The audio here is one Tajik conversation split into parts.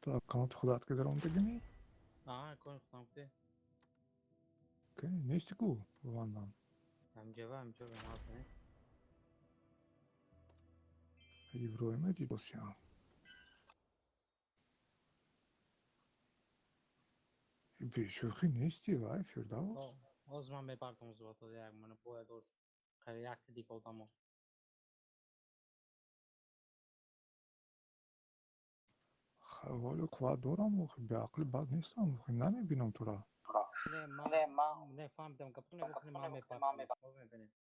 То аккаунти худат ки даромдагини? Аа, аккаунти худам ки. Ки нести ку вандан. Ҳамҷава, ҳамҷава набне. Иброима дидосиям. Бешӯхӣ нести вай, Фирдавс? Ҳозир ман мебардам зувато як мана бояд дошт. Қари якта дига одамо. Ҳоло қувват дорам, охи беақли бад нестам, охи намебинам тура. Не, ман не фаҳмидам гапо, не гуфтем ман мебардам. Мебинем.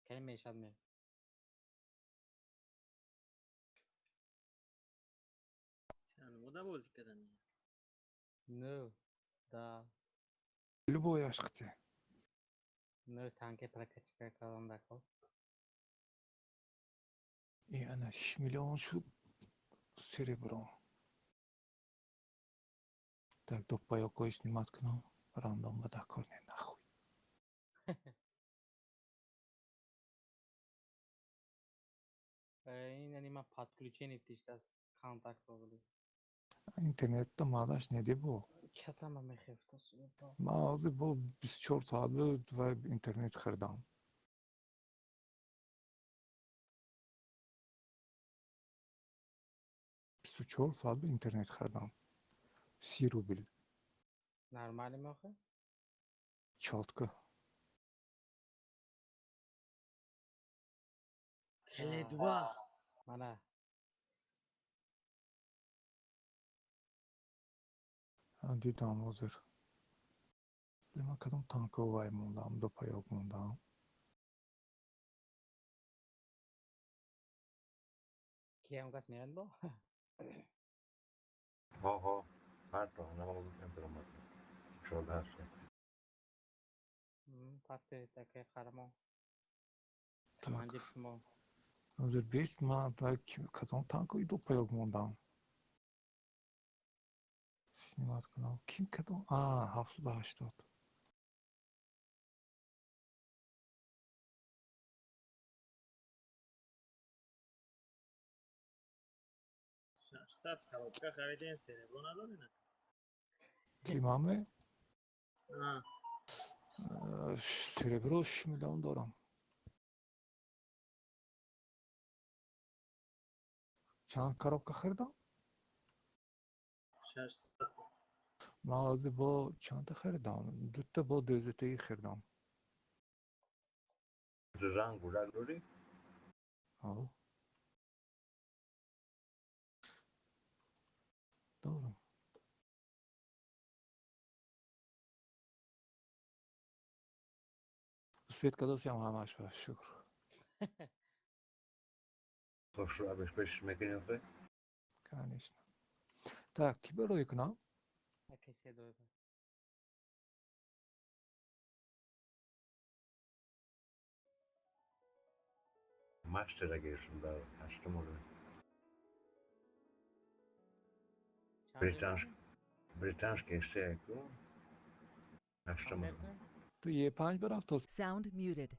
Кани мешад ме. Чанд мода бозӣ кардани? Ну, да. Любой ашқти. Ну, танке прокачка кардам дако. И ана 6 миллион шуд серебро. Так, до паёкои снимать кунам, рандом ба дакор не нахуй. Ин яъне ман подключение фтиштааст контакт бо. Интернетта маълаш неди бо. Чатама мехефтас. Ман ҳозир бо 24 соат буд ва интернет хӯрдам. 24 соат бо интернет хӯрдам. 30 рубл. Нормально мохе? Чётко. Теле2. Мана. Дидам ҳозир. Ман кадом танковай мондам, до паёк мондам. Киам кас меранд бо? Ҳо, ҳо, ҳарто, намогӯям даромад. Шода ҳаст. Парте таке қарамо. Командир шумо. Ҳозир бист ман кадом танкови до паёк мондам. Снимать кунам. Ким кадом? А, 780. 600 коробка харидем, серебро надорӣ на? Ки маме? А. Серебро 6 миллион дорам. Чанд коробка хӯрдам? 600. Ман ҳозир бо чандта харидам? Дута бо дӯзатаи хӯрдам. Ранг гулак дорӣ? Ҳо. Дорам. Успеть кардосиам ҳамаш ба шукр. Хошро абеш пеш мекунӣ охе? Конечно. Так, ки барои кунам? Касе дойба. Мастера гирифтам дар ҳаштум уровень. Британский секу. Ҳаштум уровень. Ту Е5 барафтос. Sound muted.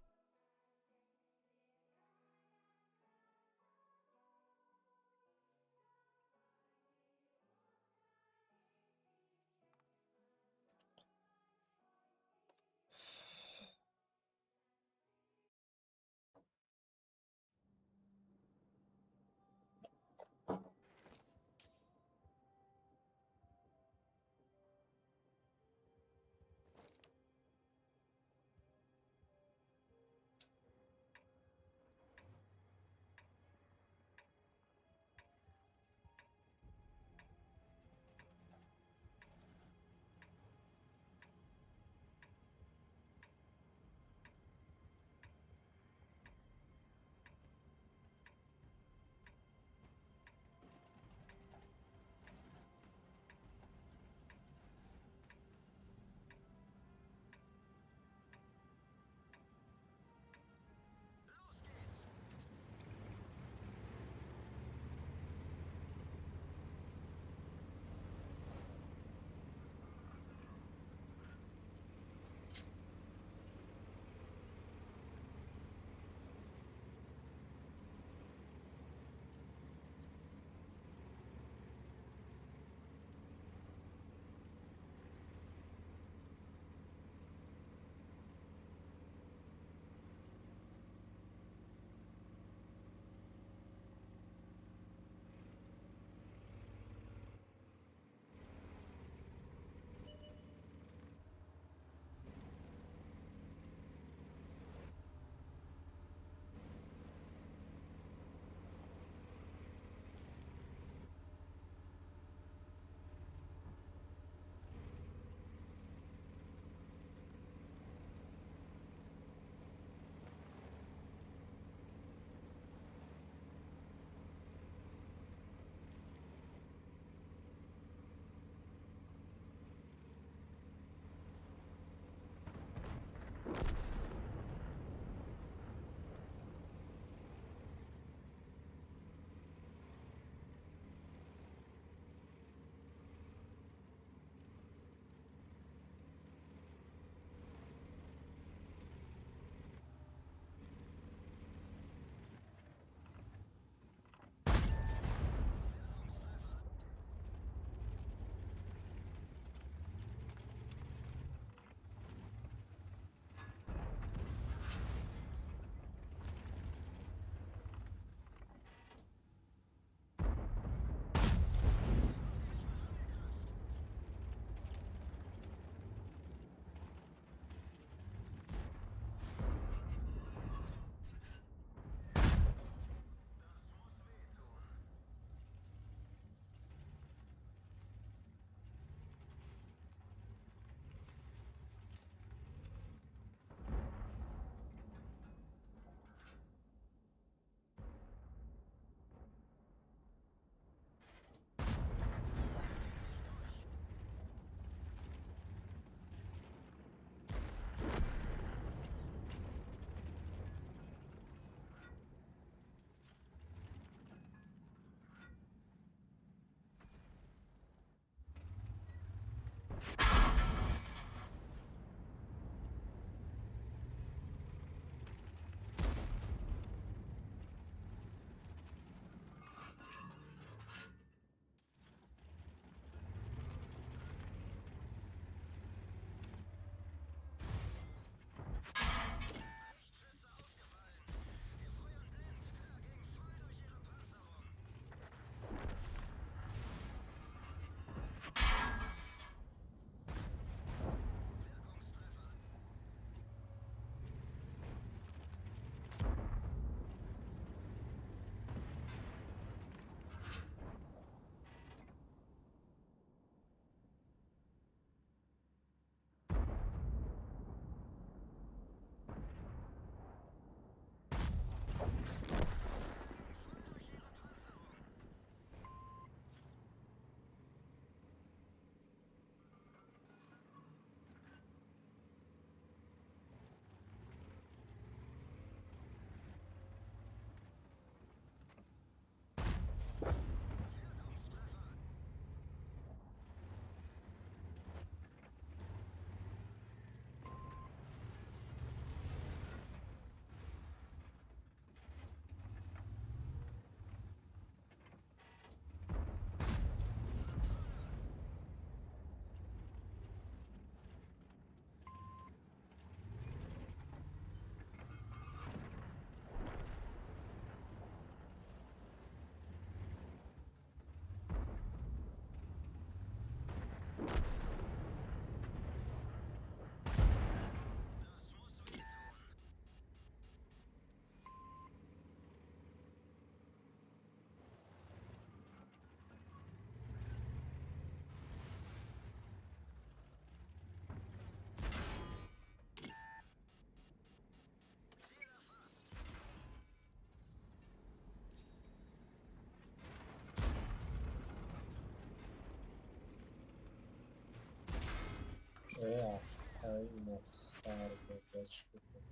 Бояд чӣ кор кунам?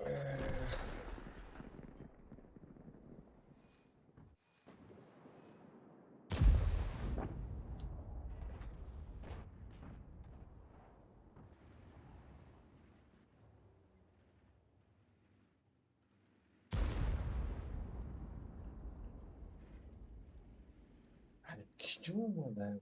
Эх. Киҷо омадаем?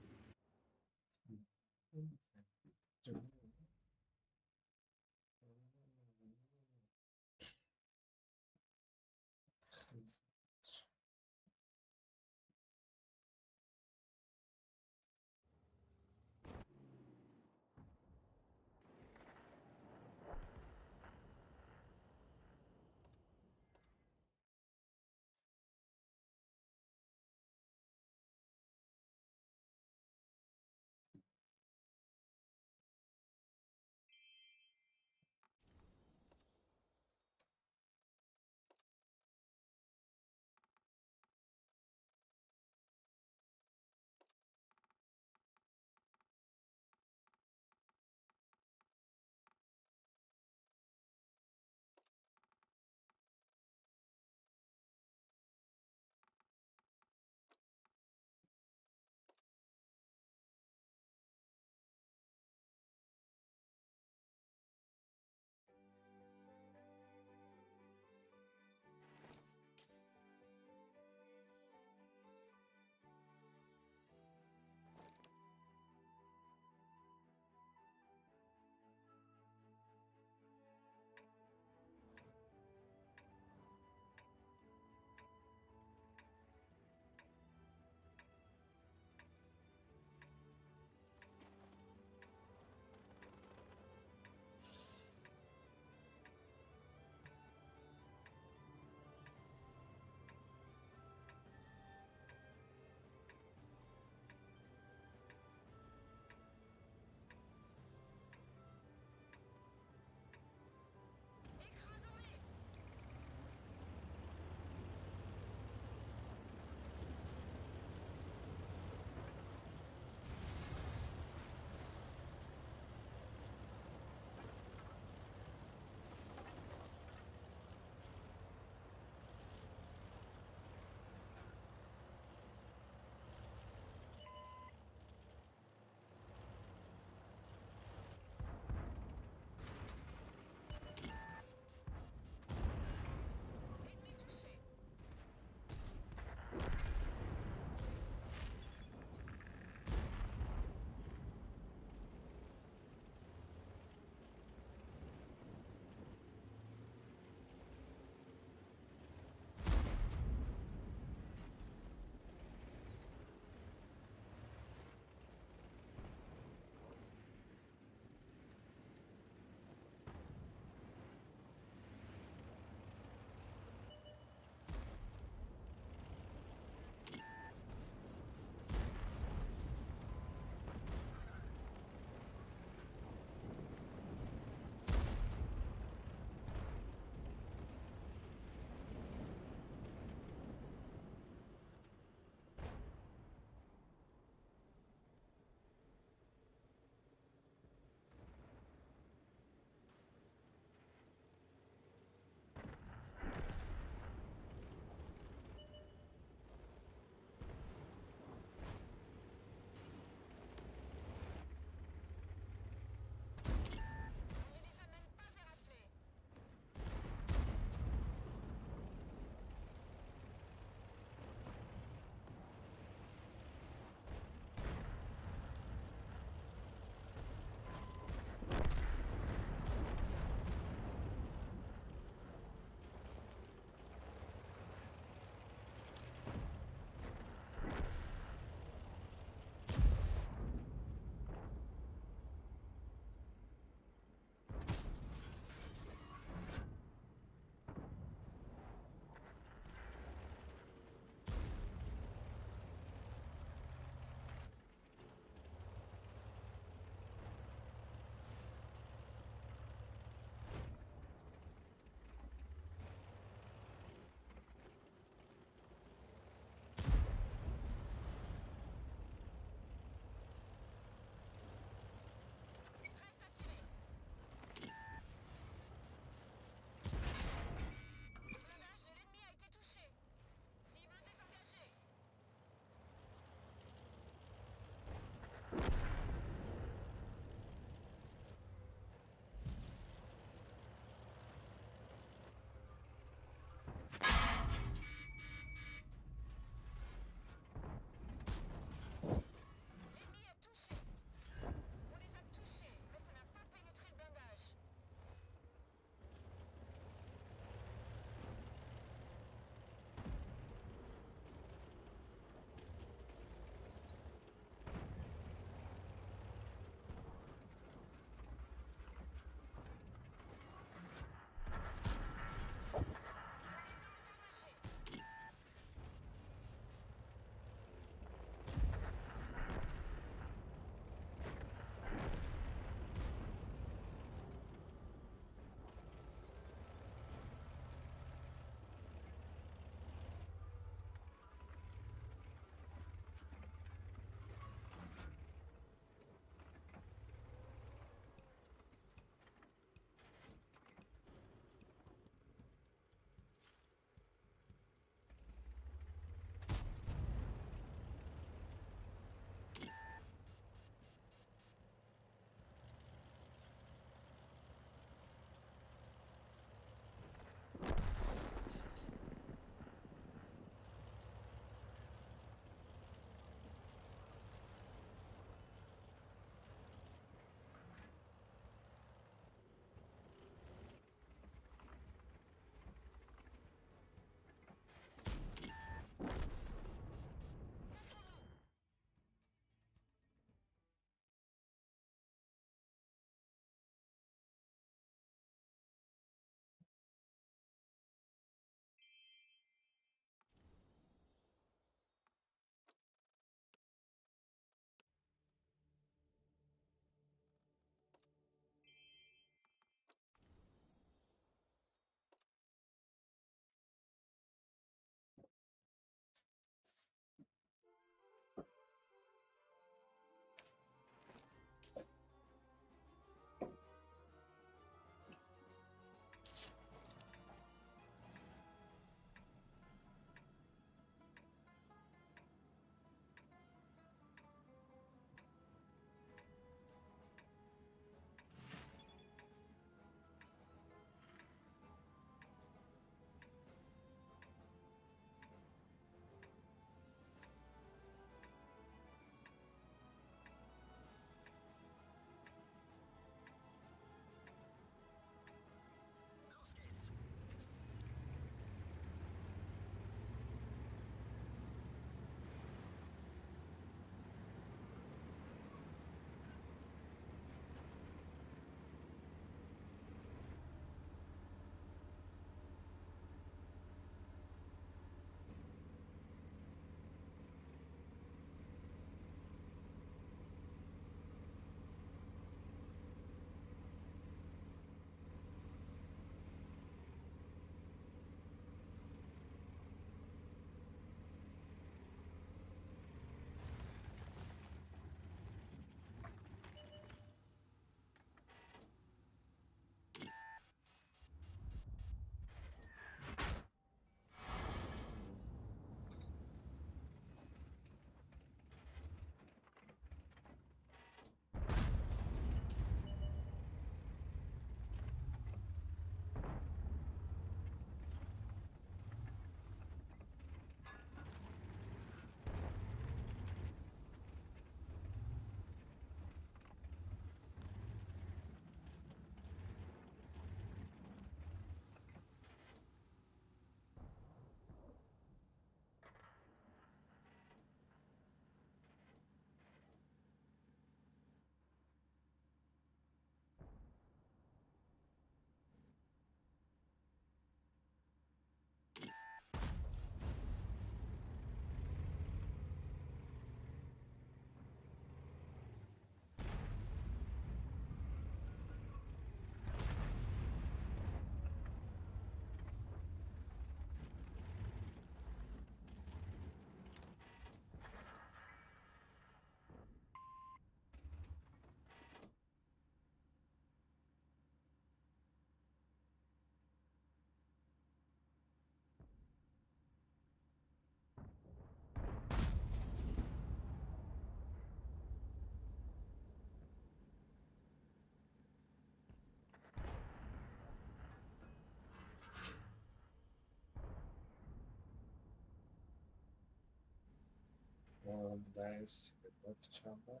Омадай серебро чанда?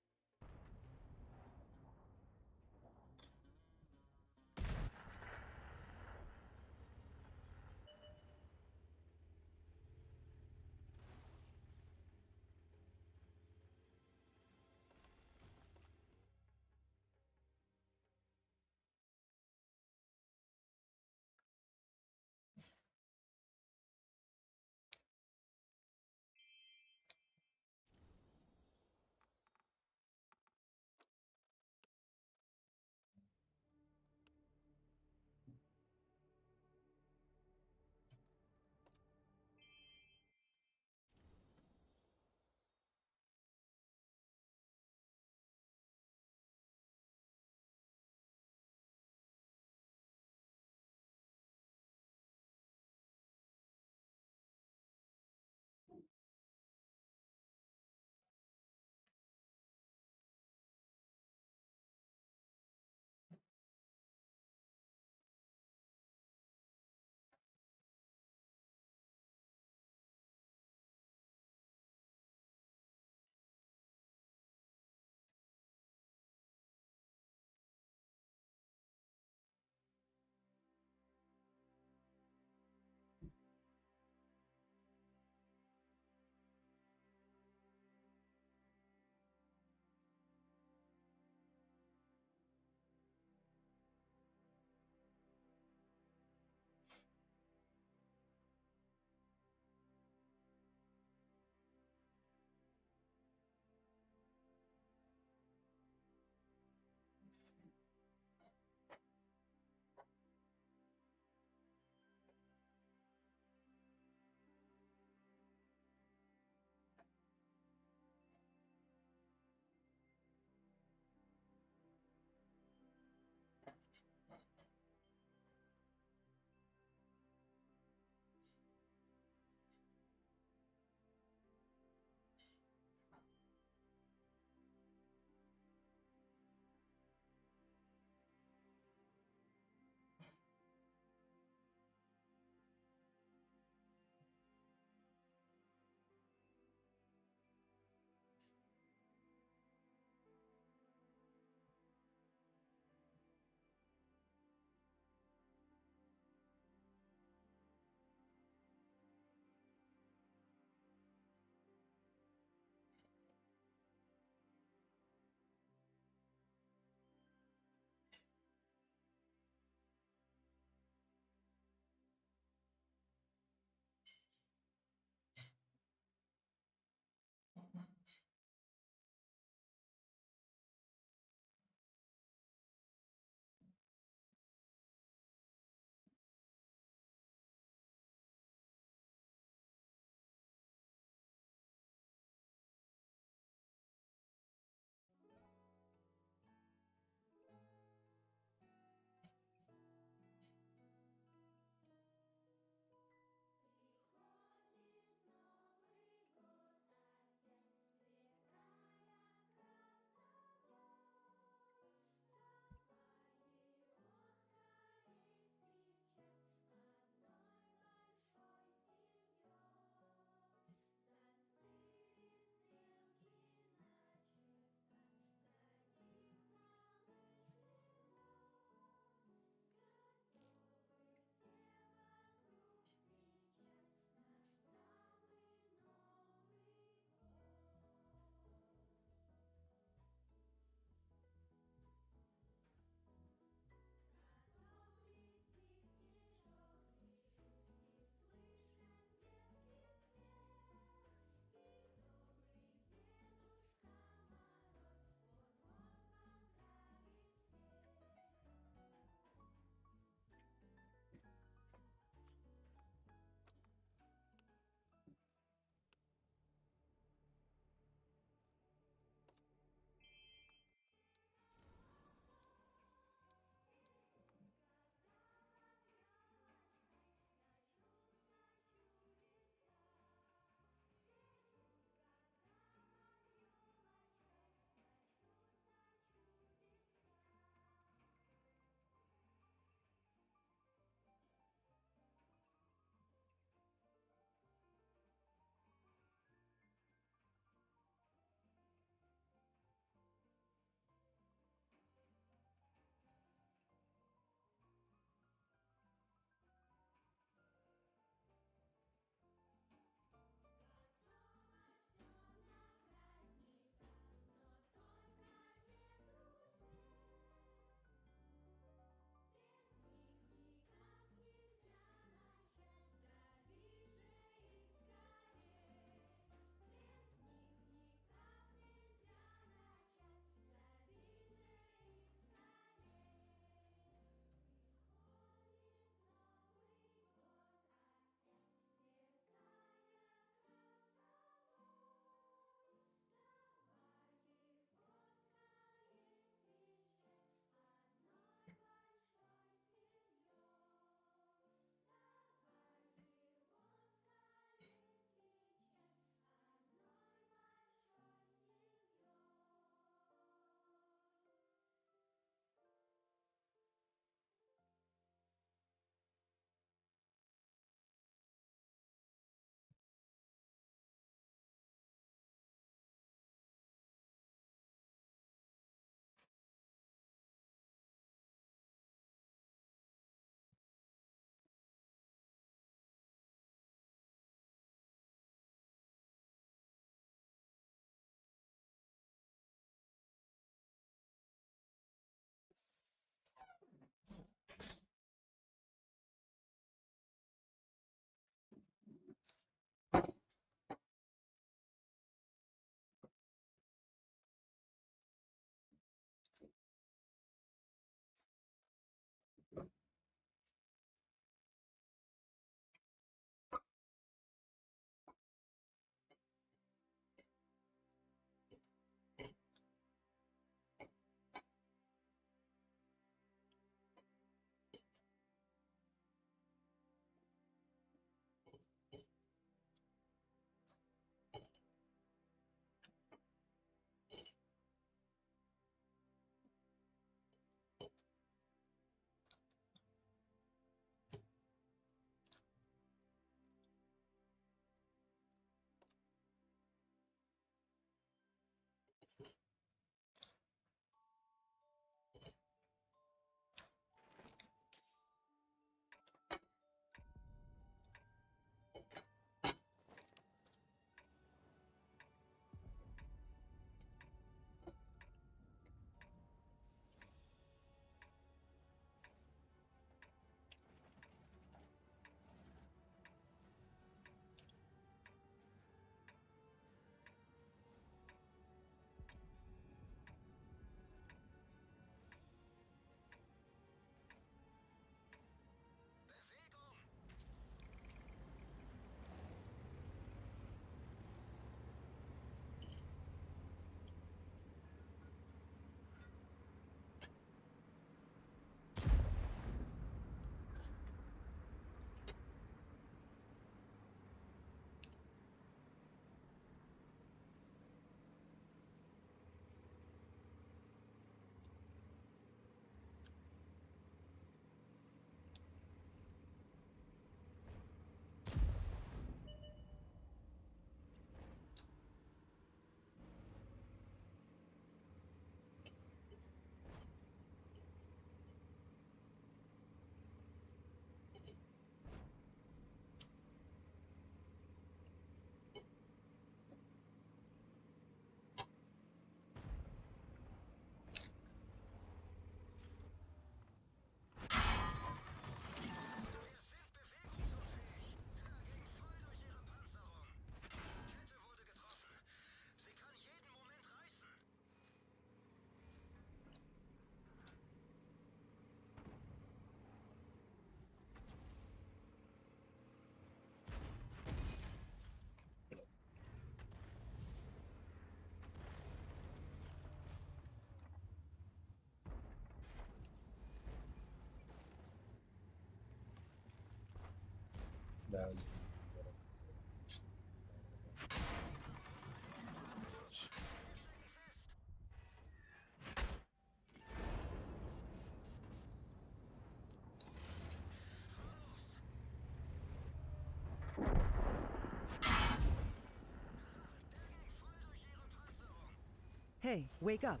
Hey, wake up.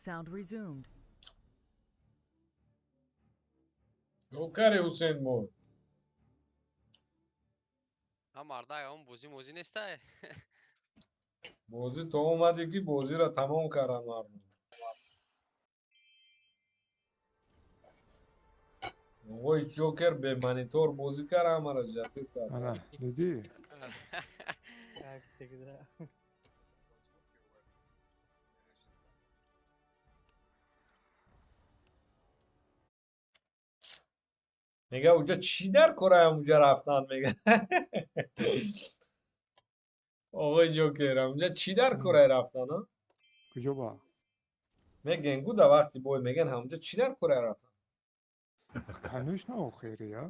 Sound resumed. Нокари Ҳусейн мо. Ҳа, мардак, он бозӣ мозӣ нестай. Бозӣ то омадӣ, ки бозиро тамом карданд мардум. Оғои Ҷокер бе монитор бозӣ кард, ҳамаро ҷабир кард. Ана, дидӣ? Как всегда. Мега, уҷа чӣ дар кораям, уҷа рафтан, мега. Оғои Ҷокер, уҷа чӣ дар корай рафтан, а? Куҷо ба? Мегӯен гу, да вақти бой мегӯян, ҳамуҷа чӣ дар корай рафтан? Конечно, охири, а?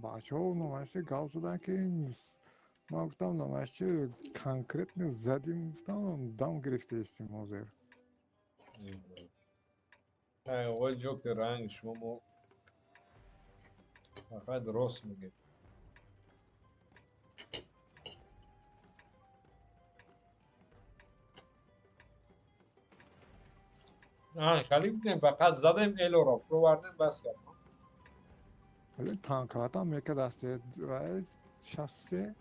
Бачаҳо номаси гап заданд, ки ман гуфтам, намашчи конкретно задим, гуфтам, дам гирифтаистем ҳозир. Ай, оғои Ҷокер, ранги шумо, мо фақат рост мегӯем. Хали гуфтем, фақат задем элоро, провардем, бас кард. Вале танкратам мекардасте 63.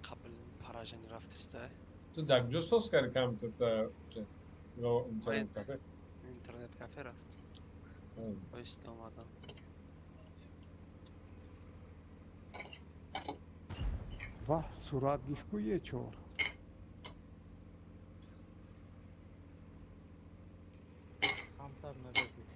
Қабл поражение рафтестай. Ту дар куҷо соз карди компютер ё интернет кафе? Интернет кафе рафт. Оҳиста омадам. Ваҳ, сурат гифт ку Е4. Камтар нарасид.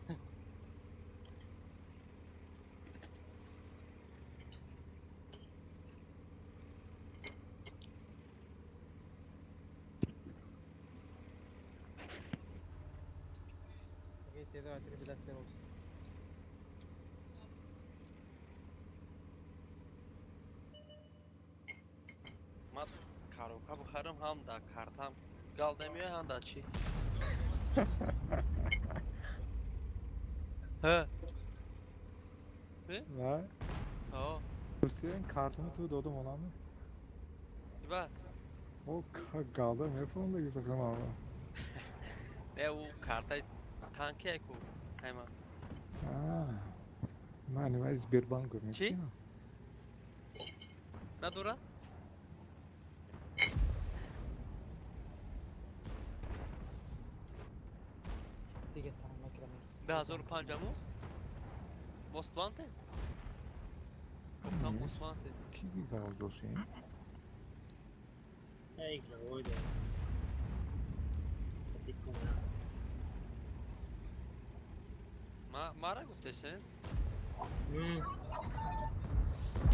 Окей, се, два, три, беда, се, осем. Ман коробка бихарам, ҳам да картам гал намеояд, ҳам да чӣ. Ҳа. Ва? Ҳо. Ҳусейн, картаму ту додам онами? Ба? О, галда мефурӯндаги сахамава. Не, ӯ картаи танкие ку. Ҳайма. Ман нимаи Сбербанк Чӣ? Надора? Дига танк накардам. 2005-аму? Most Wanted? Гуфтам Most Wanted. Ки гал досем? Эй, игровой да. Қати кунааст. Мара гуфтесен?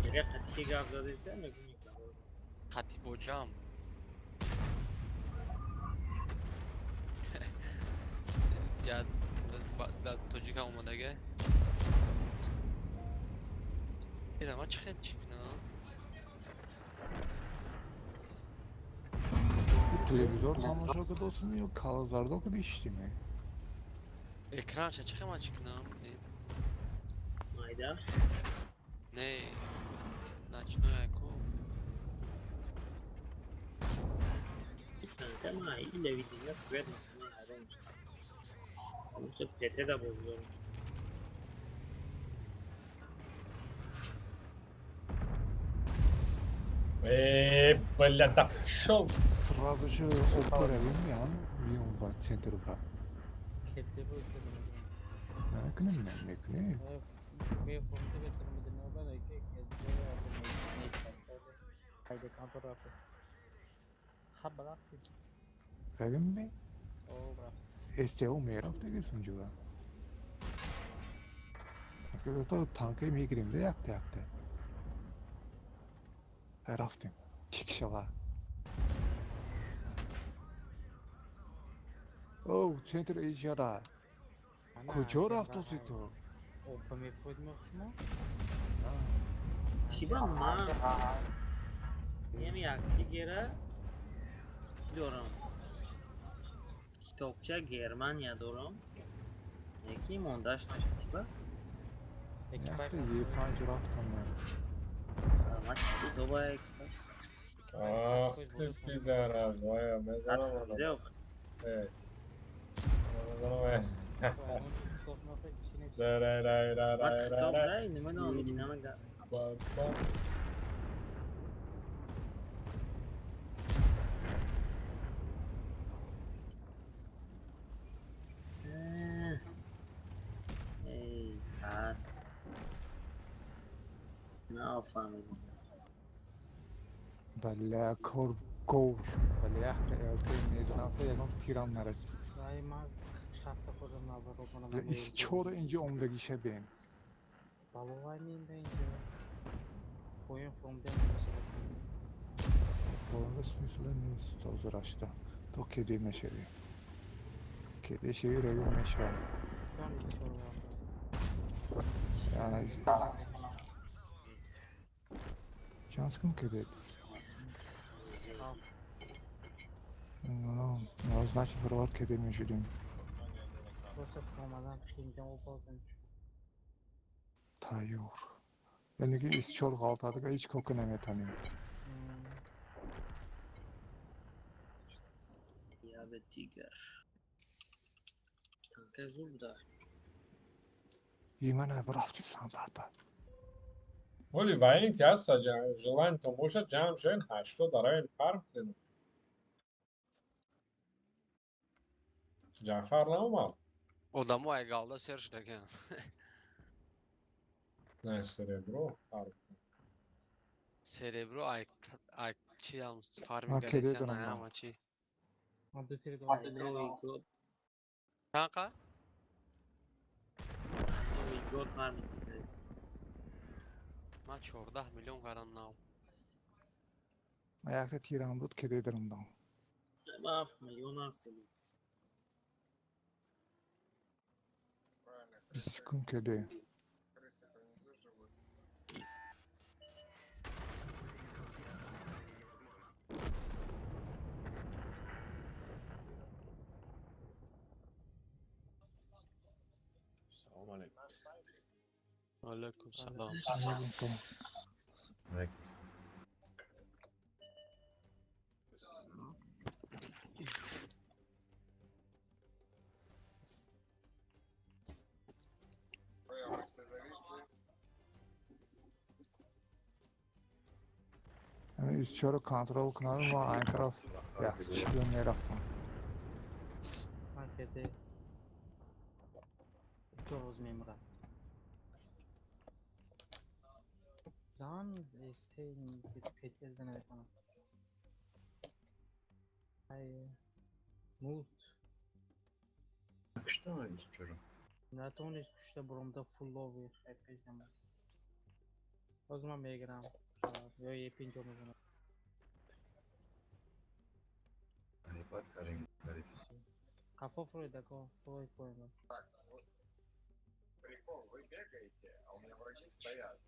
Мега, қати ки гап задеса, мегӯм, игровой. Қати боҷам. Ҷа да тоҷика омадага. Ира ма чӣ хел чӣ кунам? Телевизор тамошо кардосим ё калазардо кардиштиме? Экранша чӣ хел ман чӣ кунам? Майда. Не, ночной ку. Танка ма или видео свет ма ҳайрон шудам. Ҳамуша ПТ да бозӣ дорам. Э, бля, да пошёл. Сразу же операвим, я миём ба центр ба. Кетте буд. Намекунем, намекунем. Бефурте бетонам бидем, бада ки кетте нест. Хайде контр рафт. Хаб рафт. Равим ме? О, рафт. СТО мерафтаги сунҷуа. То танкаи мегирем да якта якта. Рафтем. Чик шава. Оу, центр ишара. Куҷо рафтоси ту? Опа мефурид шумо? Чӣ ба ман? Ям якти гера. Дорам. Китобча Германия дорам. Яки мондаш нашд типа. Якта Е5 рафтам. Ма китоба. Ах ты пидорас, моя, мезанам. Ма китоб дай, намедонам ич намега. Эй, а. Нафаҳмидам. Бля, кор гов шуд. Бля, якта ЛТ медонам, та ягон тирам нарасид. Ай, ма шарта худам наоборот. Бля, исчора инҷо омдагиша бен. Баловай минда инҷо. Поён фромдем мешавад. Поёнда смысла нест ҳозирашта. То кеде нашавӣ. Кеде шавӣ рӯё мешавад. Тон исчора. Яъне чанд секунд кедед? Ну, значит, бировар кеде мешудем. Просто фромадан химдем обозем. Тайёр. Яъне ки исчор ғалтадага ҳеҷ кор ка наметанем. Яда тигр. Танка зур буда. Имана рафти сантата. Воли ва ин ки ҳаста желаниятон бошад ҷамъ шавен 80 даравен фарм кунем. Ҷаъфар наомад? Одамо ай галда сер шудаган. Не, серебро фарм. Серебро ай ай чи ам Ман фарминг кеде галисян дорам. ай ама чи. Ман ду тир дорам. Новый год. Чанқа? Новый год фарминг кардем. Ман 14 миллион кардам нав. Ман якта тирам буд кеде даромдам. 7 миллион аст. 20 секунд кеде. Салом алейкум. Алейкум салом. Алейкум салом. Алейкум. Ҳамин исчоро контрол кунам, ман айн тараф як чиё мерафтам. Ман кеде. Исчор рӯз мемирад. Зан исте кеде зана метавонам. Ай мулт. Куштам исчоро. Натонест кушта буромда фуллови хай пеш намад. Боз ман мегирам. Ё Е5 мезанам. Ай бад карем карис. Қафо фурӯидако, фурӯи поён. Прикол, вы бегаете, а у меня враги стоят.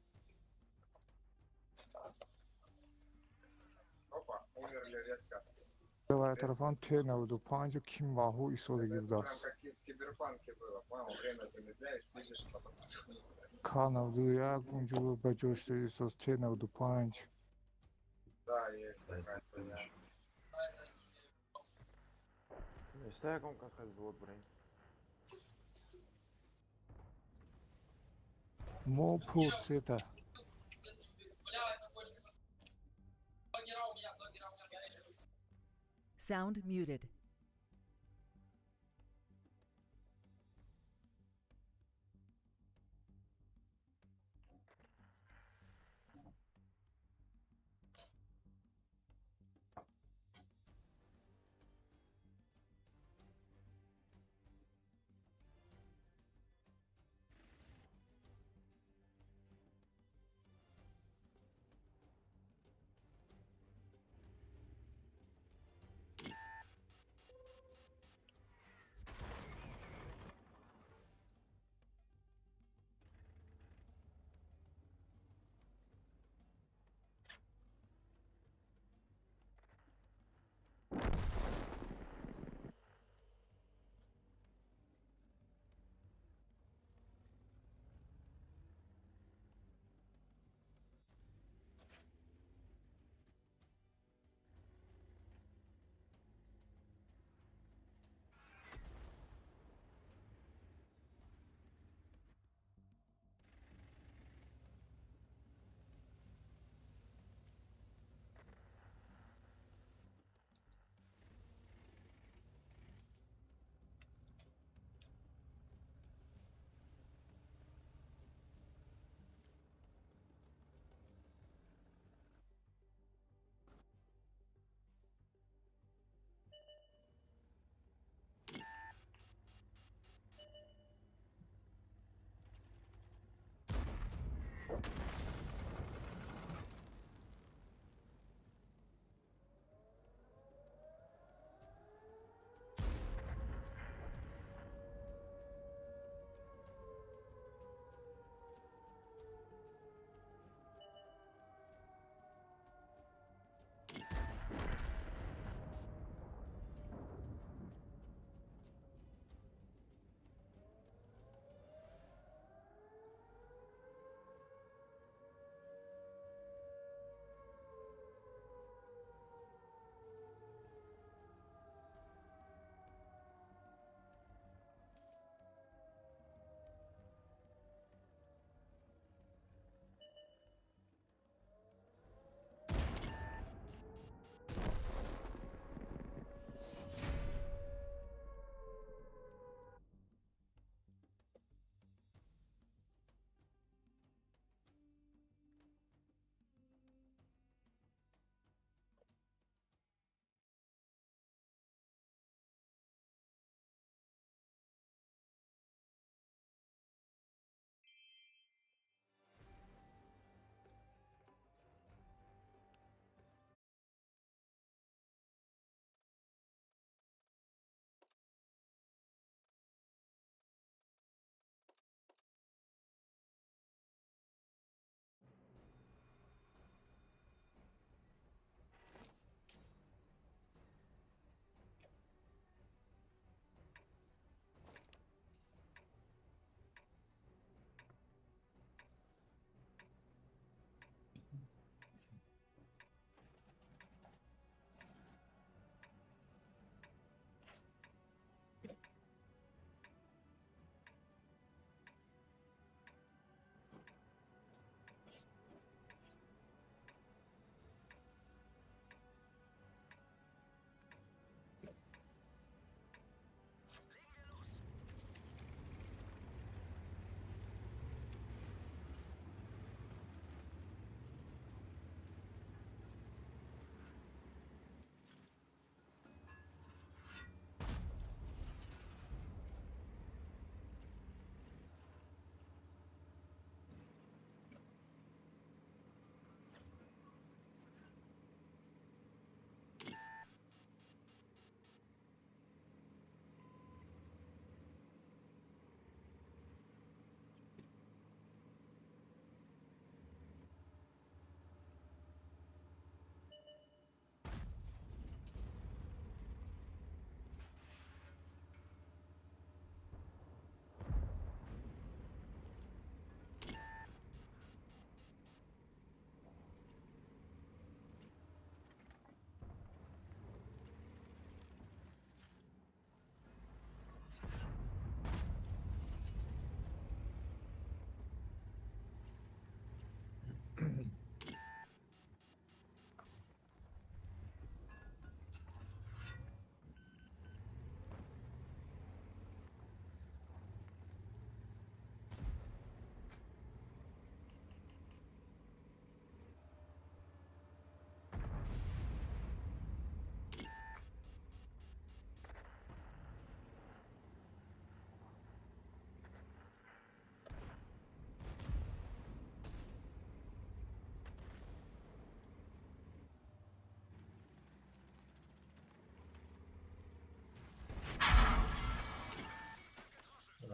Опа, умерли резко. Давай тарафан Т95 ким ваҳу истодагӣ Это прям будааст. как в киберпанке было, понял? Время замедляешь, видишь, потом... К91 унҷо ба ҷош истод Т95. Да, есть такая хуйня. Ягон кас взвод брем. Мо пур сета. Sound muted.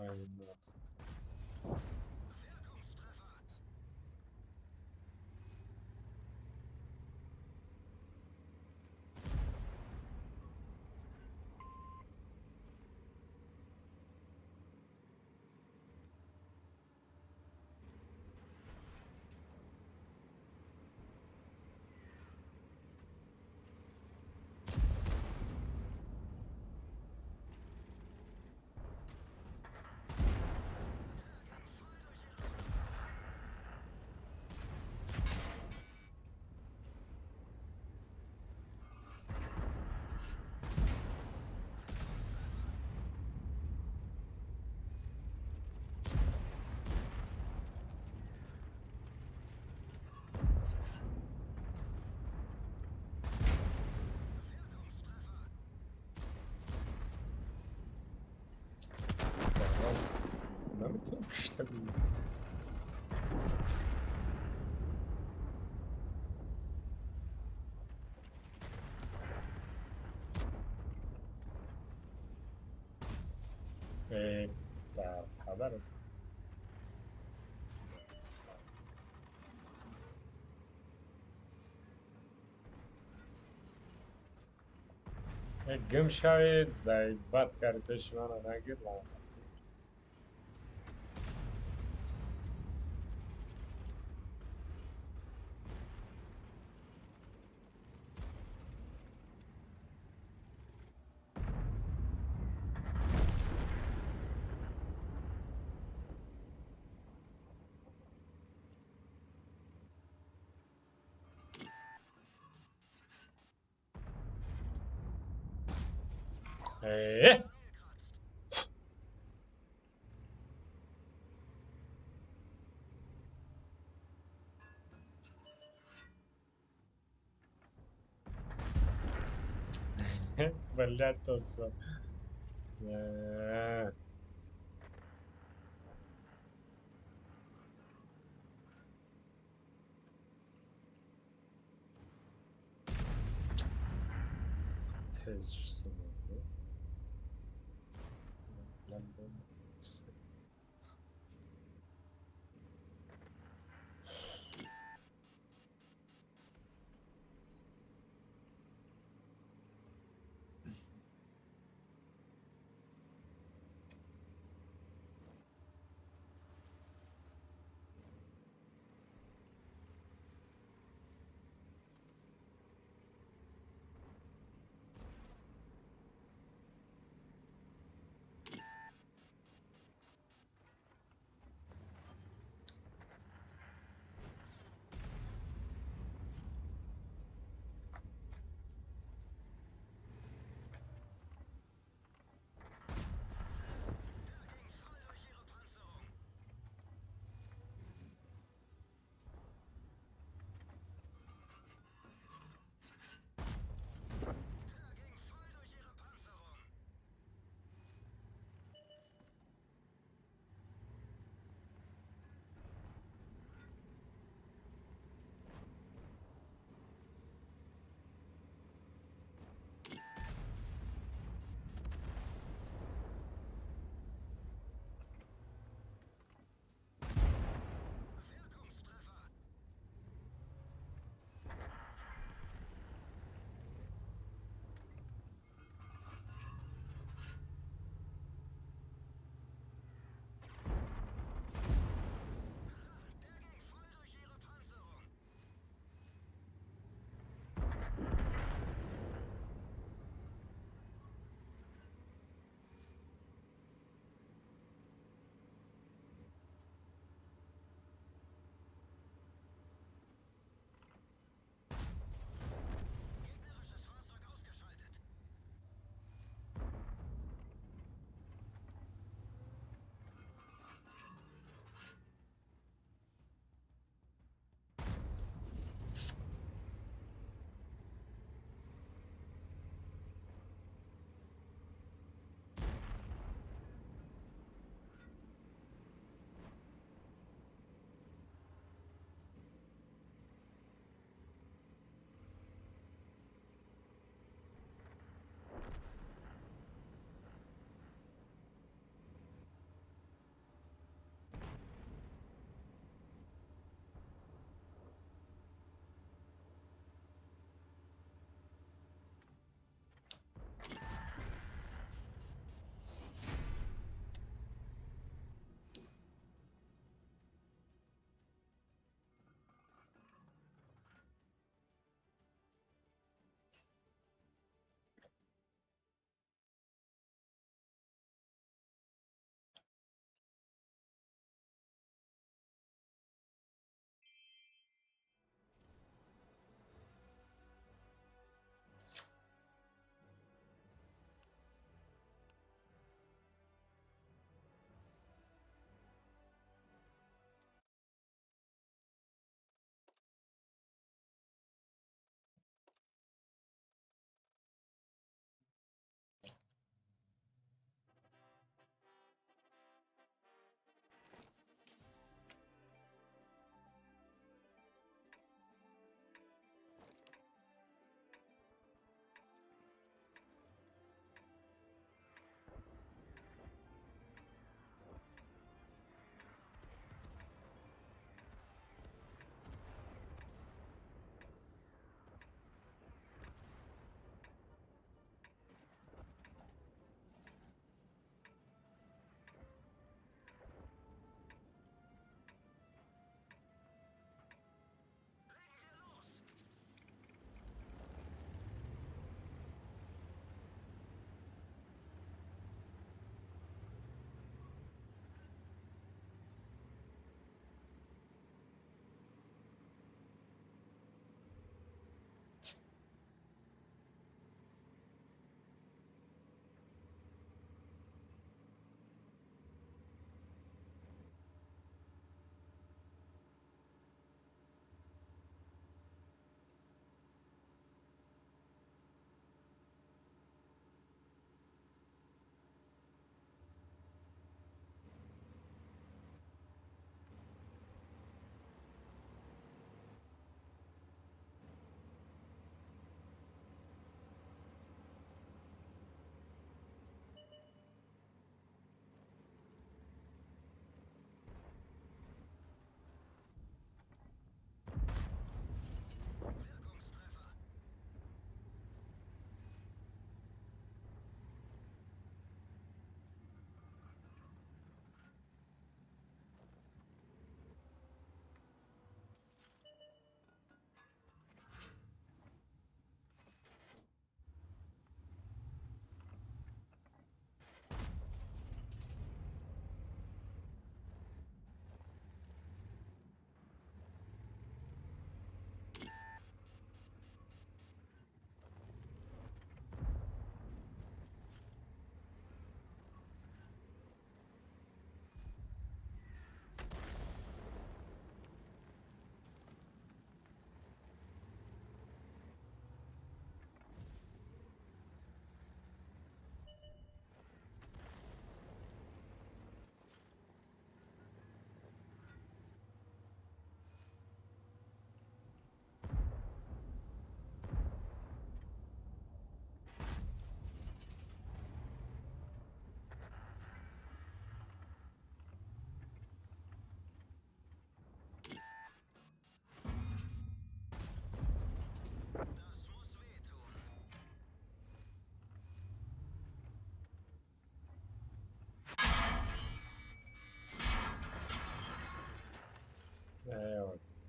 Твою. Наметавонам кишта бинам. Дар падар. Гум шавед, заебать карди, пеши мана нагир, лаънатӣ. Э? Блядь, то всё. Тез.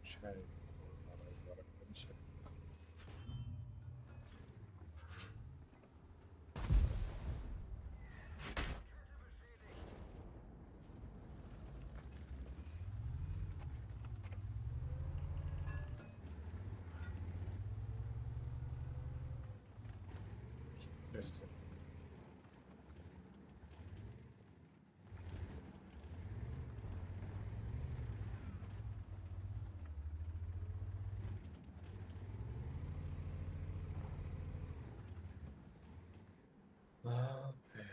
Чай. Естественно. Okay.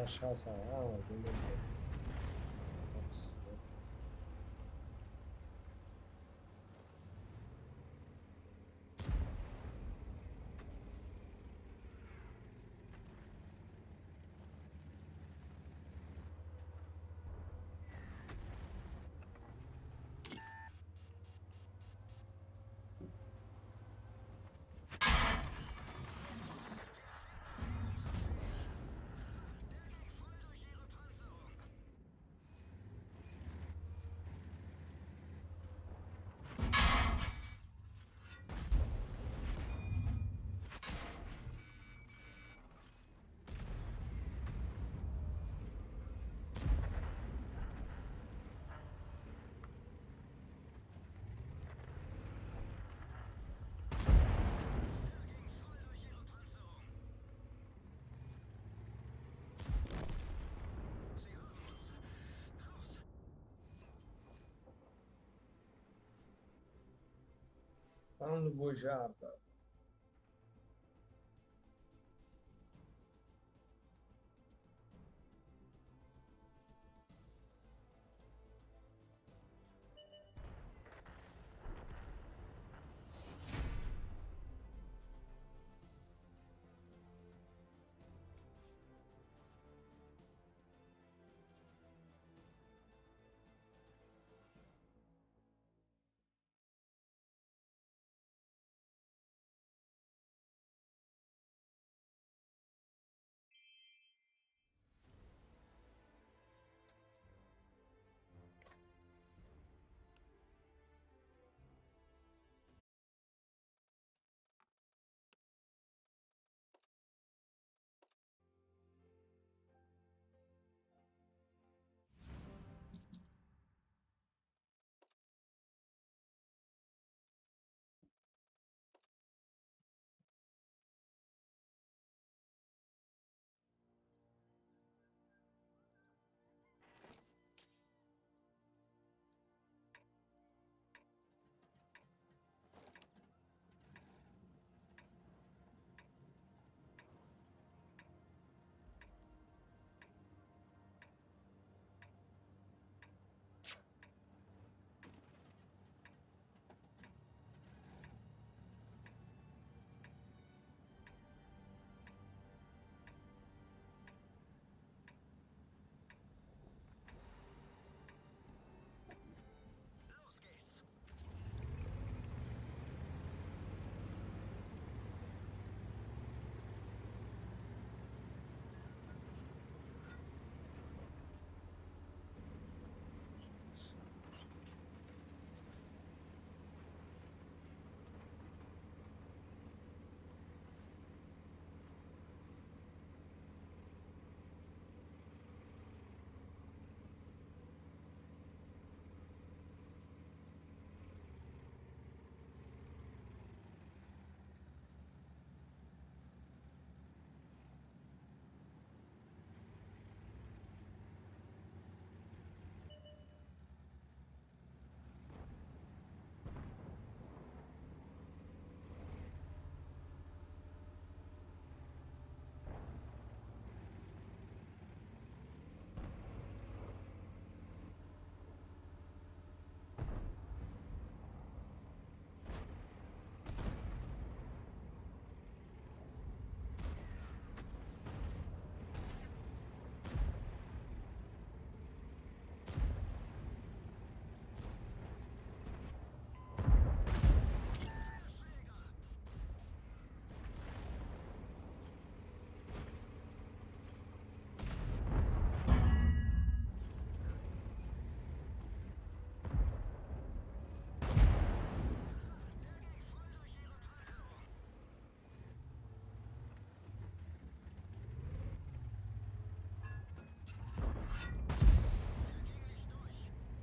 Cachaça, Nossa. Falando bujada.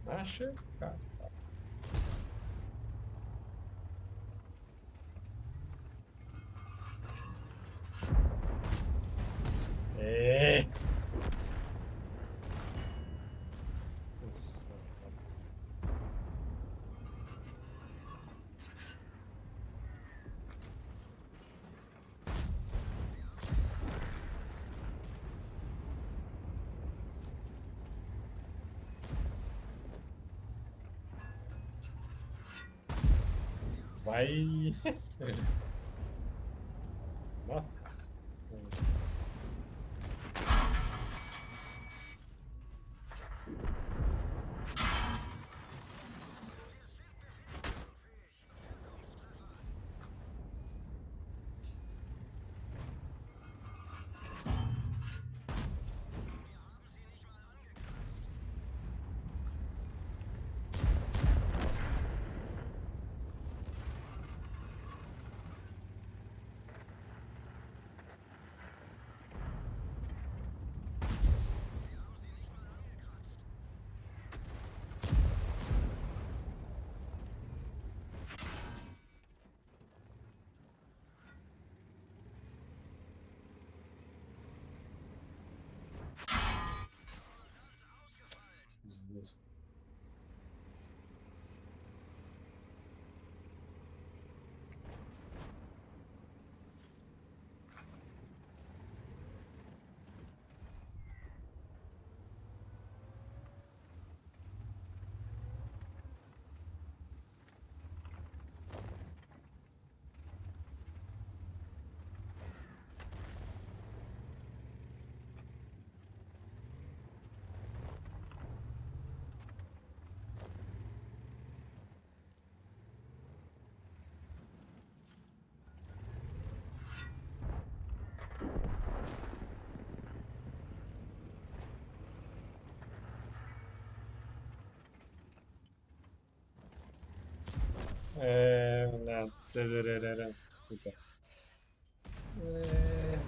Наша карта. Э. Вай. Натах. Пиздец. На, сука. Эх.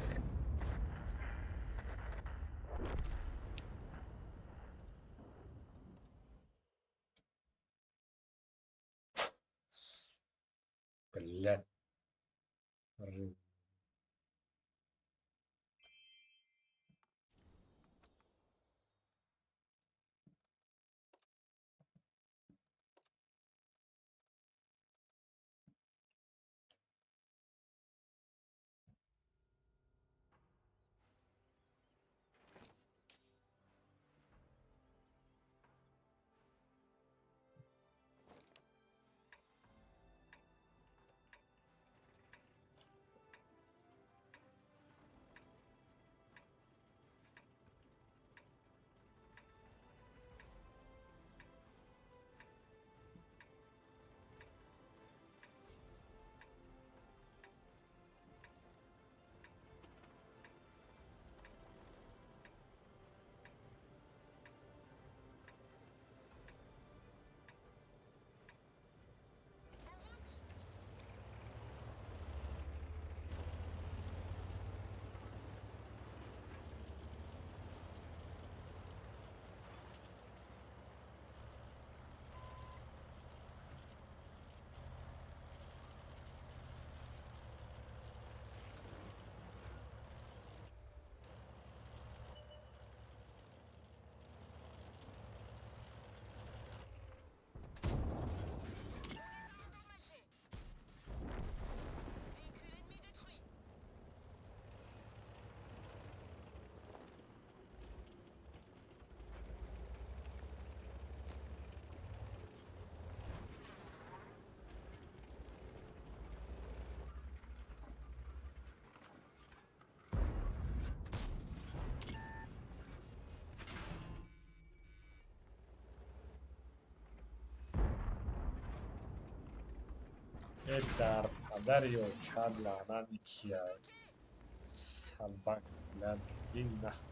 Блядь. Ры. Дар падари очад лаънат кия собак, блядь, иди нахуй.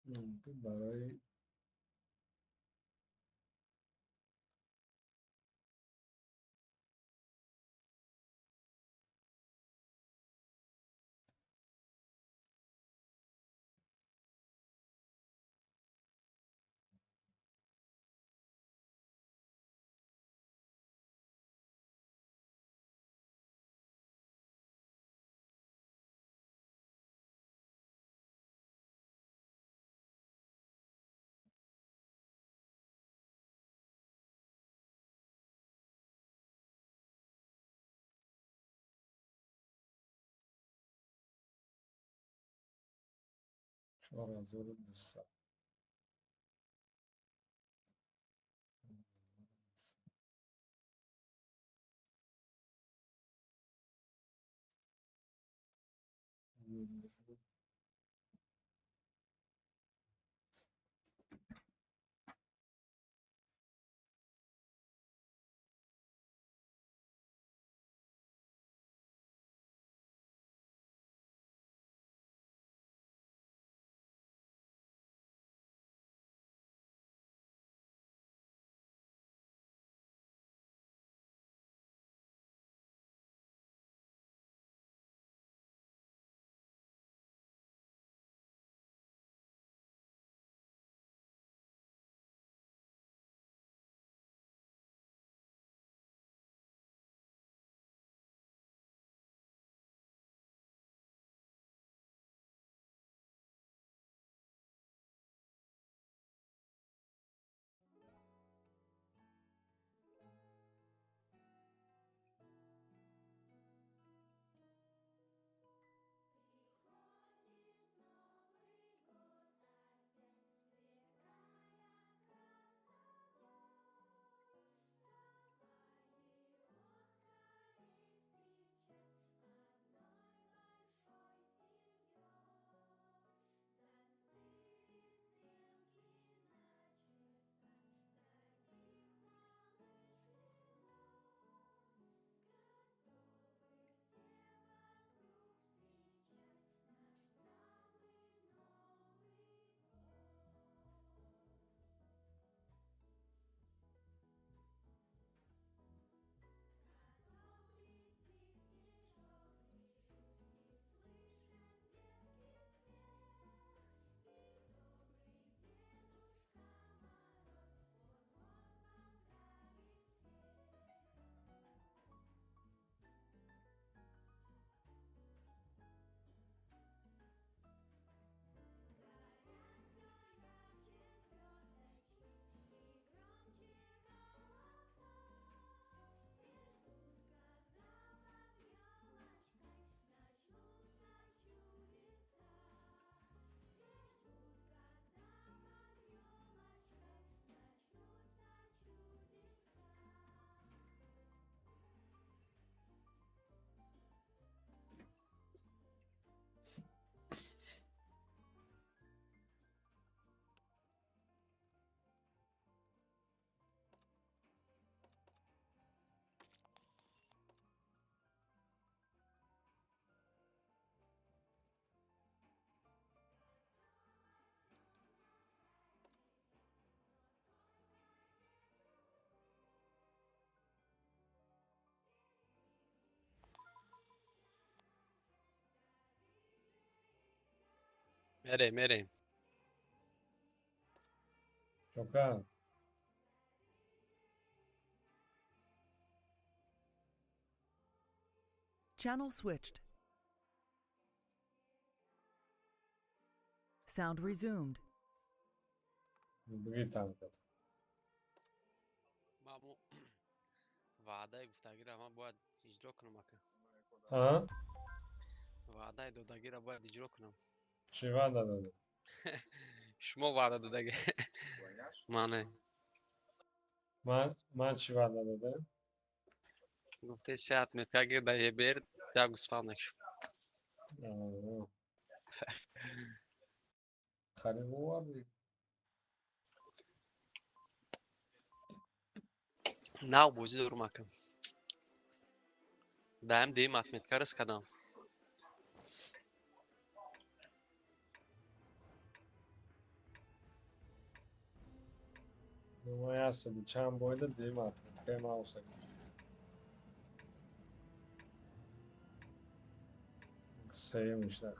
Барои 4200. Мерем, мерем. Чока. Channel switched. Sound resumed. Бигӣ танкат. Мамо ваъдаи гуфтагиро ман бояд иҷро кунам, ака. А? Ваъдаи додагиро бояд иҷро кунам. Чӣ ваъда додӣ? Шумо ваъда додагӣ. Мане. Ман чӣ ваъда додам? Гуфте се отметка гир да ЕБР, як гӯсфанд мекушам. Қариб овардӣ. Нав бозӣ дорум, ака. Даям дуюм отметка рис кардам. Ну, ясади чанд бойда димат. Кай мауса. Сеюм шуда.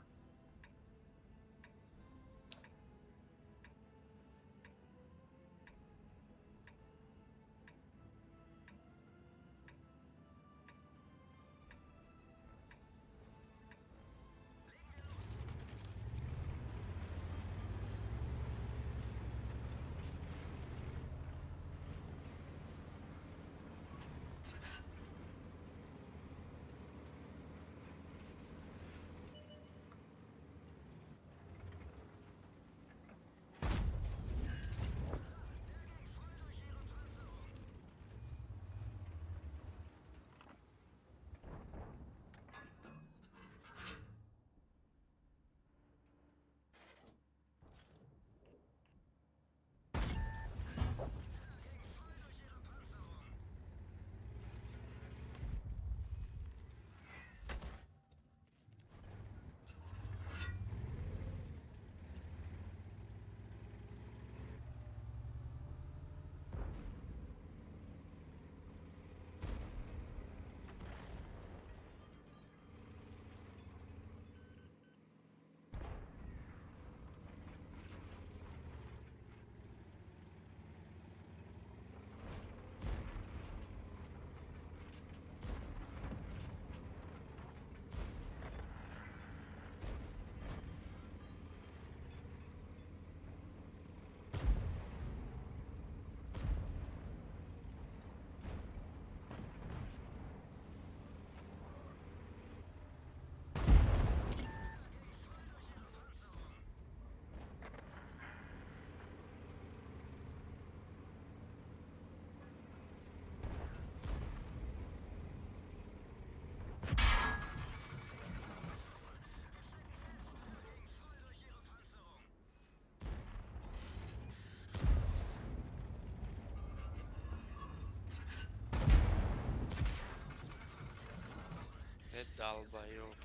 Долбоёб.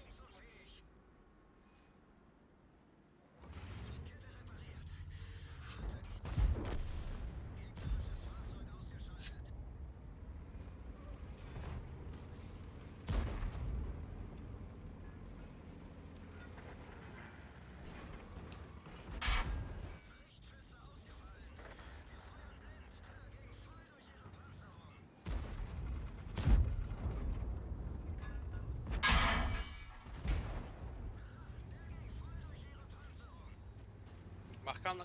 Маҳкам.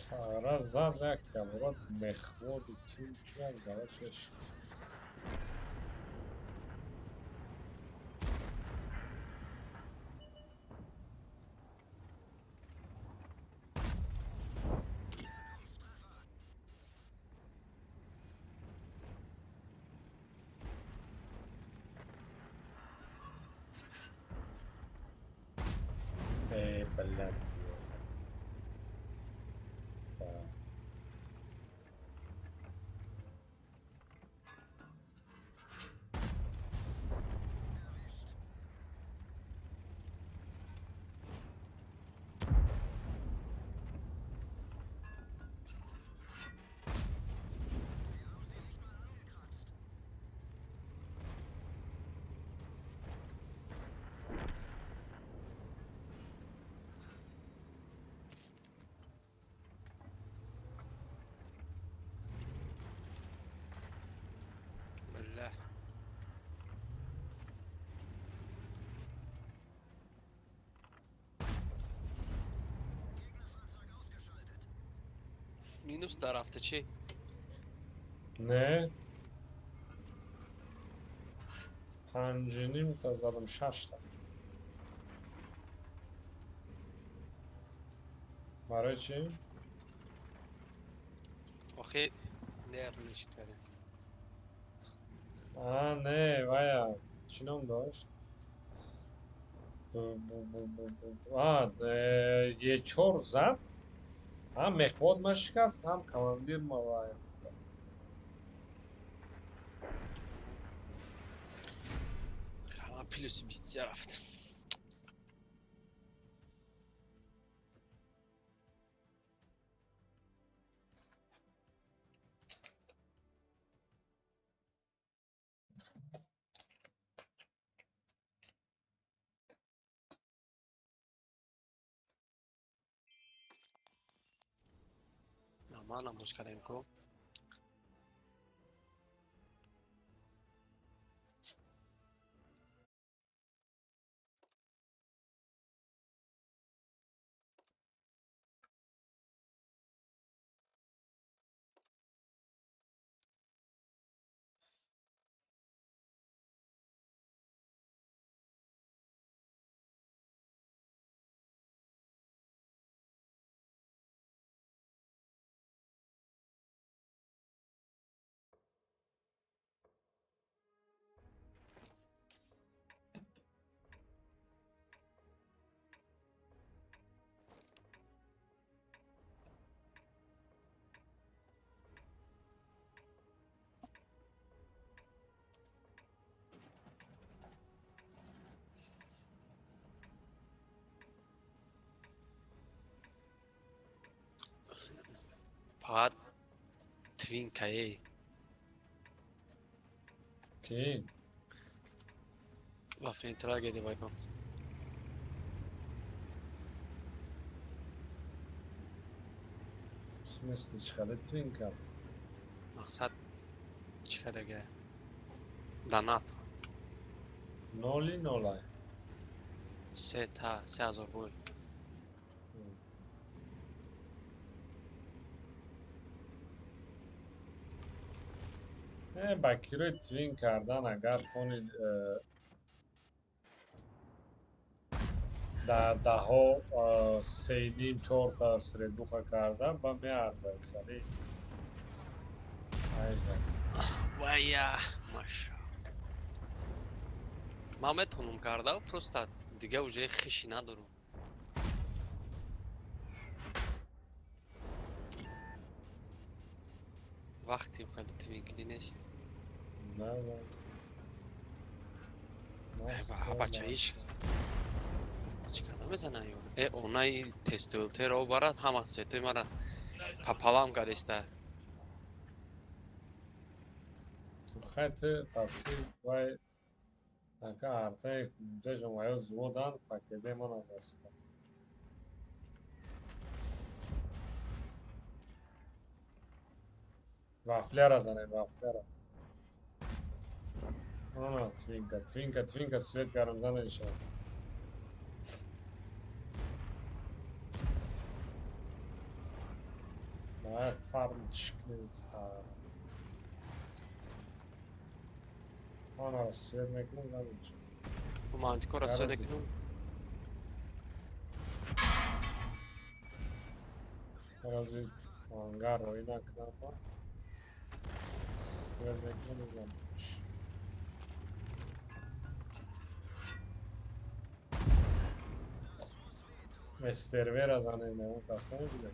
Сара зад як камрад мехводи ким киям галашаш. Эй, блядь. Да. Минус дарафта чӣ? Не. Панҷнимта задам, шашта. Барои чӣ? Охи нервничать кардем. А, не, вая, чӣ ном дошт? А, Е4 зад, ҳам мехвод ма шикаст, ҳам командир ма вая. Ҳама плюси 23 рафт. Нормально муш кардем ку. Фақат твинкае. Ки? Вафен трагеди вайба. В смысле, чӣ хеле твинка? Мақсад чӣ кардага? Донат. Ноли нолай. Се та 3000 рубл. Ба кирои твин кардан агар тони дар даҳо сеним чорта средуха карда ба меарзад хеле. Вая, маша. Ман метавонам карда, просто дига уже хиши надорам. Вақти хеле твинкунӣ нест. На, на. Бача ҳеч чӣ карда мезана ё? Э, онаи тестуэлтеро барад ҳама светои мара папалам кардеста. Хай ту паси вай ака артаи дежам ваё зводан пакеде ман аз расида. Вафляра занем, вафляра. Ана, твинка, твинка, твинка, свет гарм занеша. На фарм чикнеца. Ана, свет мекунам занеша. Мантикора свет мекунам. Рази ангар рӯй накунам. Свет мекунам занеша. Стервера занем, он кас намебинад.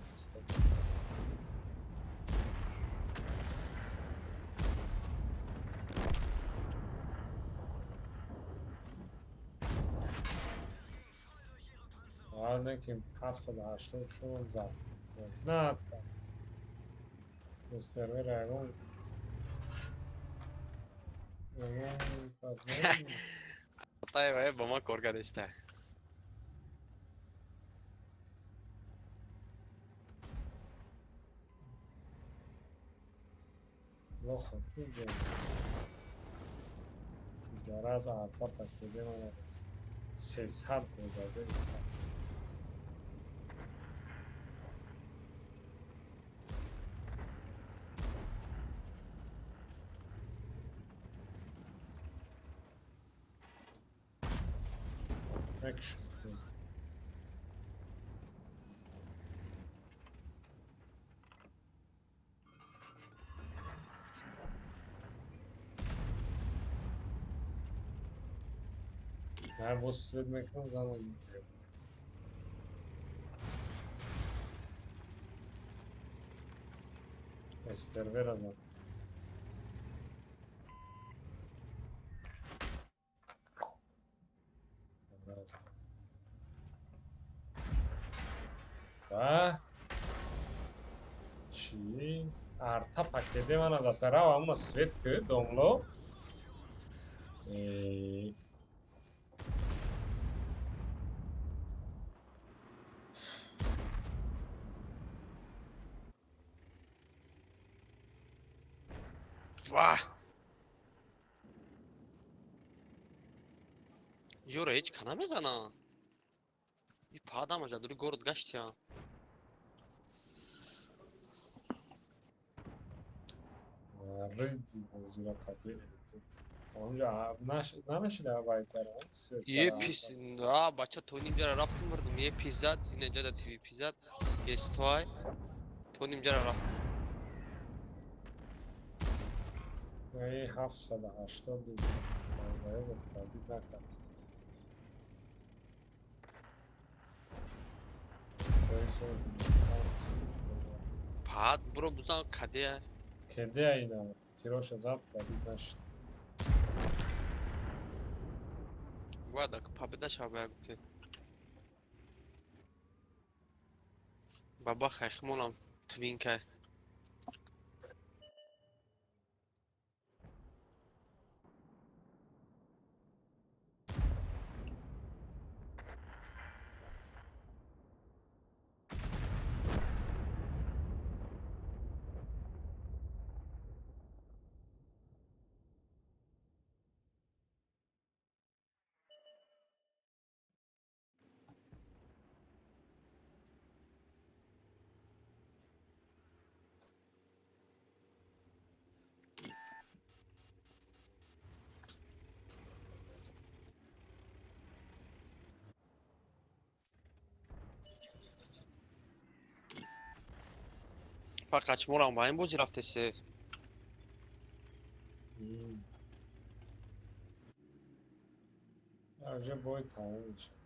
Не ки 786 зад. Над кас. Сервера ягон кас намебинад. Тай вай ба ма кор кардеста. Лоха, куҷо? Гараз арта пакеде ман аст. 300 гузарда иста. Мекшм. На боз свет мекунам, зана мегирам. Эстервера зан. Ва чӣ? Арта пакеде мана дастарава, амма свет ки домло. Ваҳ! Ёра ҳеҷ ка намезана. И падам аҷа дури город гаштия. Рыди бозира қатъи. Онҷа намешида вайтара. Е пис, а бача то нимҷара рафтум бурдум. Е пизад, инеҷа да ТВ пизад. Естой. То нимҷара рафтум. Эй 780 пробит накард. Пад буро бузан кадея. Кедея ина тироша зад пробит нашид. Бояд победа шава бояд гуфте. Баба хайхмонам твинка. Фақат шуморам ба ин бозӣ рафтесе. Уже бой тамом мешавад.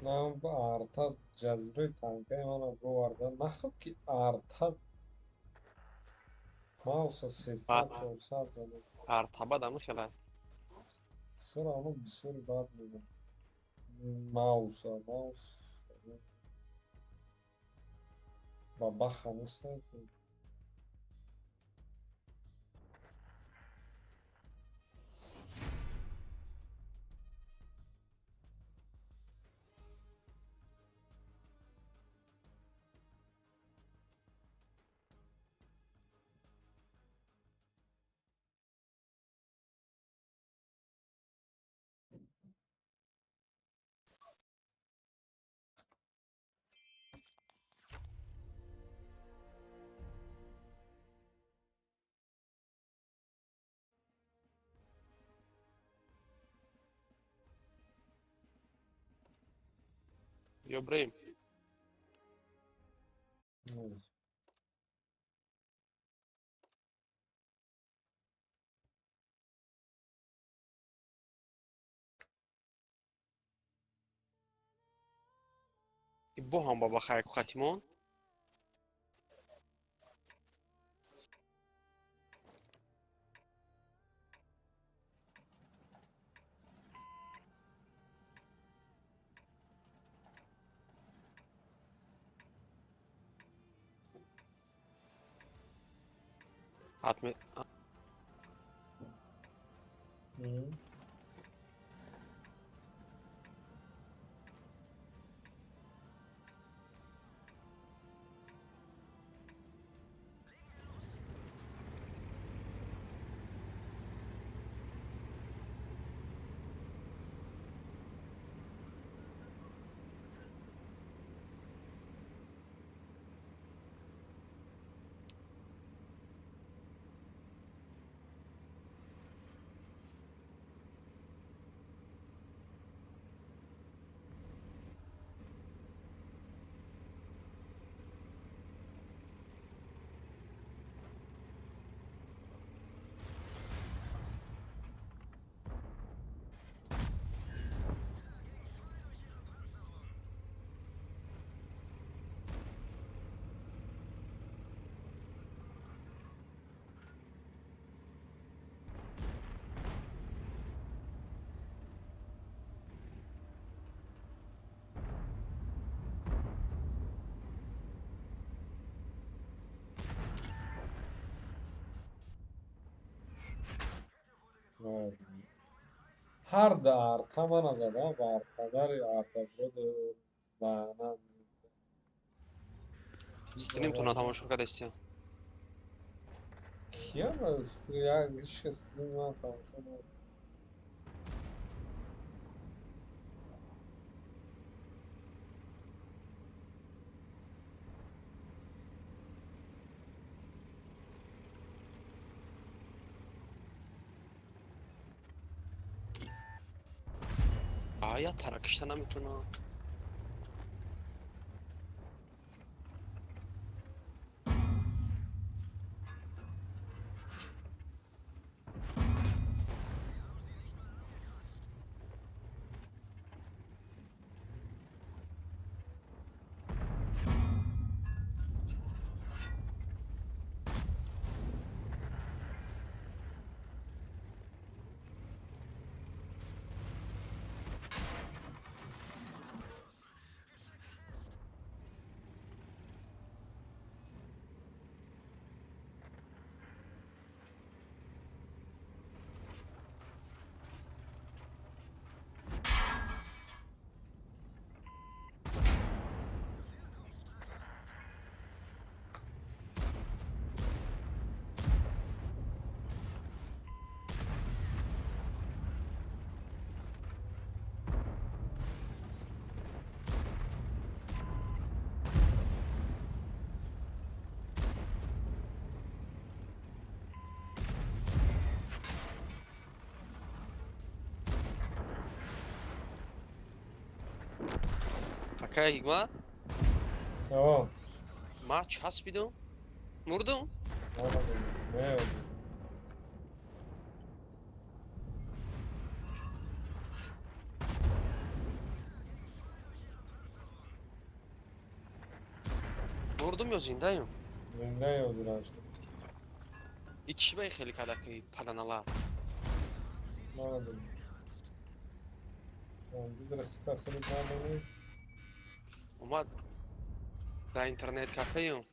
Нам арта ҷазираи танкаи мана боварда нахоб ки арта мауса 300 400 задам. Арта бадам хела. Сира оно бисёри бад мезанад. Мауса, маус ба баха нестан ки. Ё брейм. Бо ҳам баба хайку хатимон. Атме. Ҳар да арта мана зада бар падари арта буд лаънат. Стримтона тамошо кардастия. Кия стрим, ҳеч стрим ман тамошо накардам. Ая таракишта наметавонам. Акай Ҳикмат? О. Ма часпидум? Мурдум? Не. Мурдум ё зиндаем? Зиндаи ҳозираш. И чӣ ба хеле када ки паданала? Намедонам. Бидра хеле намонӣ. Омад дар интернет кафеюм.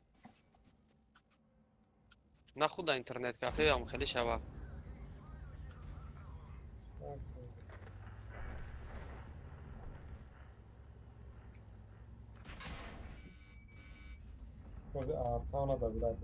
На худ дар интернет кафеам хеле шава. Бози артана да билад.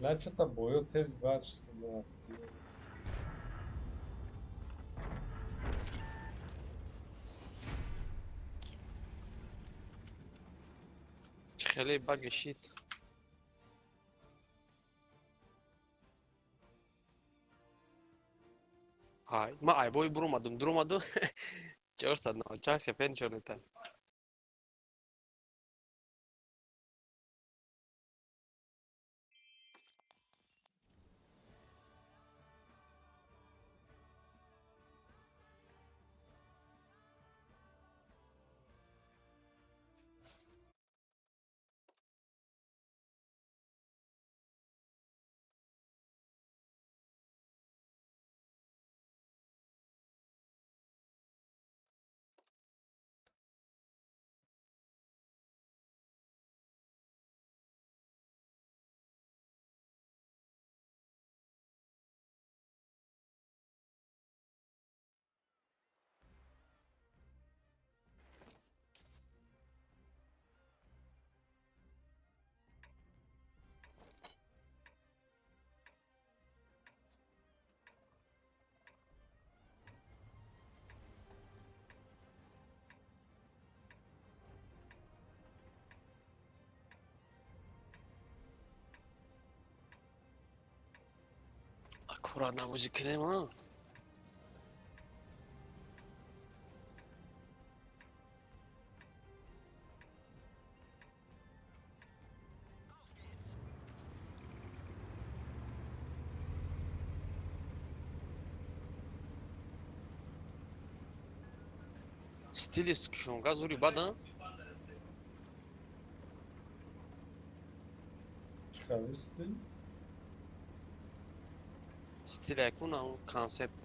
Лачата боё тез бач сида. Хеле баги шид. Ҳай, ма айбои буромадум, дуромадум. 494 хп нишон метаҳад. Аккуратно бозӣ кунем, а? Стили шонга зури бад, а? Чӣ хеле стил? Стил якун ам концепт.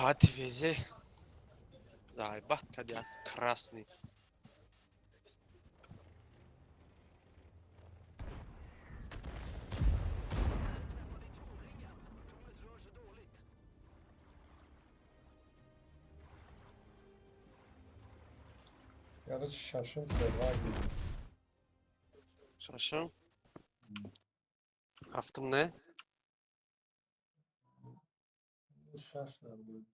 Ҳати везе. Зайбат кади аз красный. Короче, шашум сервак дидем. Шашум? Ҳафтум не? Шаш набуд.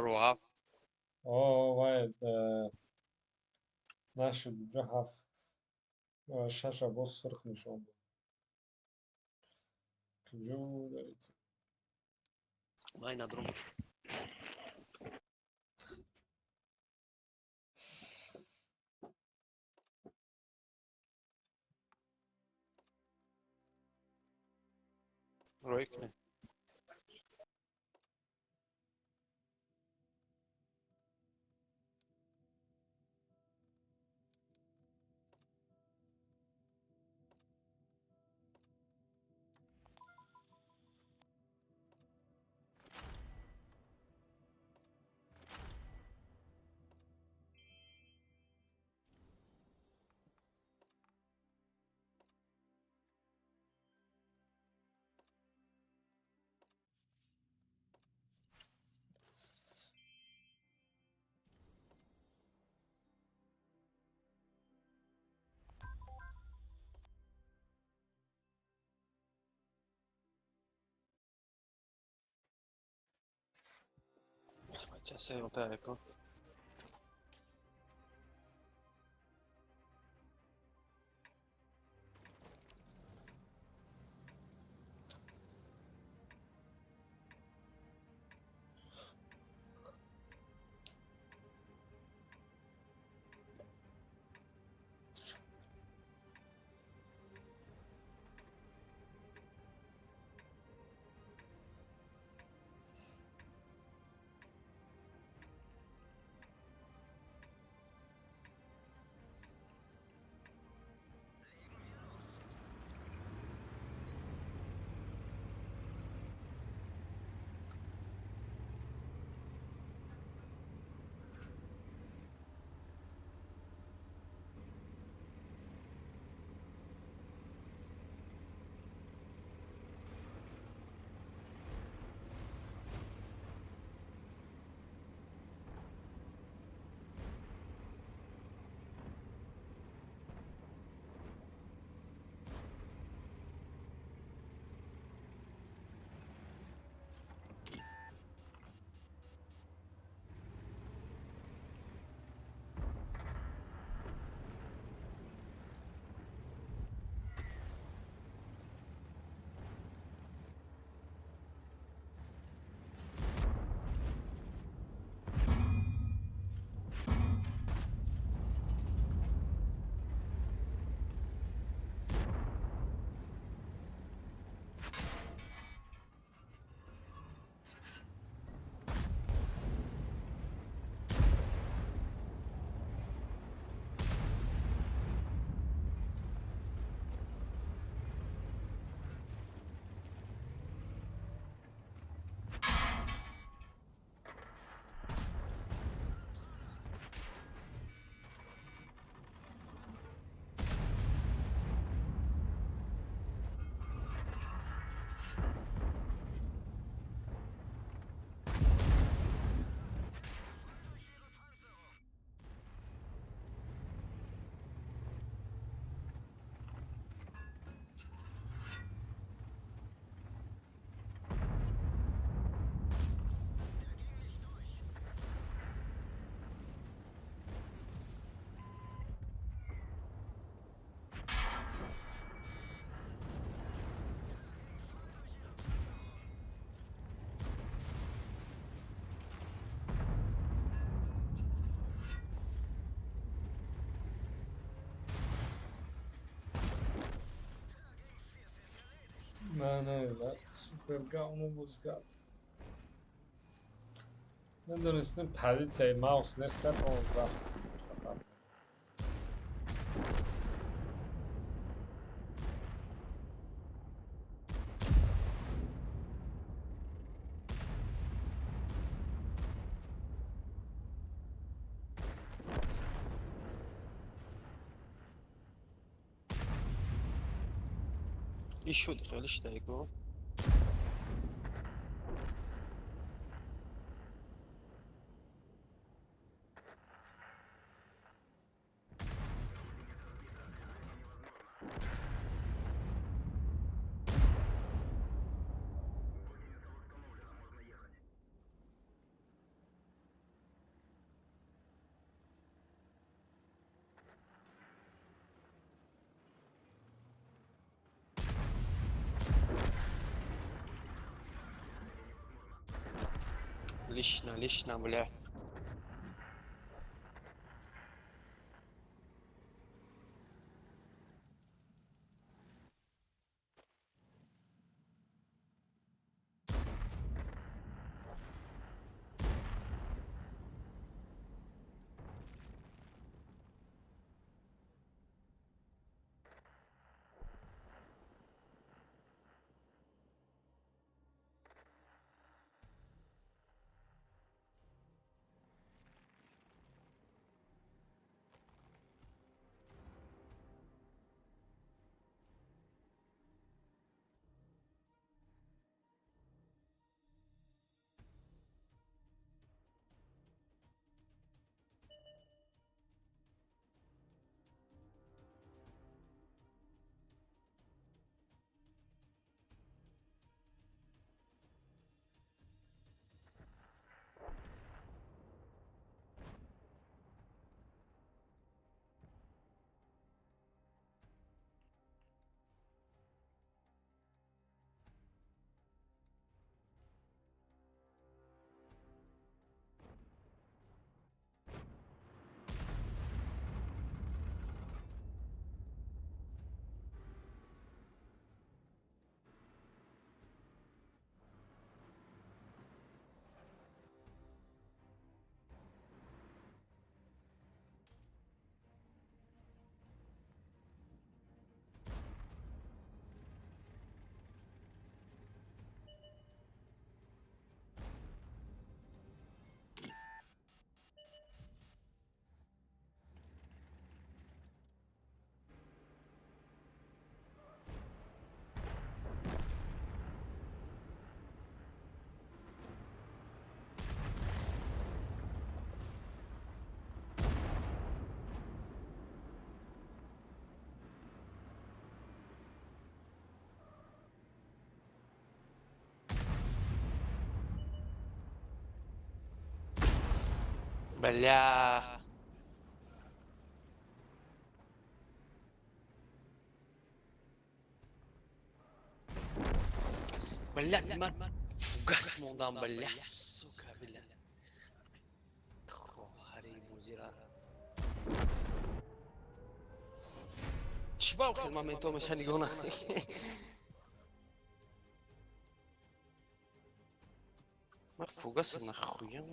Роҳаб. О, вай, нашид, ҷо ҳафт, шаша боз сурх нишон дод. Куҷо даред? Май надрум. Рой кунед. Бача сейлта эко. Не, не, да, супер говно боз кард. Намедонистем позитсияи маус неста 15. Иш шуд хеле шидаико. Лично, лично, бля. Бля. Блядь, ман фугас мондам, бля, сука, бля. Хоҳари бозира. Чӣ ба охир моментҳо меша нигоҳ на. Ман фугаса нахуям.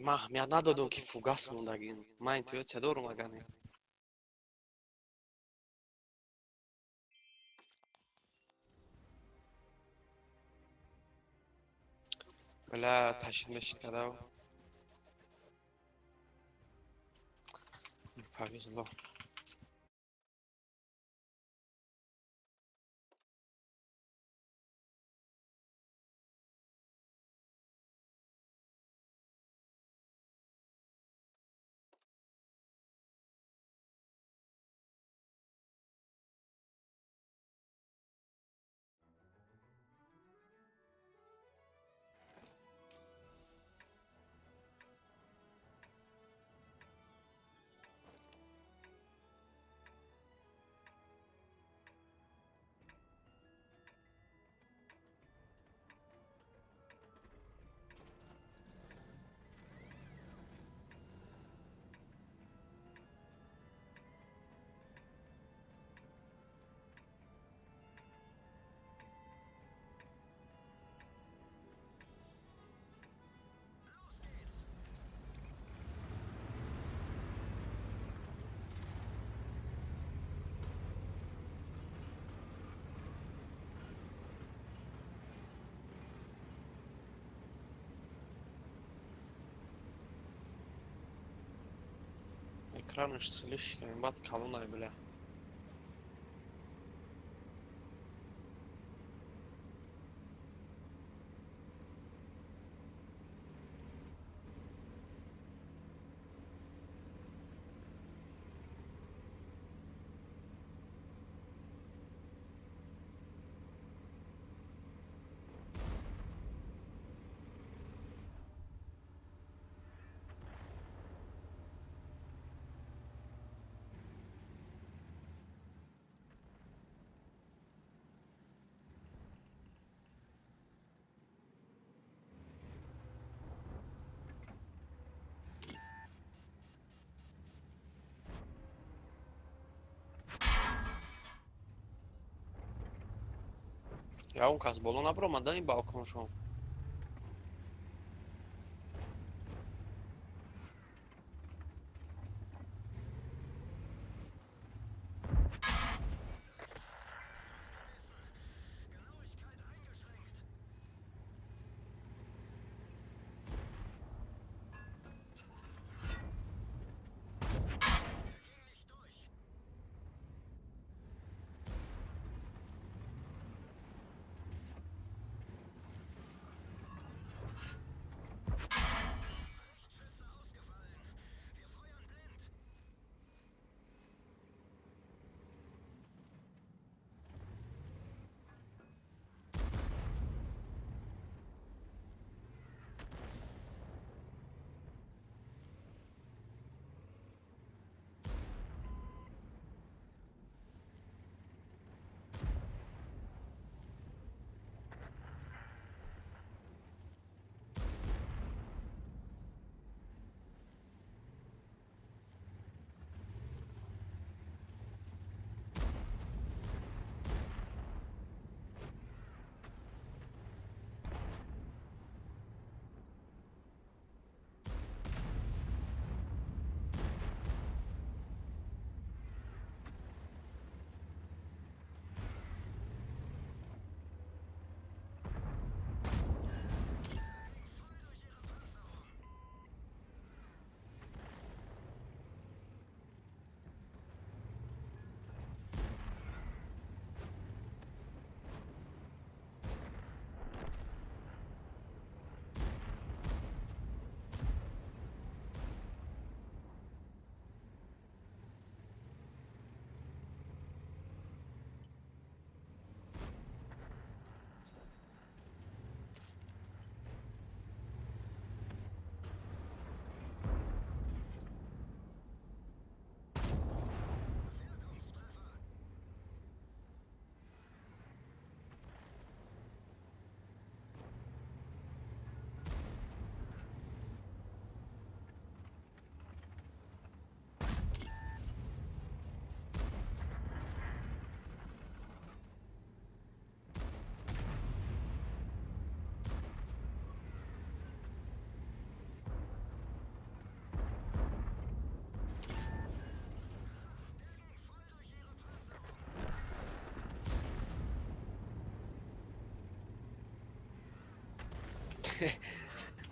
Ман аҳамият надодам, ки фугас мондагин. Ман интуитсия дорум, агар не. Бля, ташид мешид кардав. Не повезло. Экранаш слишком бад калонай, бля. Ягон кас боло набаромада ин балконшон.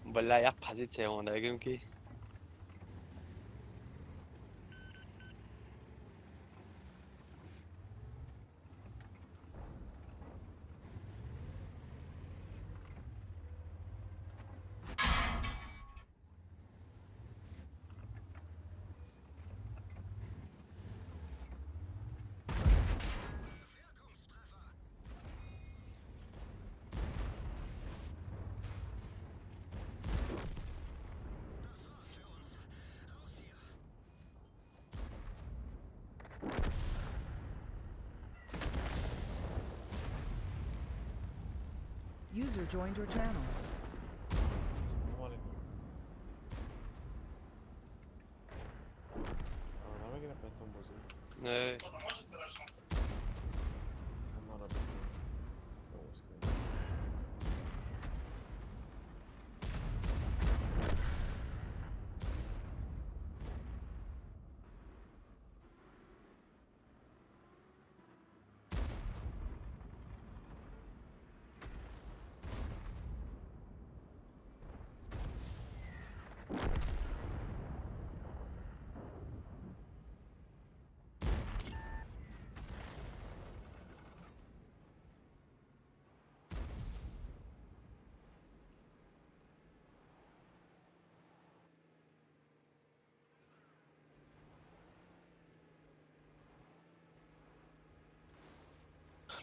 Бля, я позиция омадагим ки. User joined your channel. Не.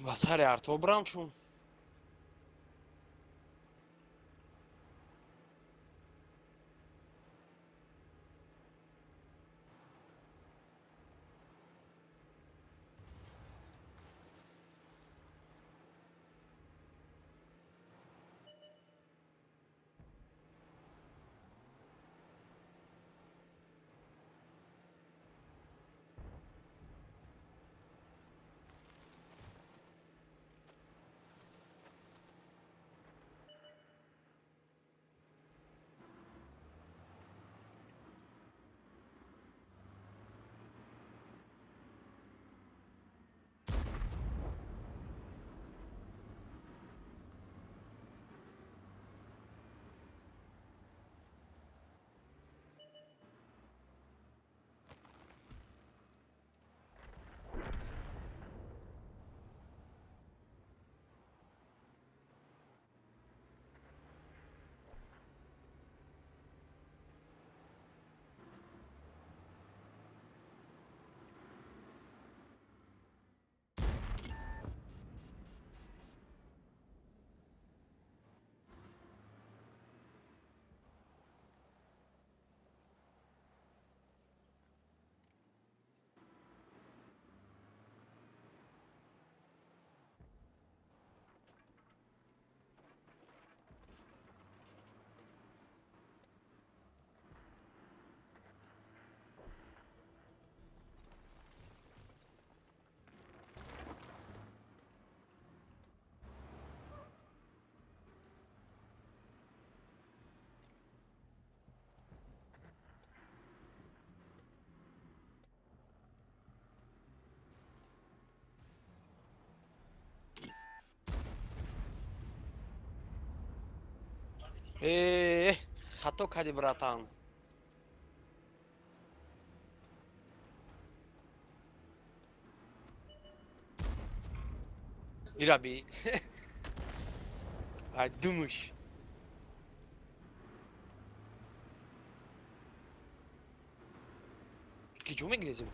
Ба сари арто брам чун. Э, хато кади, братан. Ираби. Ай, думаш. Ки ҷо мегирезем?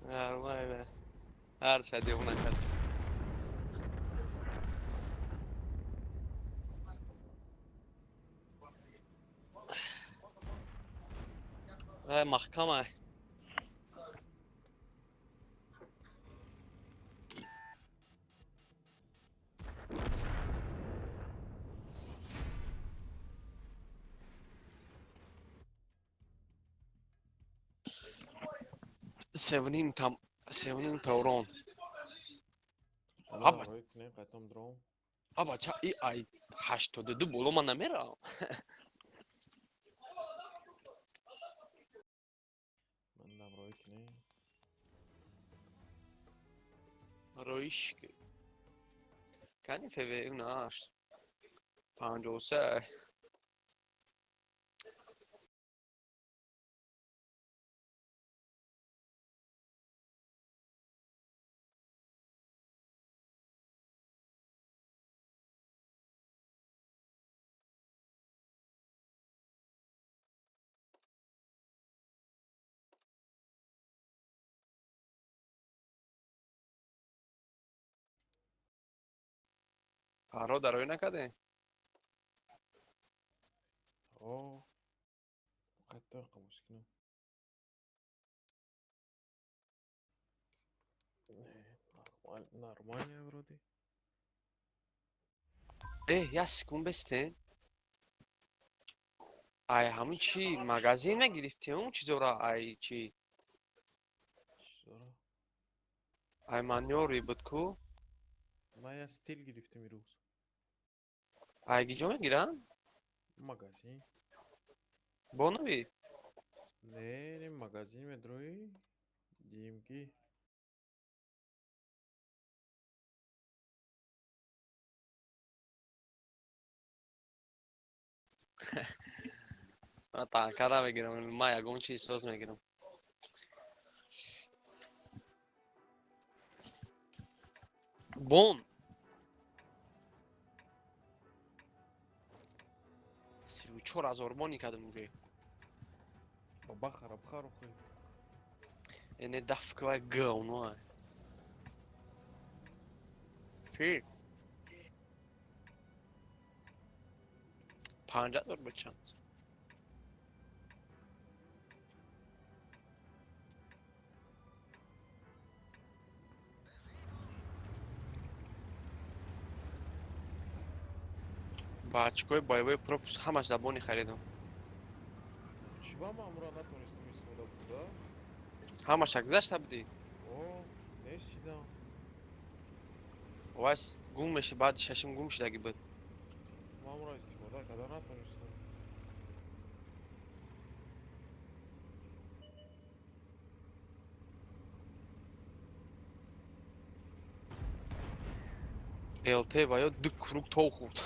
Нормально. Ҳарча девона кард. Ай, маҳкама. Севним там, севним таврон. Аба. Аба, ча и ай 82 боло ман намерам. Роиш кани ФВ наш 53. Паро дарои накарде? О, қайта қабул кунам. Нормально вроде. Э, як секунд бестен. Ай, ҳамун чи магазин нагирифтем, он чизора, ай чи? Чизора? Ай манёри буд ку? Ман як стил гирифтем ирӯз. Ай гиҷо мегирам? Магазин. Бонови? Не, не, магазин медрои. Дим ки Ман танкара мегирам, ман ягон чиз соз мегирам. Бон! 34 000 бони кардам уже. Бахара, бхару хуй. Эне дафквай говно. Чӣ? 50 000 ба чанд? Ба очкои боевой пропуск ҳамаш забони харидам. Чӣ ба ман амро натонистам истифода бурда? Ҳамаша гузашта будӣ? О, нестидам. Вай гум меши, баъди шашум гум шудаги буд. Ман амро истифода карда натонистам. ЛТ ва ё ду круг тов хӯрд.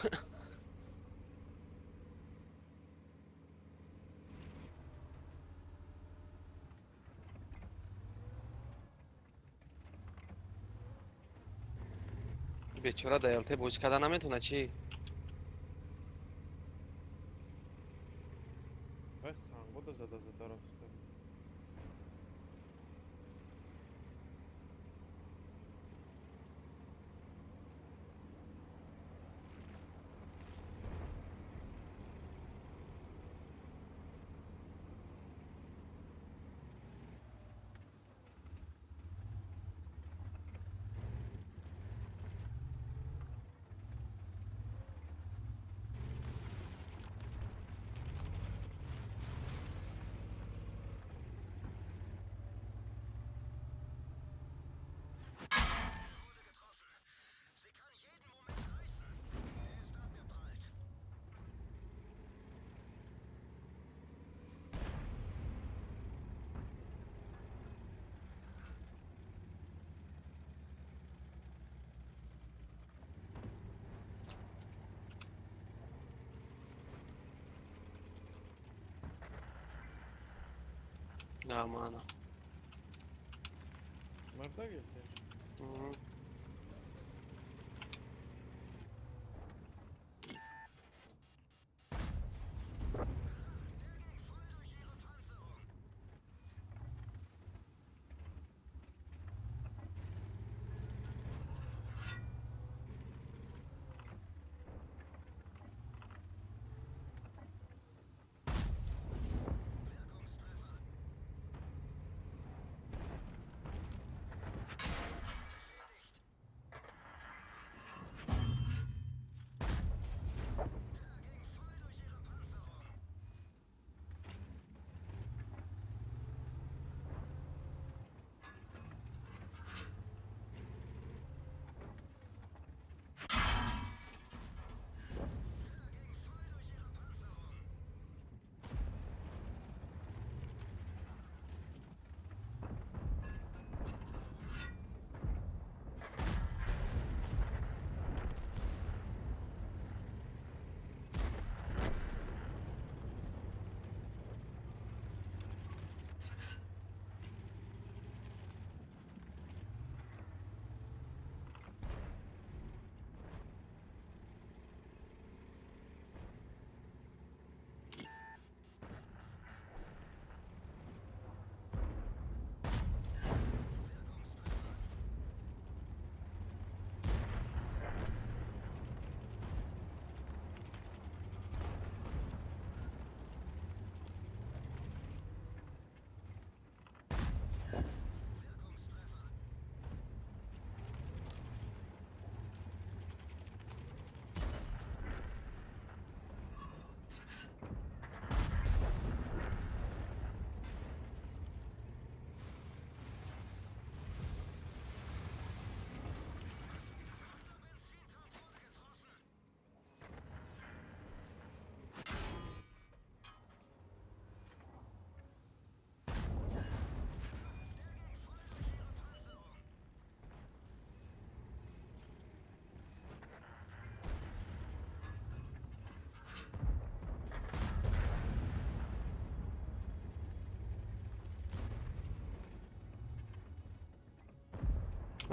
Бечора дар ЛТ бозӣ карда наметавонад чӣ? Вай сангода зада зада рафта. Амана. Марда гирифтем?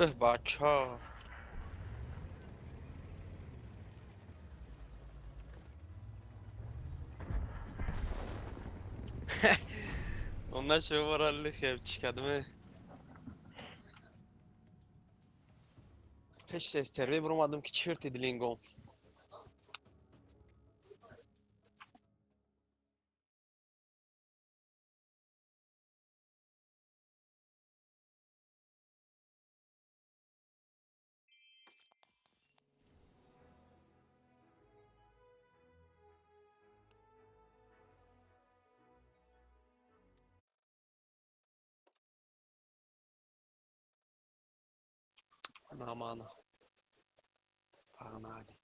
Эҳ, бача. Онна шо лихев чӣ кардаме? Пеш сестерве биромадам ки черти дилингом. Намана. Погнали.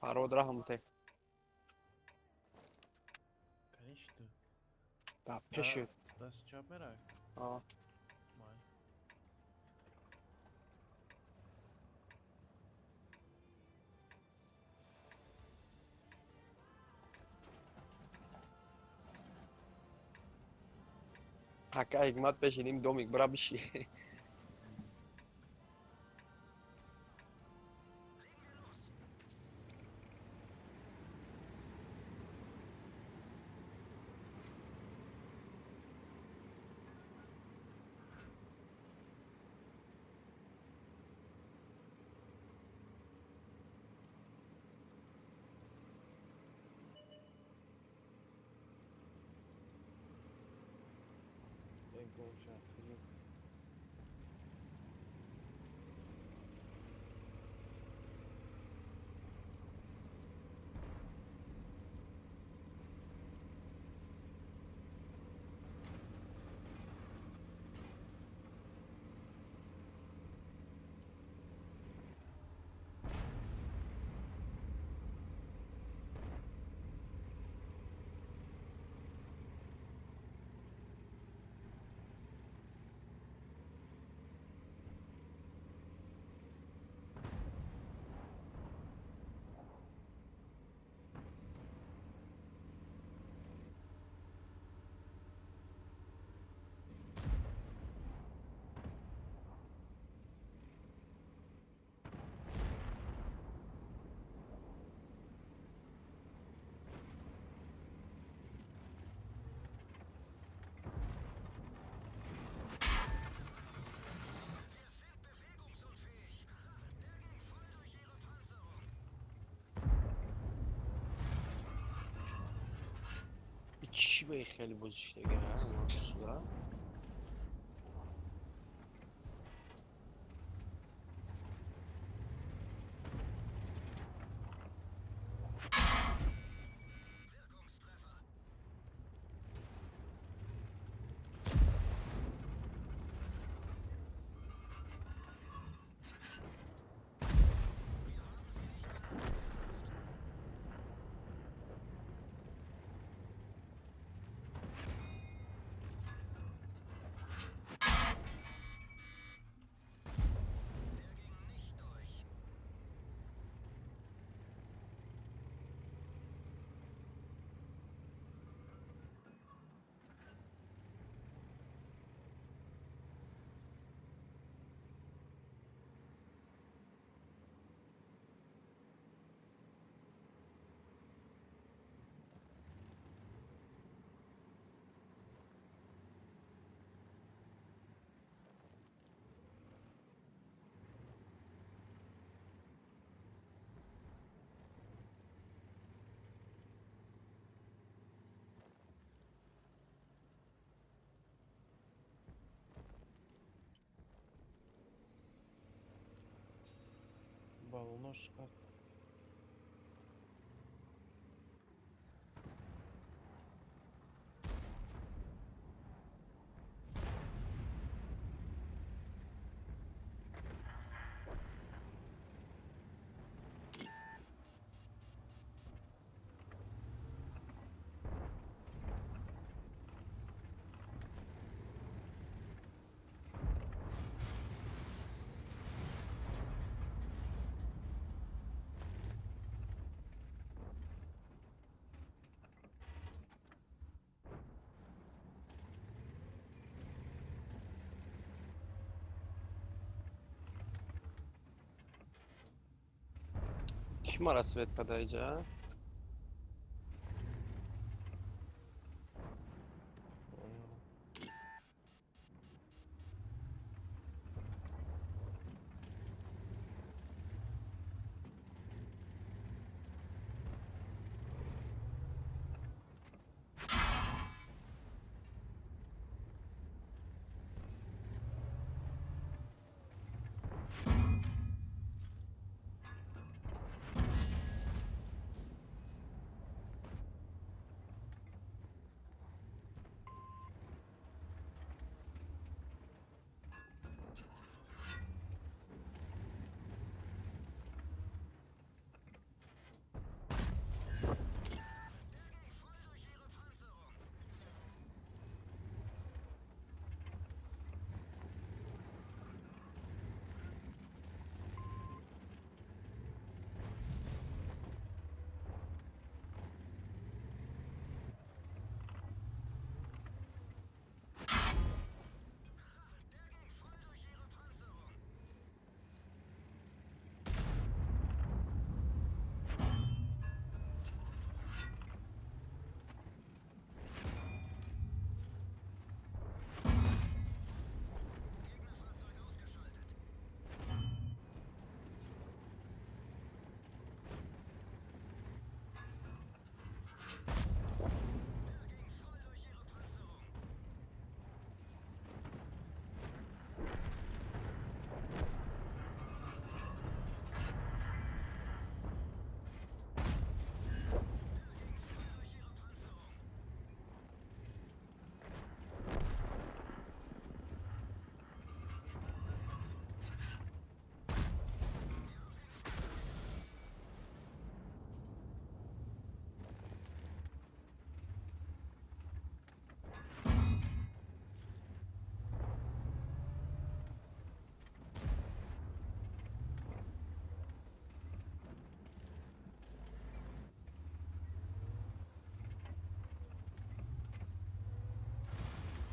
Парод раҳмте. Конечно. Да, пеши. Даст чап мерай? А. Май. Ака ҳикмат пешиним домик бира биши. Чӣ ба хеле бозиштага сурат? Балонош как? Ки мара свет када иҷа?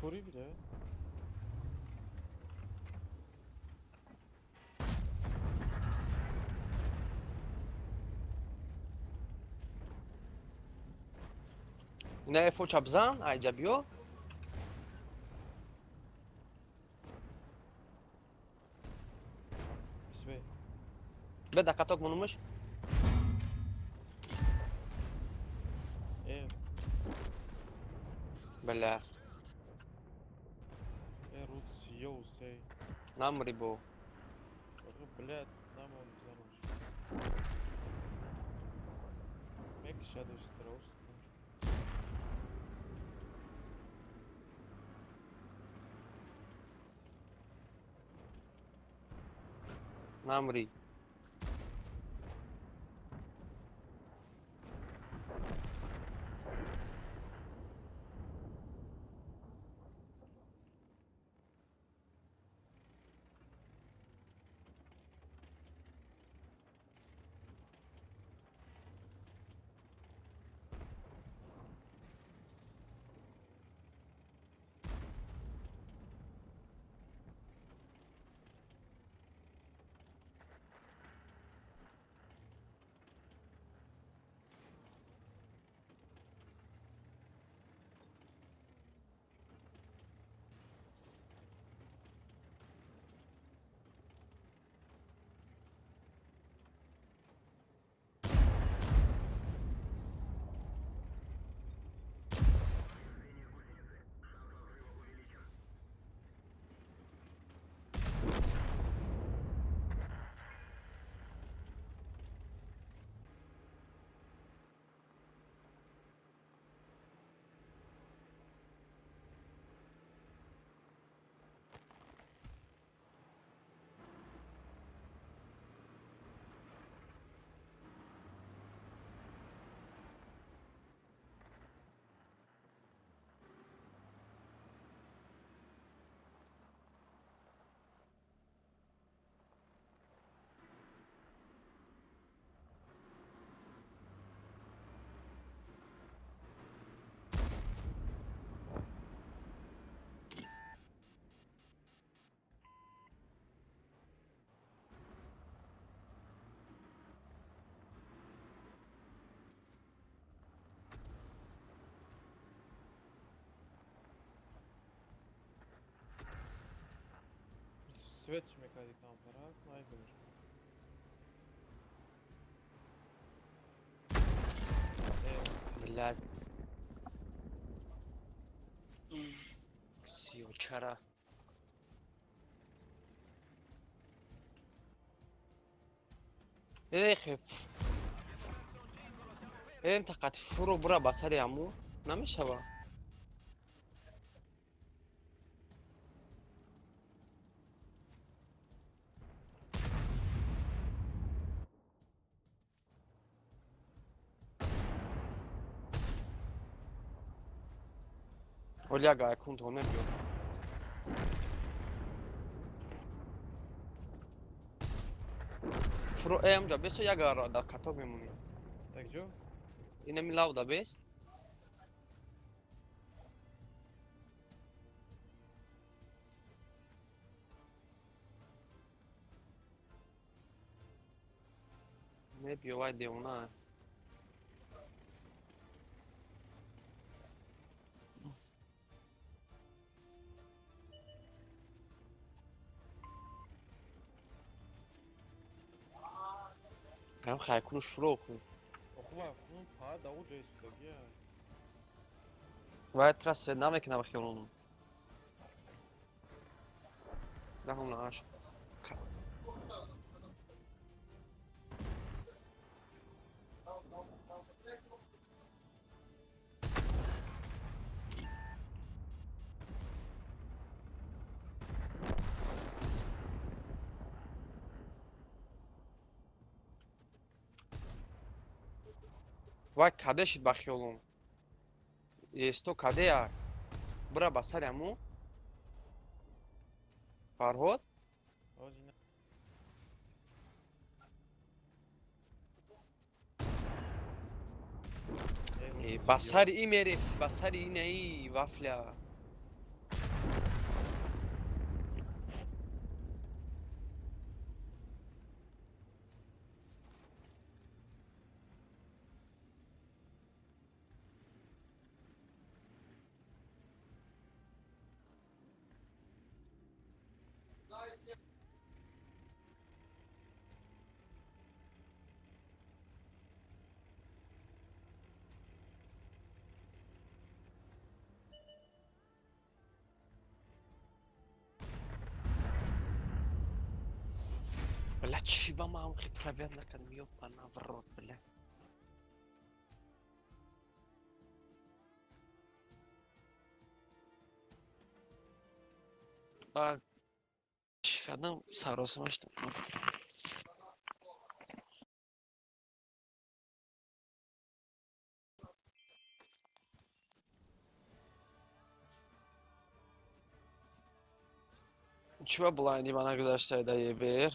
Фури буда? Ина F4 бизан, айҷа биё. Бисме. Беда каток монумаш. Э. Бля. Э, руц, йоу, сей. Намри бо. Блядь, нам он бизануш. Мекшадаш страус. Намри. Светш мекарди камтарак, найгумш. Блядь. Сиочара. Эх, эм тақат фуро бура ба сари аму намешава. Оляга акун то небиё. Фуро амҷа бесо ягара дар қатор мемонӣ. Так ҷо? Инами лавда бес. Небиё вай девона. Ам хайкуну шуро ху. Охва, хун па да уҷа истодагия. Вай трасса намекунам ба хиёлонум. Раҳм нааш. Вай каде шид ба хиёлон? Есто кадея? Бура ба сари аму? Фарҳод? Ба сари и мерефти, ба сари инаи вафля. Бля, чӣ ба ман хи пробел накардам, ёбана в рот, бля. Ба чӣ кардам, саросима шудам. Чӣ ба блайнди ба нагузаштае да ебер?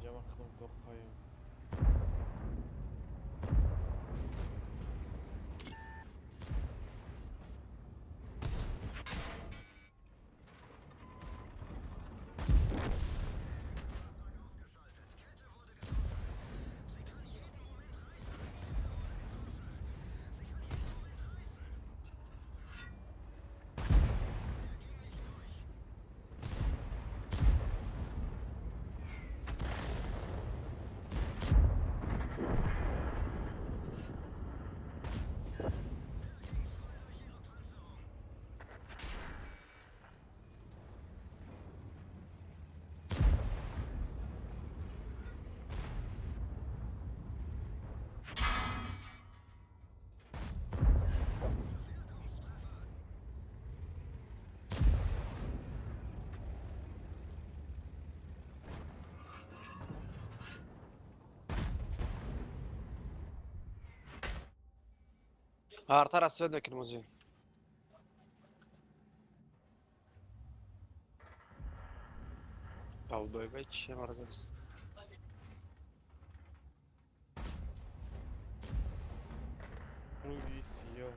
Иҷа ман худам тоққаем. Артара свет мекунем озӣ. Долбоебай, чем разрез? Рӯи сиёҳ.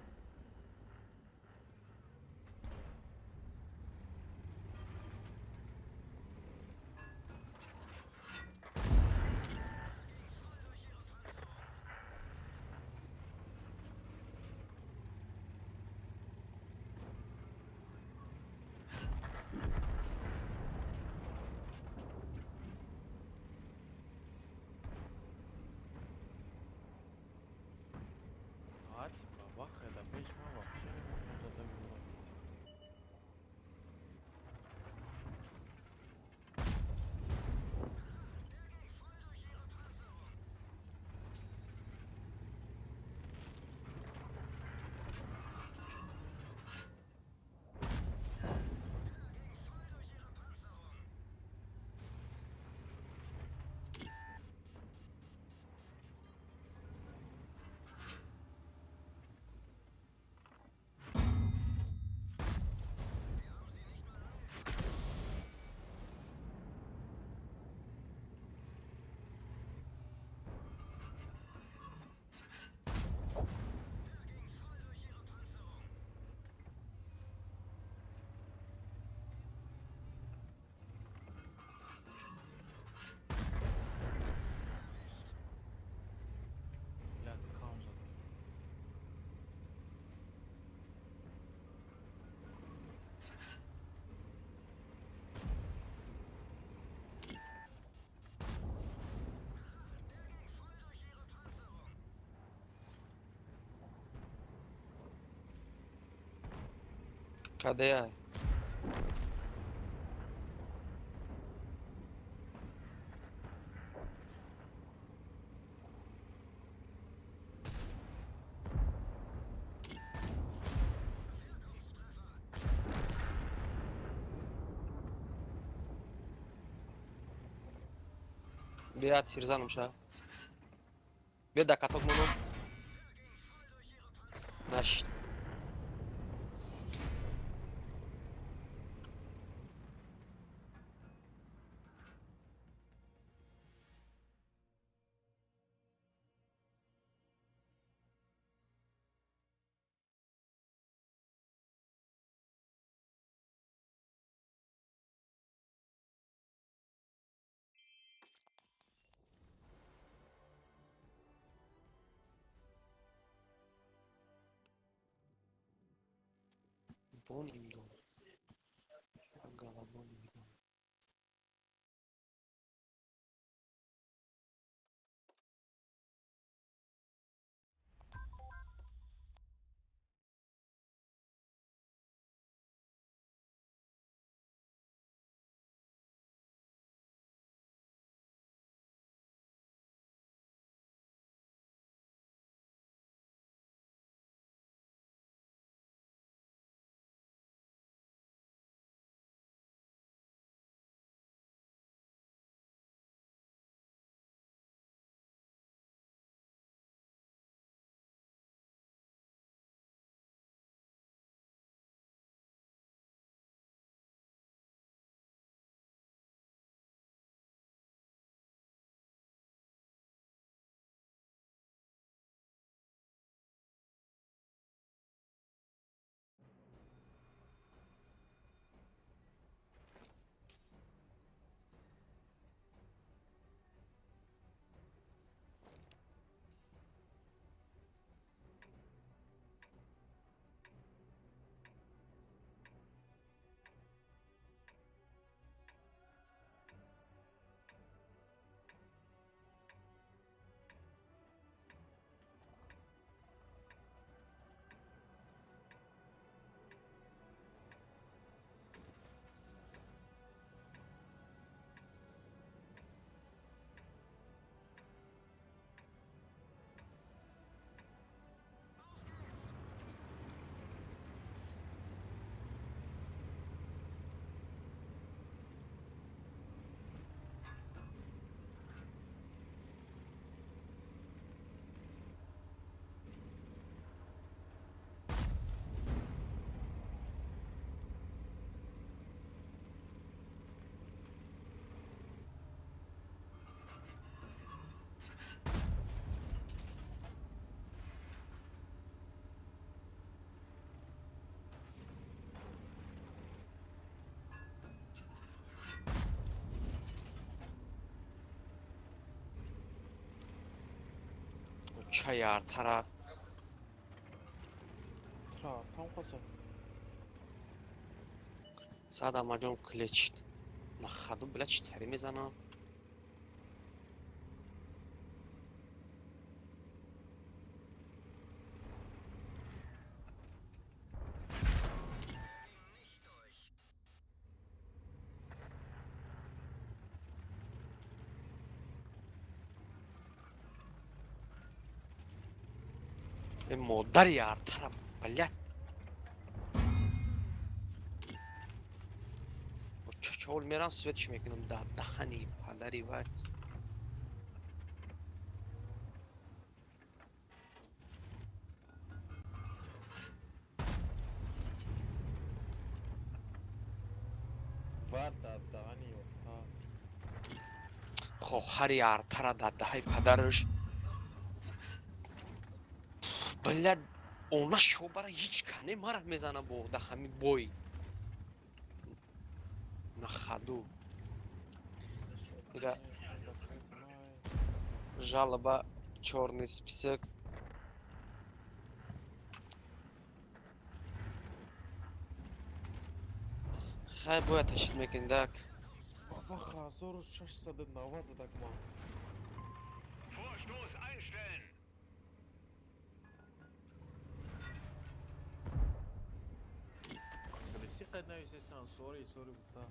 Вақт пеш ман вообще наметавонам зада бимонам. Блядь, кам зада. Кадея? Биа тирзанам ша. Биа да каток монам. Нашид. Боним дом. Головоним дом. Бочаи артара. Тра, там қача. Сад амаҷон клечит. На хаду бля читари мезанам. Модари артара, блядь. Чачол мерам светш мекунам дар даҳани падари вай. Ва дар даҳани ёфта. Хоҳари артара дар даҳаи падараш. Блядь, она шобара ҳеҷ кане мара мезана бо да ҳами бой. На ходу. Ира жалоба, черный список. Хай бояд ташид мекиндак. Баба 1690 задак ман. Vorstoß einstellen! Англиси қад нависесан, сори, сори гуфта.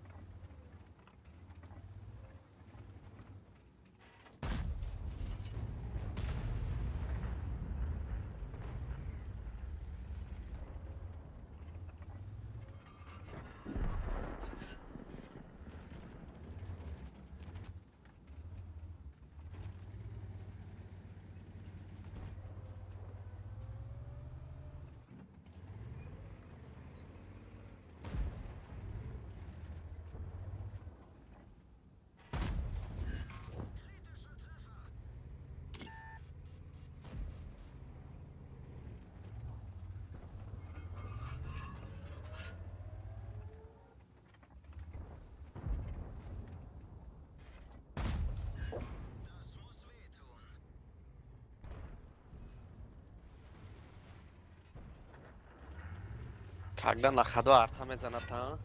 Когда на ходу арта мезанад, а?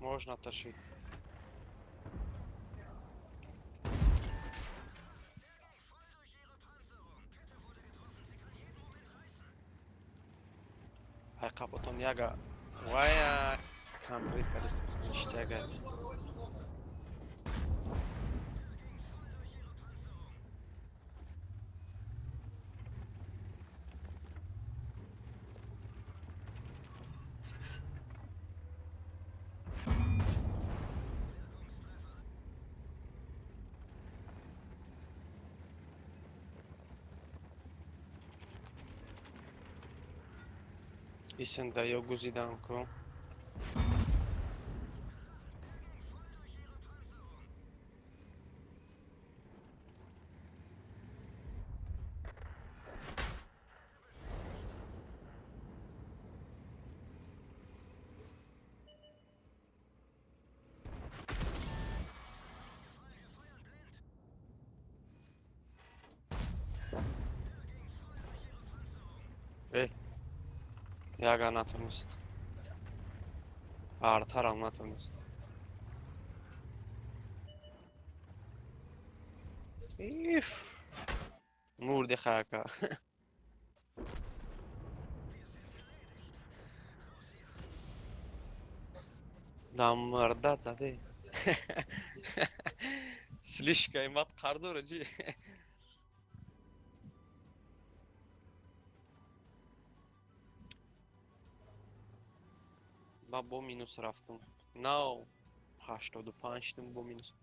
Можно тащить. Ай, капотон яга. Вая контрит кадис ништяга. Исен да ё гузидан ку. Эй. Яга натонист. Артарам натонист. Иф. Мурди хака. Дамарда заде. Слишком мат қардора ҷи. Ба бо минус рафтум. Нау. 85 шидум бо минус.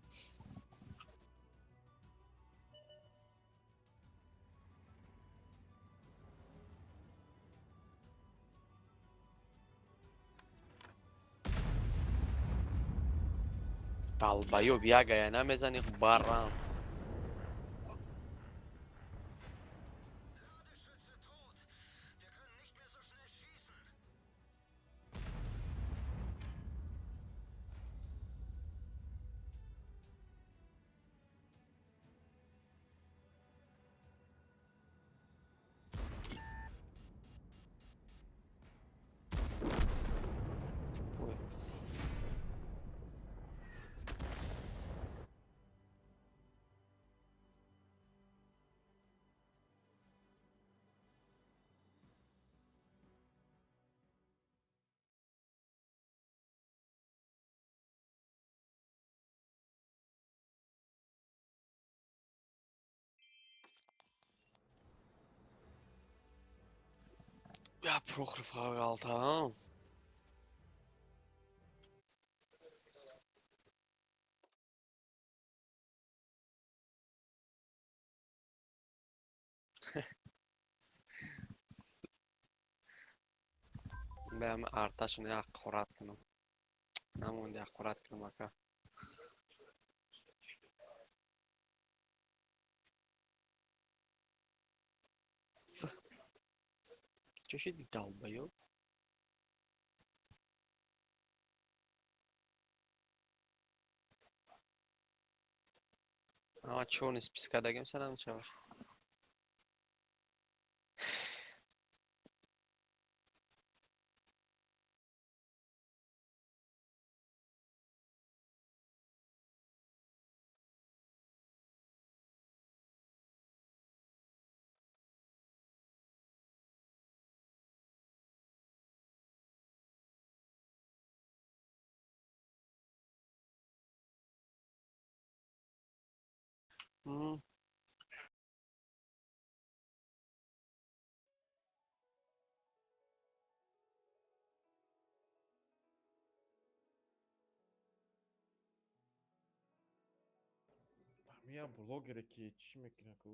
Долбоёб, ягая намезани барам. Тупой. Я Прохоров ғалтам. Бам арташон як қурат кунам. Намонда як қурат кунам ака. Чё шиди долбоёб? Ама чёрный списка дагем санам чаваш. Ҳамия блогере ки чӣ мекунад ку?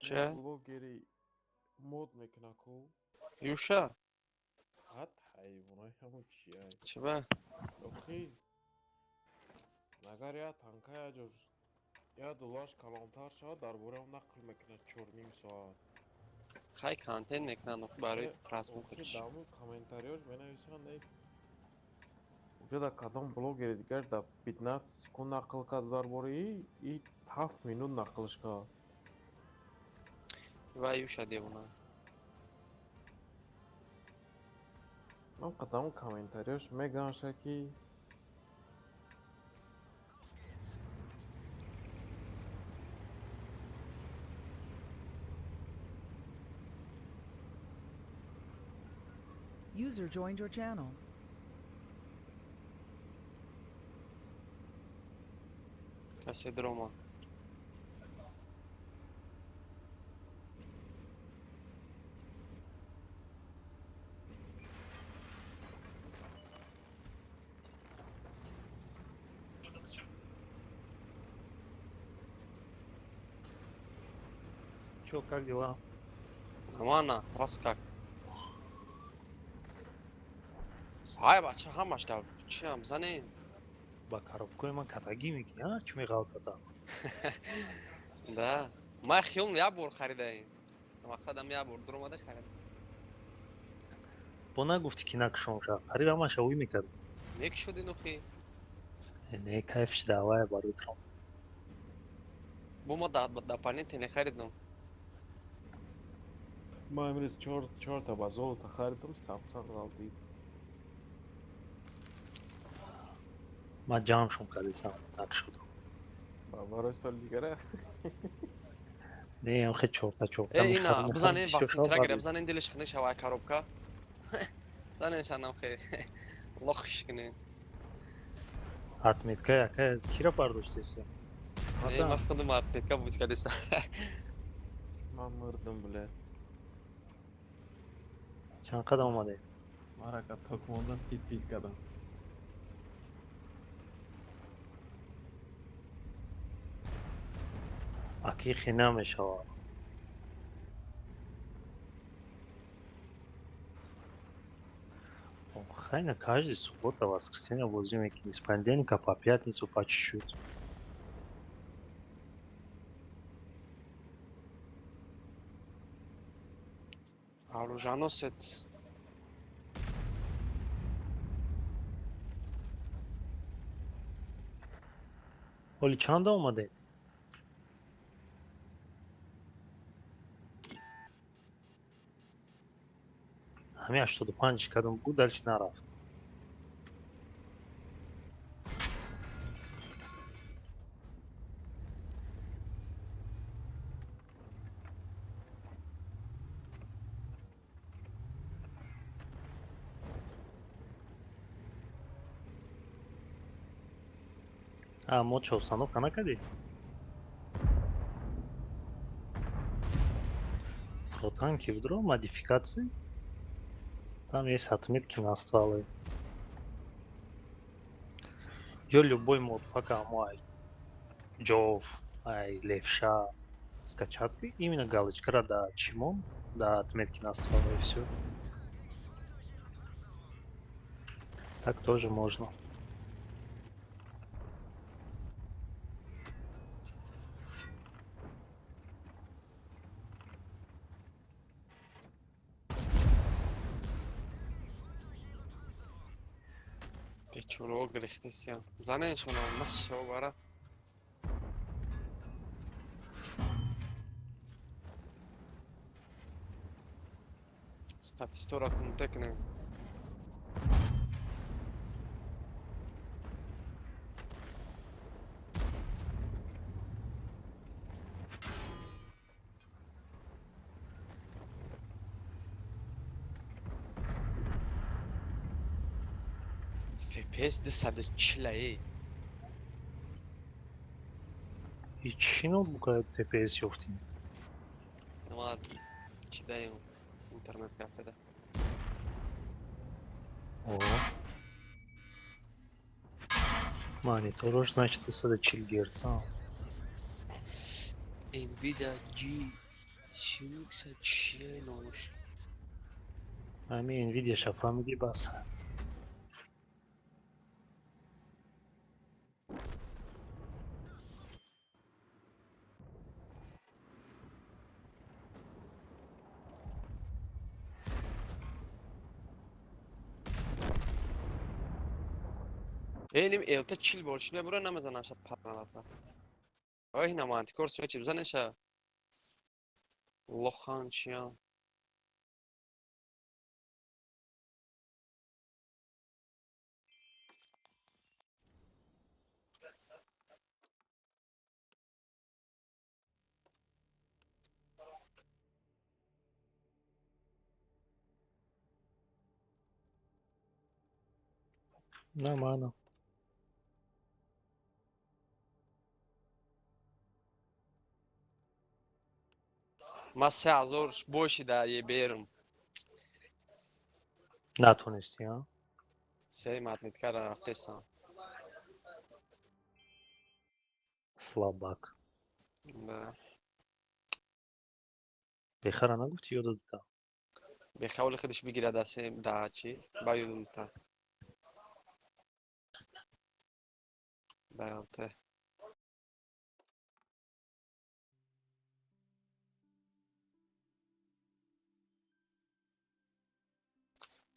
Че? Блогери мод мекунад ку? Юша? Ҳат ҳайвонаи ҳамон чия? Чиба? Охи агар я танка я ҷош я дулаш калонтар шавад, дар бораи он нақл мекунад 4,5 соат. Хай, контент мекунанд охи барои просмотр. Охи даму комментариёш менависанд, эй уже дар кадом блогери дигар дар 15 секунд нақл кард дар бораи и 7 минут нақлш кард. Ва Юша девона. Ман қадам комментариёш меганша ки User joined your channel. Касе дрома. Чё, как дела? Нормально, вас как? Ҳай бача, ҳамаш да чиам занем. Ба коробкаи ман катагӣ мекунӣ, а? Чӣ меғалтадам? Да. Ман хиёлм як бор харидаем. Мақсадам як бор дуромада харидам. Бо нагуфтӣ ки накушом шав. Қариб ҳамаша ӯй мекардам. Мекушуди нухи. Не, кайф шуда, авая барои тром. Бо ма дополнительно нахаридам. Ман имрӯз чорта ба золото харидам, сабсан ғалтид. Ман ҷамъшон кардистам, накушудам. Барои соли дигара? Не, охе чорта чорта Э, ина, мехарам, бизанем бисёр вақти шав трагера, баъд. бизанем дилиш хунук шава коробка. Занем шанам хе. Лохш кунем. Отметка яка кира бардоштеси? Не, ман худам отметка буз кардистам. Ман мурдам, бля. Чанд қадам омадем? Марака ток монда тит-тит кардам. Аки хе намешавад. Хай на каждый суббота, воскресенье бозӣ мекунӣ. С понедельника по пятницу по чуть-чуть. Оруженосец. Оли чанда омадед? Ҳамин 85 кардам, буд, дальше нарафт. А, мо чо, установка накардӣ? Про танки вдро модификации. Там есть отметки на стволы. Ё любой мод, пока мой Джов, ай, левша, скачать, именно галочка да чимон, да отметки на стволы и все. Так тоже можно. Бечуро гирифтесия. Занешона машо бара. Статистора кунтекне. FPS 240. И чӣ ноутбука FPS ёфтӣ? Ма чӣ даем интернет кафеда. О. Монитораш, значит, 240 Гц. Nvidia G чие номаш? Ами Nvidia ша фаҳмидӣ бас. Ним элта 40 бор чӣ мебура намезанаша парнарафта. Ой, на мантикор свечи бизанеша. Лохан чия. Нормально. Ма 3000 боши да еберм. Натонистӣ, а? Се матметкара рафтесам. Слабак. Да. Бехара нагуфти ё додита? Беха оли худаш бигира да се да чӣ? Ба ё додита. Да, те.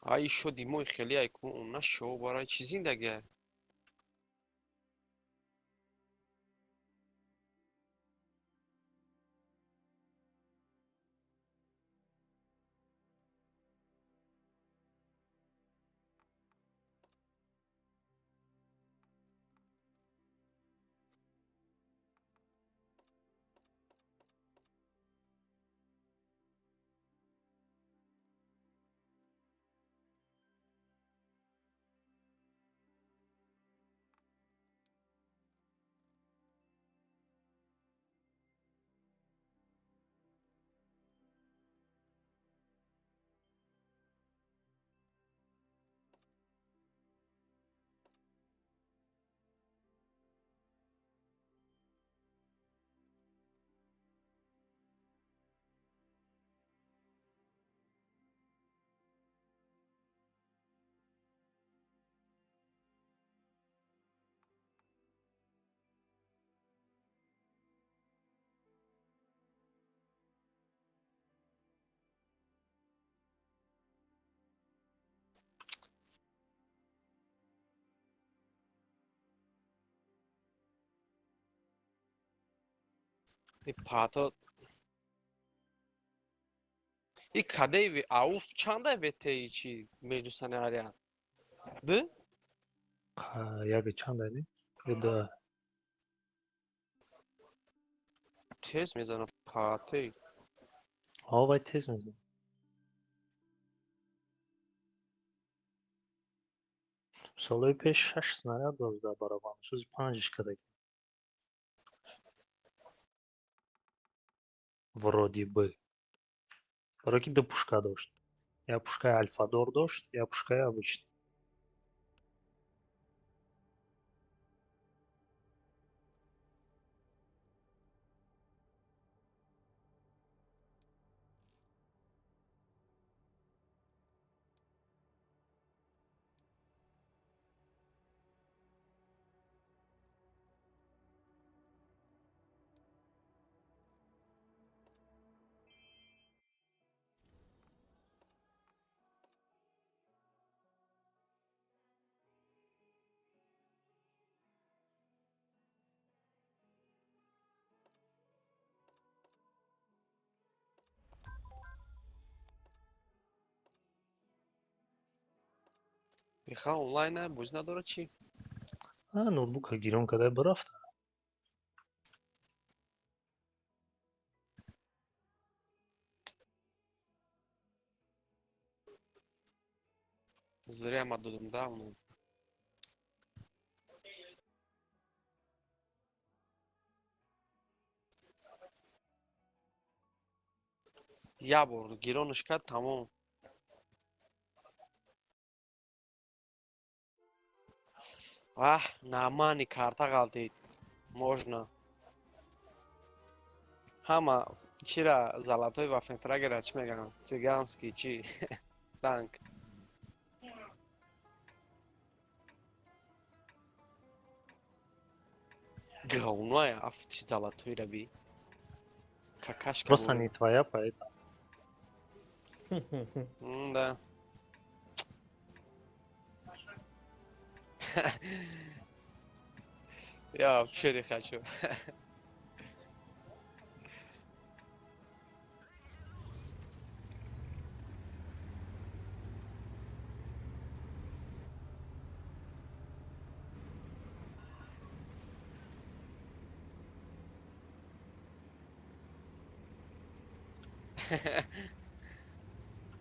Ай шоди мой хеле ай ку нашо барои чӣ зиндагӣ? И пато. И кадеви ауф чанда ВТ чи между снаряд? Д? Яга чанда не? Да. Тез мезана пате. Ҳо, вай тез мезана. Солҳои пеш шаш снаряд дошт дар барабан, сӯзи панҷиш кардагӣ. Вроде бы. Барои ки ду пушка дошт. Як пушкаи альфадор дошт, як пушкаи обычный. Миха онлайн бозӣ надорад чӣ? А, ноутбука гирон карда бирафта. Зря ма додам, да, оно. Я бор гиронаш кард, тамом. Аҳ, намани карта ғалтид. Можно. Ҳама чира золотой вафентрагера чӣ мегӯянд? Цыганский чӣ? Танк. Говное, аф чи золотой раби. Какашка. Просто не твоя, поэтому. Да. Я вообще не хочу.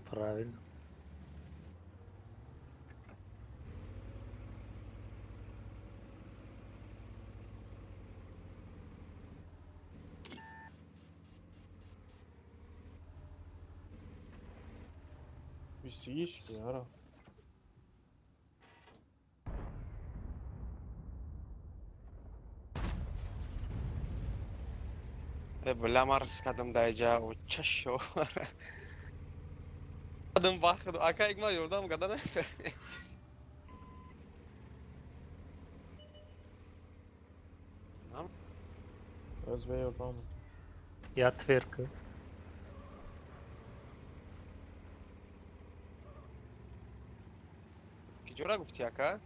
Правильно. Висишь, яра. Бля, марс кадам дайҷа, чашо. Кадам бахд, ака игма ёрдам када. Разве ёрдам? Я тверка. Киҷора гуфти, ака?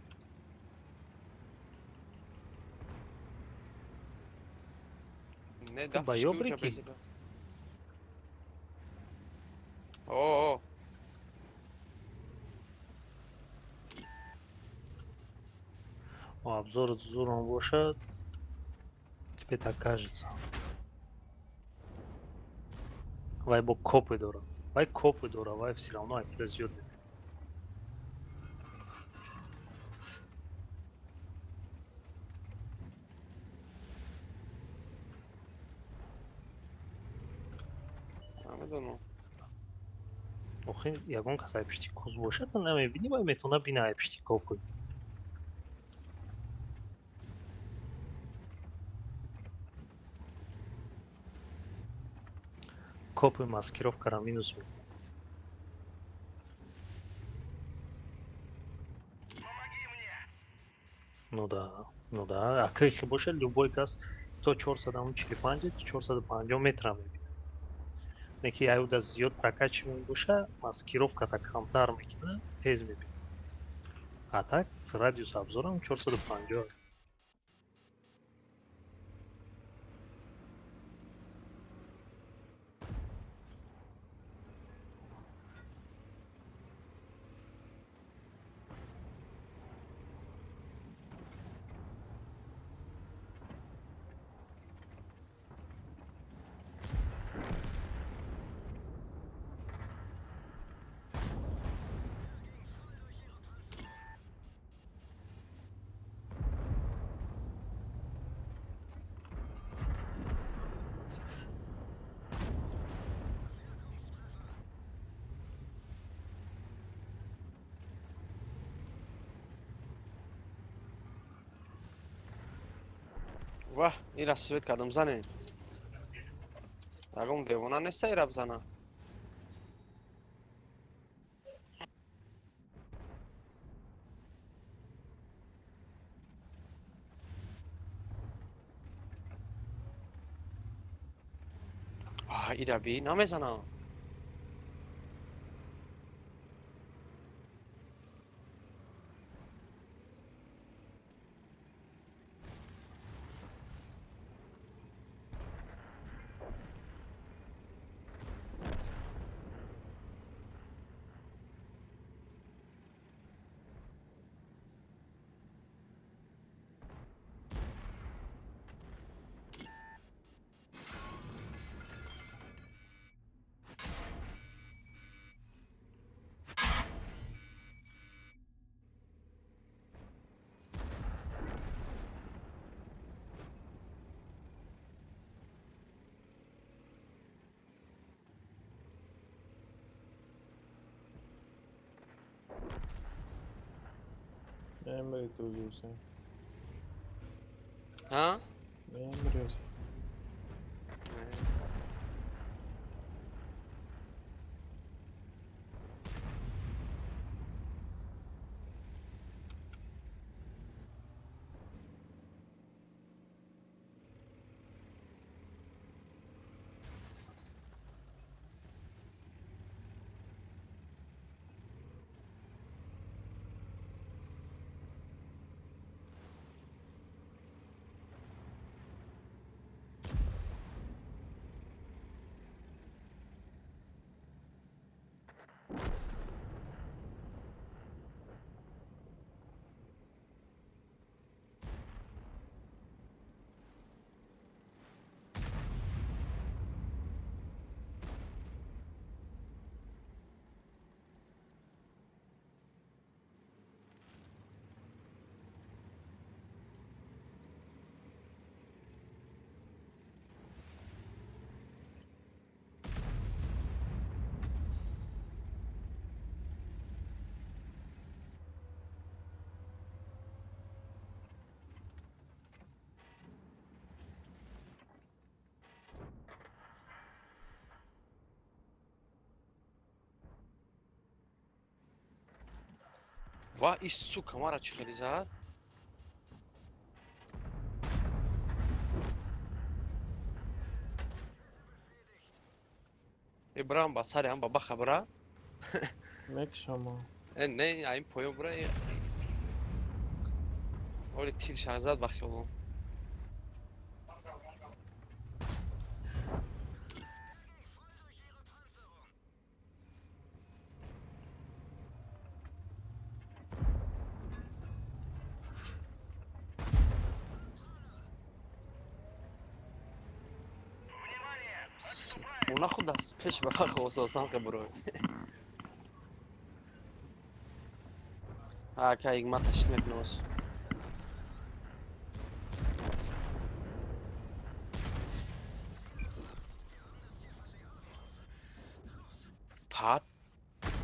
Не, Ту ба ёбрики? О, О, обзор зуром бошад. Тебе так кажется. Вай бо копы дора. Вай копы дора, вай все равно айфта зиёд. Намедонам. Охи, ягон кас ай пишти куз бошад, намебини, вай метавона бина ай пишти копы. Копы маскировкара минус мекунад. Ну да, ну да. А ки бошад, любой кас то 445, 450 метра мебинад. Не ки аюда зиёд прокачиваем боша, маскировката камтар мекунад, тез мебинад. А так, радиус обзорам 450. Ваҳ, ира свет кардам, занем. Ягон девона неста ира бзана. А, ира би намезанам. Emre tuzusen. Ha? Emre. Ва ис сука мара чӣ хеле зад? Э брам ба сари ҳам ба баха бра. Мекшама. Э не, айн поён бра. Оли тир шаҳзад ба хиёлон. Она худ аз пеш ба фарқ ососан ке бурой. Ака игма ташид мекунос. Пат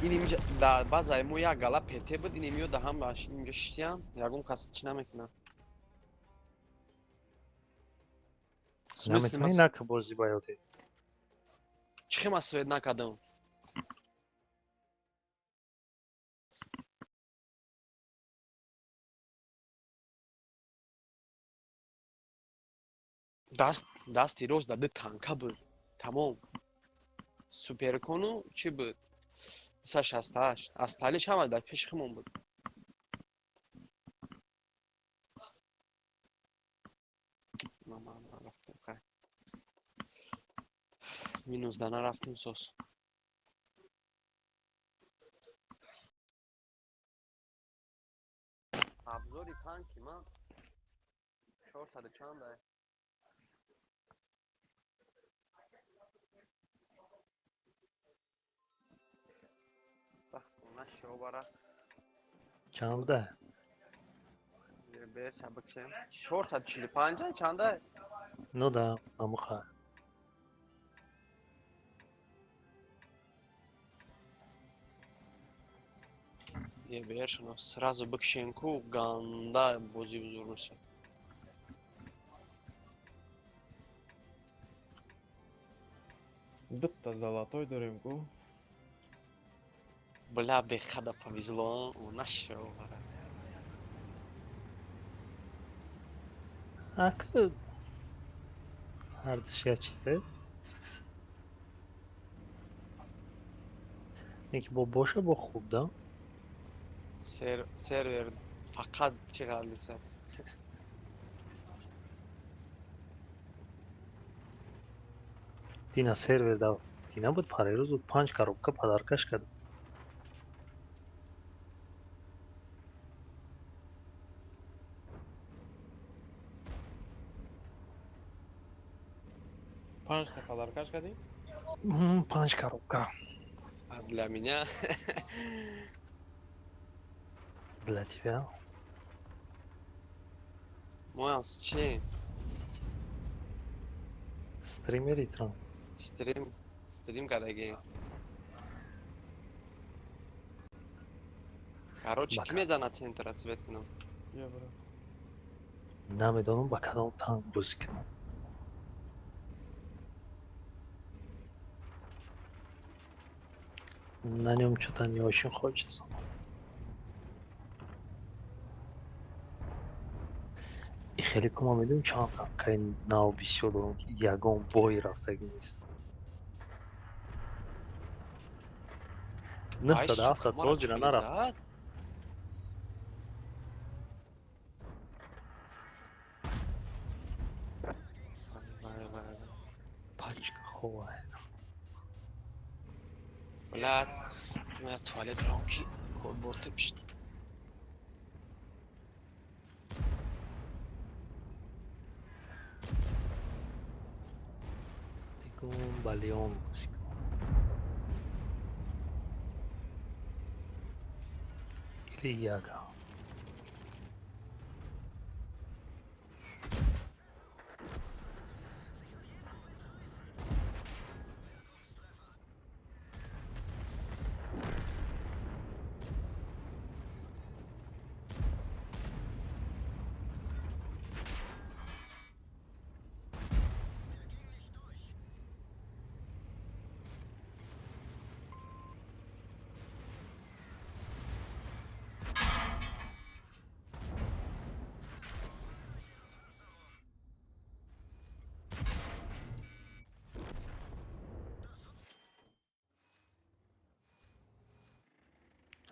ин имҷа да базаи мо як гала ПТ буд, ин имиё да ҳам инҷо шиштиян, ягон кас чӣ намекунад. Наметавонӣ нака бозӣ ба ёде. Чӣ хел ман свет накардам? Даст дасти рост дар ду танка буд. Тамом. Суперкону чӣ буд? 268. Асталиш ҳама дар пеши худмон буд. Рафтем хай. Минус да нарафтем сос. Абзори танки ман 400 чанда. Чанда? Бер сабакшем. 445 чанда? Ну да, амуха. Бершуно сразу бикшенку ганда бози бузург мешавад. Дутта золотой дорем ку. Бля, бехада повезло, нашел. Ак ҳардуш як чизе. Неки бо боша бо хуб да? Сервер фақат чӣ ғалиса. Дина сервер да дина буд парерӯз буд панҷ коробка подаркаш кардам. Панҷта подаркаш кардӣ? Панҷ коробка. А для меня? Для тебя? Моям чи? Стримери трам. Стрим кардаги. Короче, ки мезанад центра свет кунам? Я брат. Намедонам ба кадом танк бозӣ кунам. На нем что-то не очень хочется. И хеле кума медонем чанд танкаи нав бисёр дорам, ки ягон бой рафтагӣ нест. 970 бозира нарафт. Пачка хова. Блядь, я туалет равам ки корборта пишт. Бегум ба Леон бозӣ кунам. Или Яга.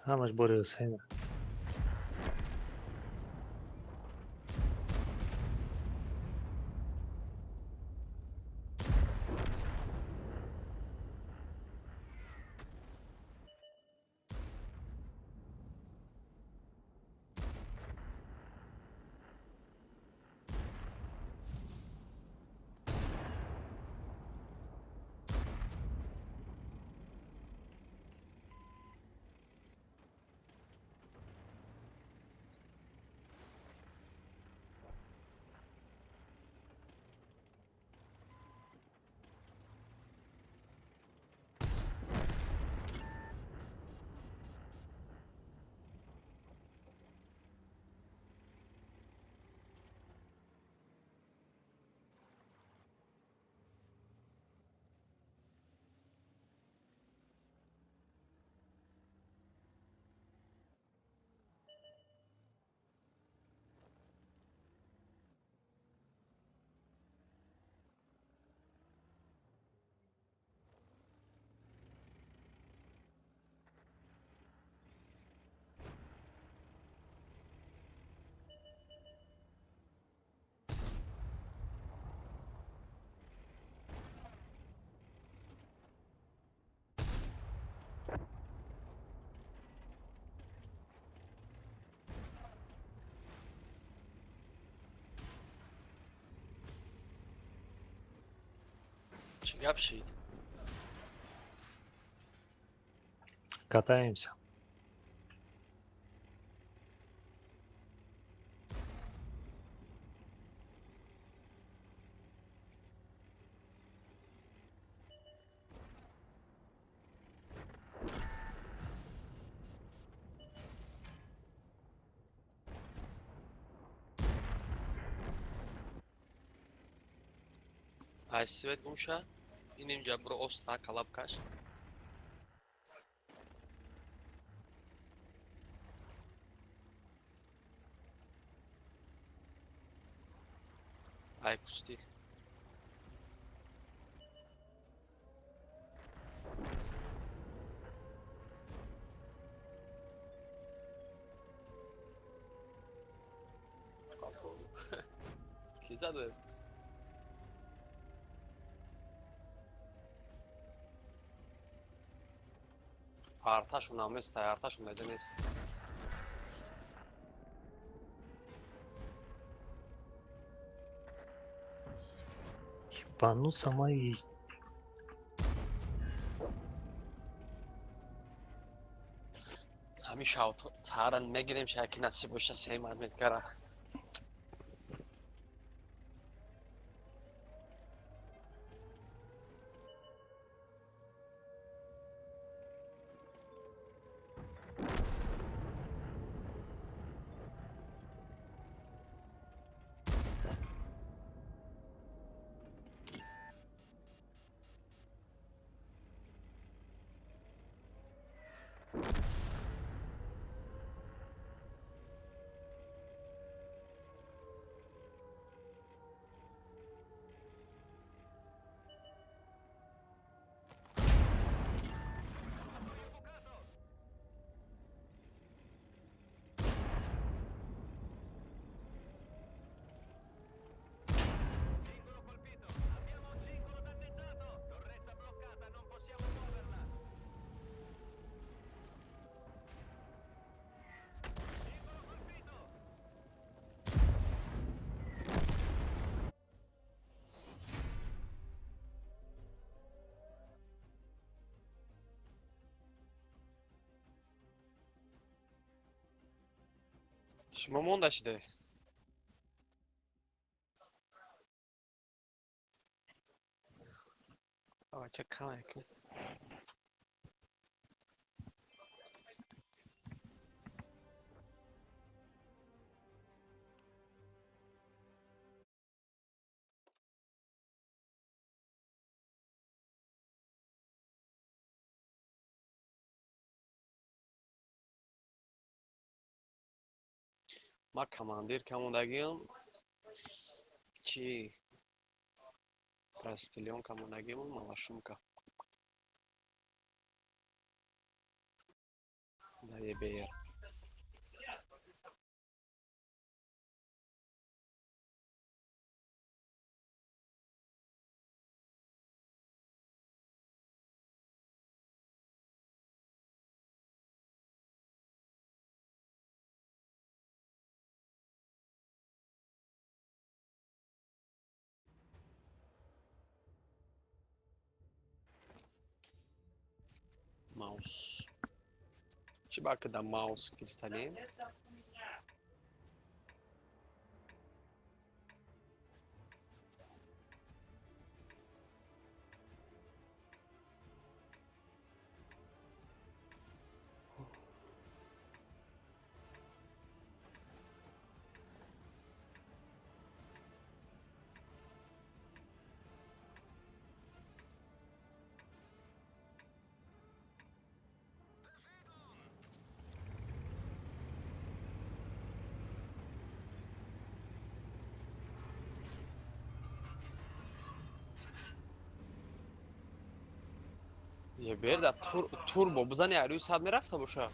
Ҳамаш бори Ҳусейна. Чӣ гап шид? Катаемся. Ай свет гум ша? Иним ҷа буро оста калаб каш. Ай кусти. Ки зада? Арташон наместа, арташон даҷа нест. Ебануться мои. Ҳамин шав царан мегирем, шая ки насиб боша сеюм адметкара. Шумо монда шиде. Авача камайку. Ма командир камондагиам, чи Трастилион камондагиам, малашумка. Да ЕБР. Маус. Чӣ ба када маус гирифтанем? Ебер да турбо бизани арӯи сад мерафта боша.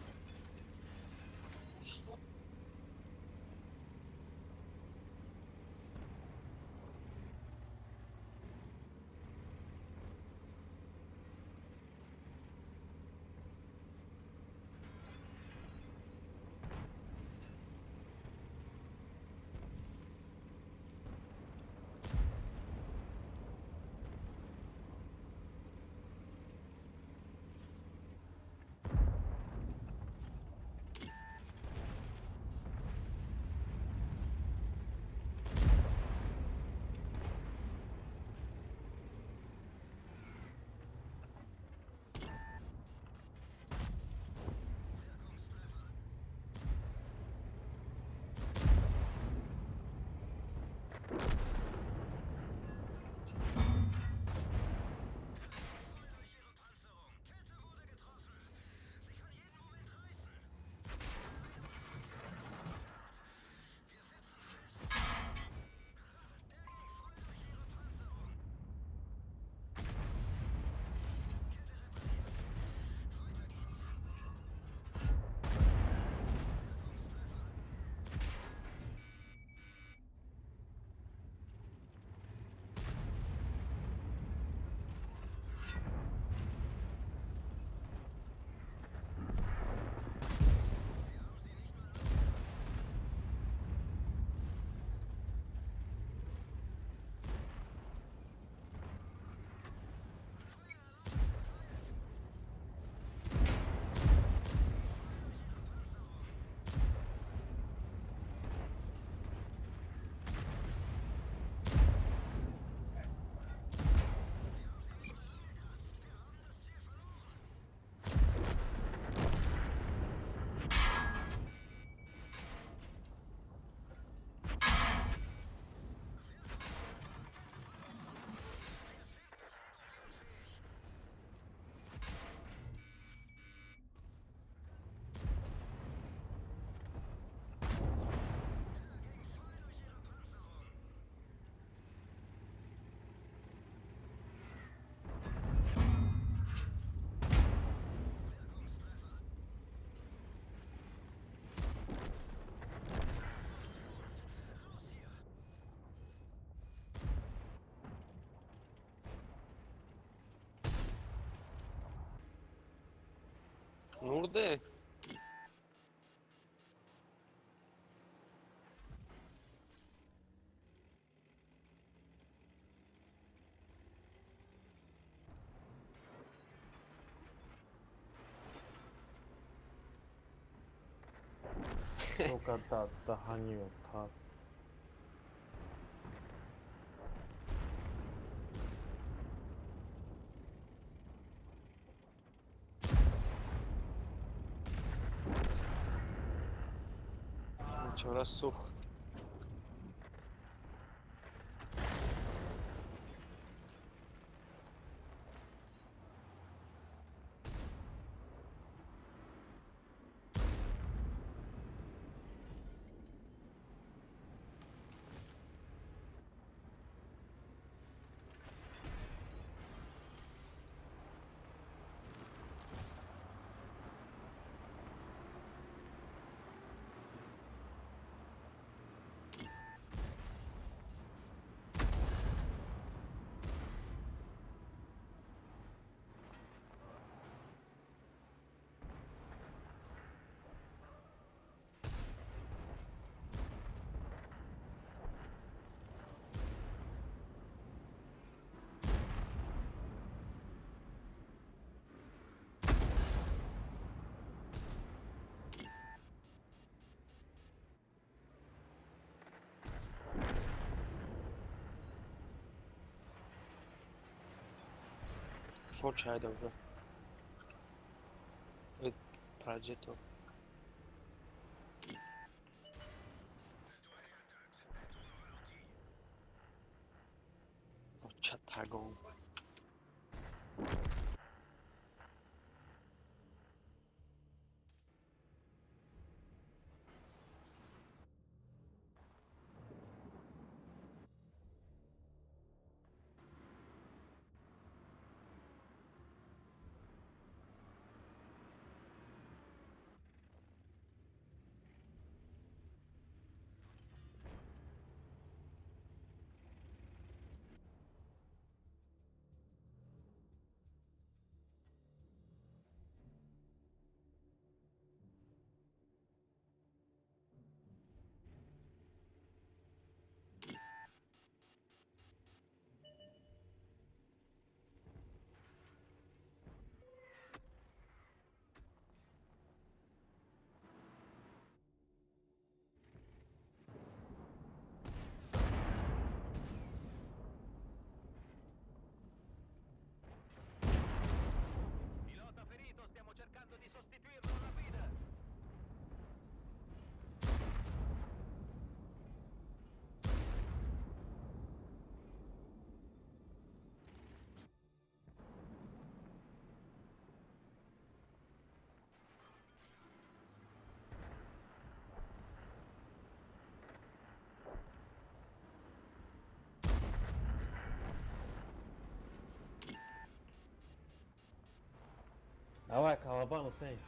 Бурде. Сука, да, догоню, так. Чора сухт. Форчайда уже. Progetto. Чатагон. Давай, колобан, сей.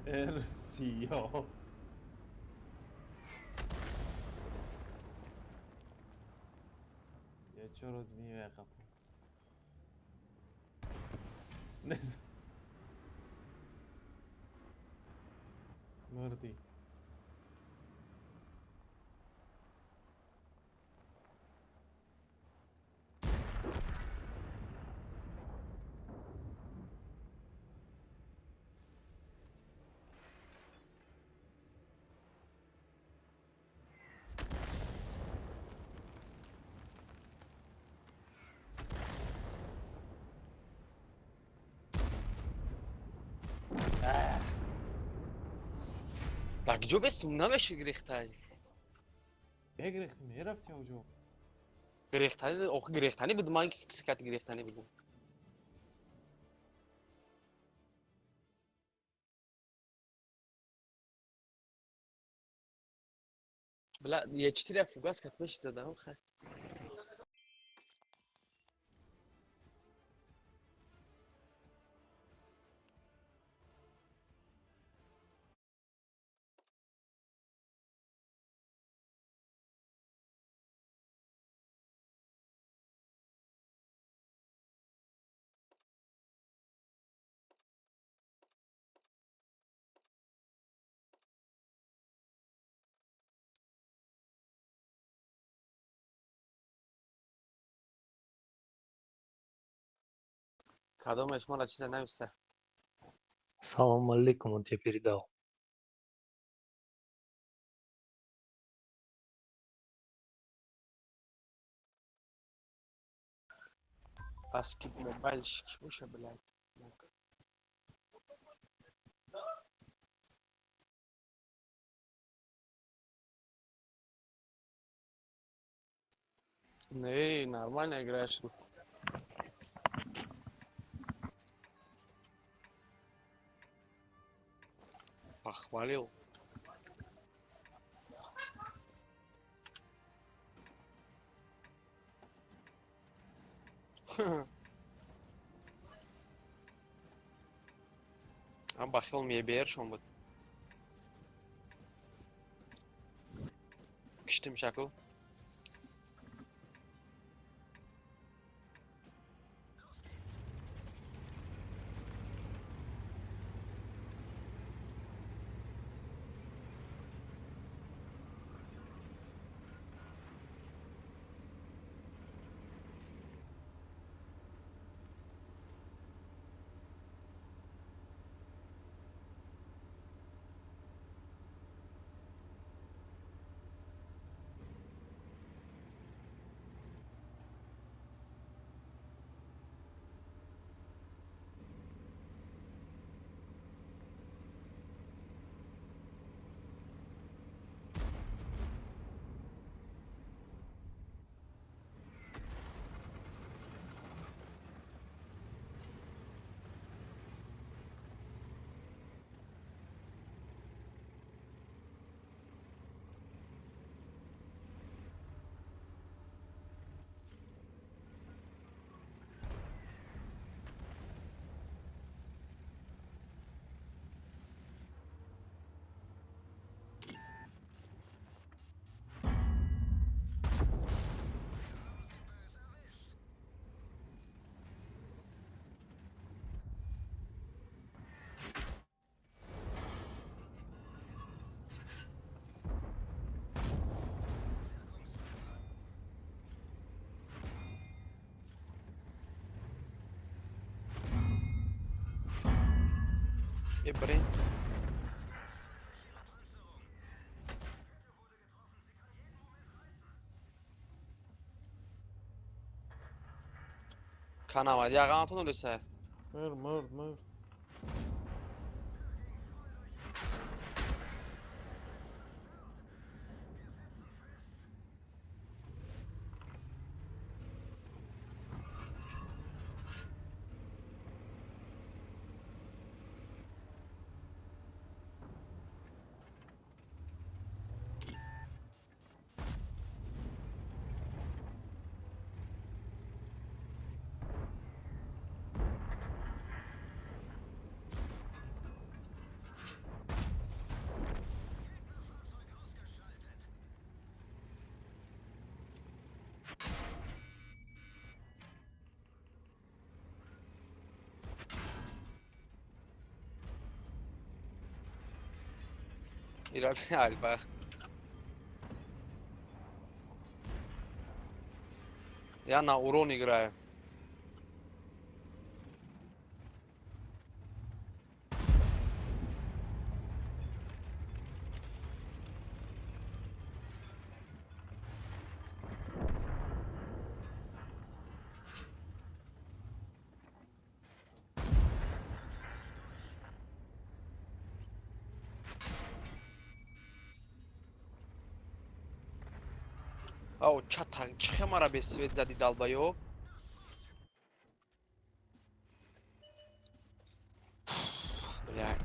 Эрсио. Я чё розумію, капу. Мурди. Так ҷо бесум намеши гирехтай. Гирехтим, мерафтем уҷо. Гирехтани, охи гирехтани буд, ман ки сикати гирехтани будам. Бля, я 4 фугас катмеш задам, хай. Кадомеш мара чиза нависа. Салам алейкум, он тебе передал. Аски мобайлщики, уша, блядь. Не, нормально играешь. Похвалил. А бахил мне бершон вот. Киштим шаку. Блин. Канава, я антон улица. Мыр, мыр, мыр. Альба. Я на урон играю. Ау, чатан, чихе мара без свет зади долбоёб? Блядь.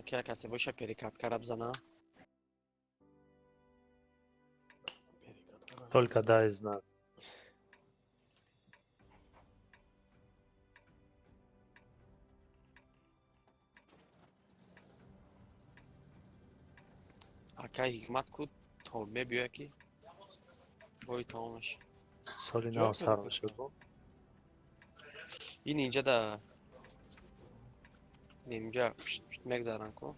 Ки касе боша перекаткара бзана. Только дай знак. Акай ҳикмат ку то мебиёя ки бой тамомаш. Соли нав сар мешавад. Ин инҷа да нимҷа мегзаранд ку.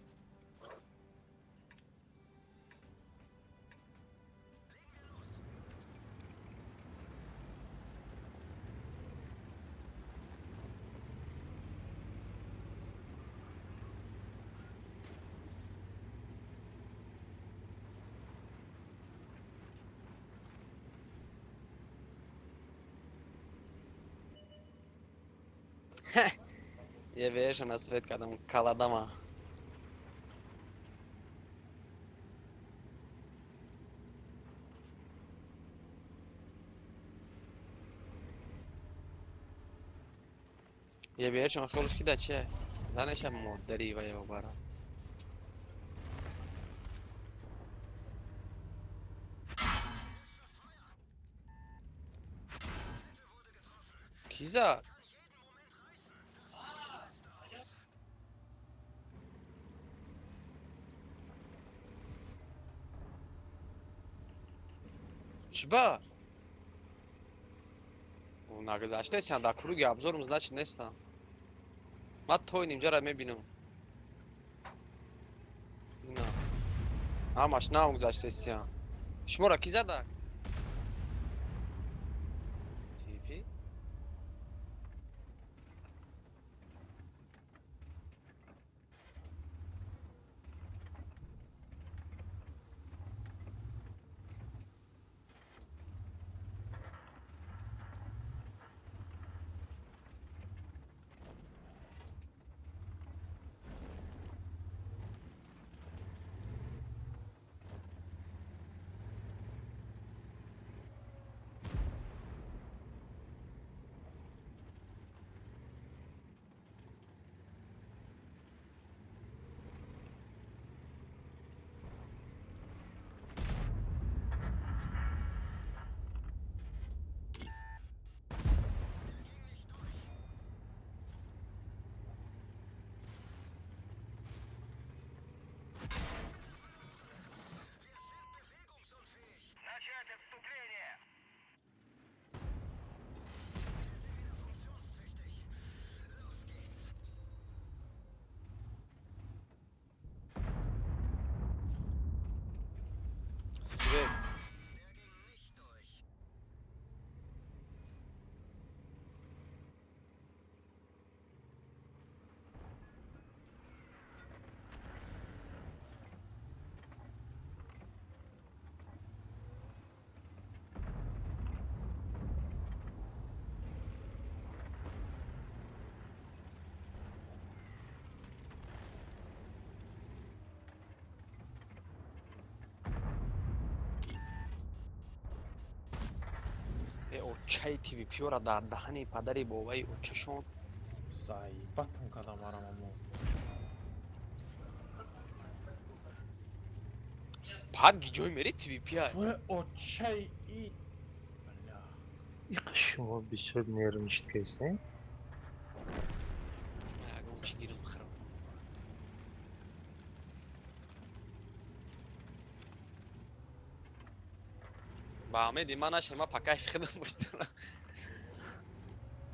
Е беше на свет кадам каладама. Е беше на холш ки да че? Занеша модари ва ја бара. Киза? Чба? Нагузаштесян дар круги обзорум, значит, нестан. Ман то нимҷара мебинам. Ина. Ҳамаш нагузаштесян. Шуморо ки зада? ТВ? Свет. Очаи ТВП-ро дар даҳани падари бобаи очашон. Заебатам кардам марамамо. Пад гиҷой мери ТВП-ай. Очаи и бля. Иқа шумо бисёр нервничать кардед. Ягон чи гирам хӯрам. Ба Ҳамеди ман нашем, ман па кайфи худам бостам.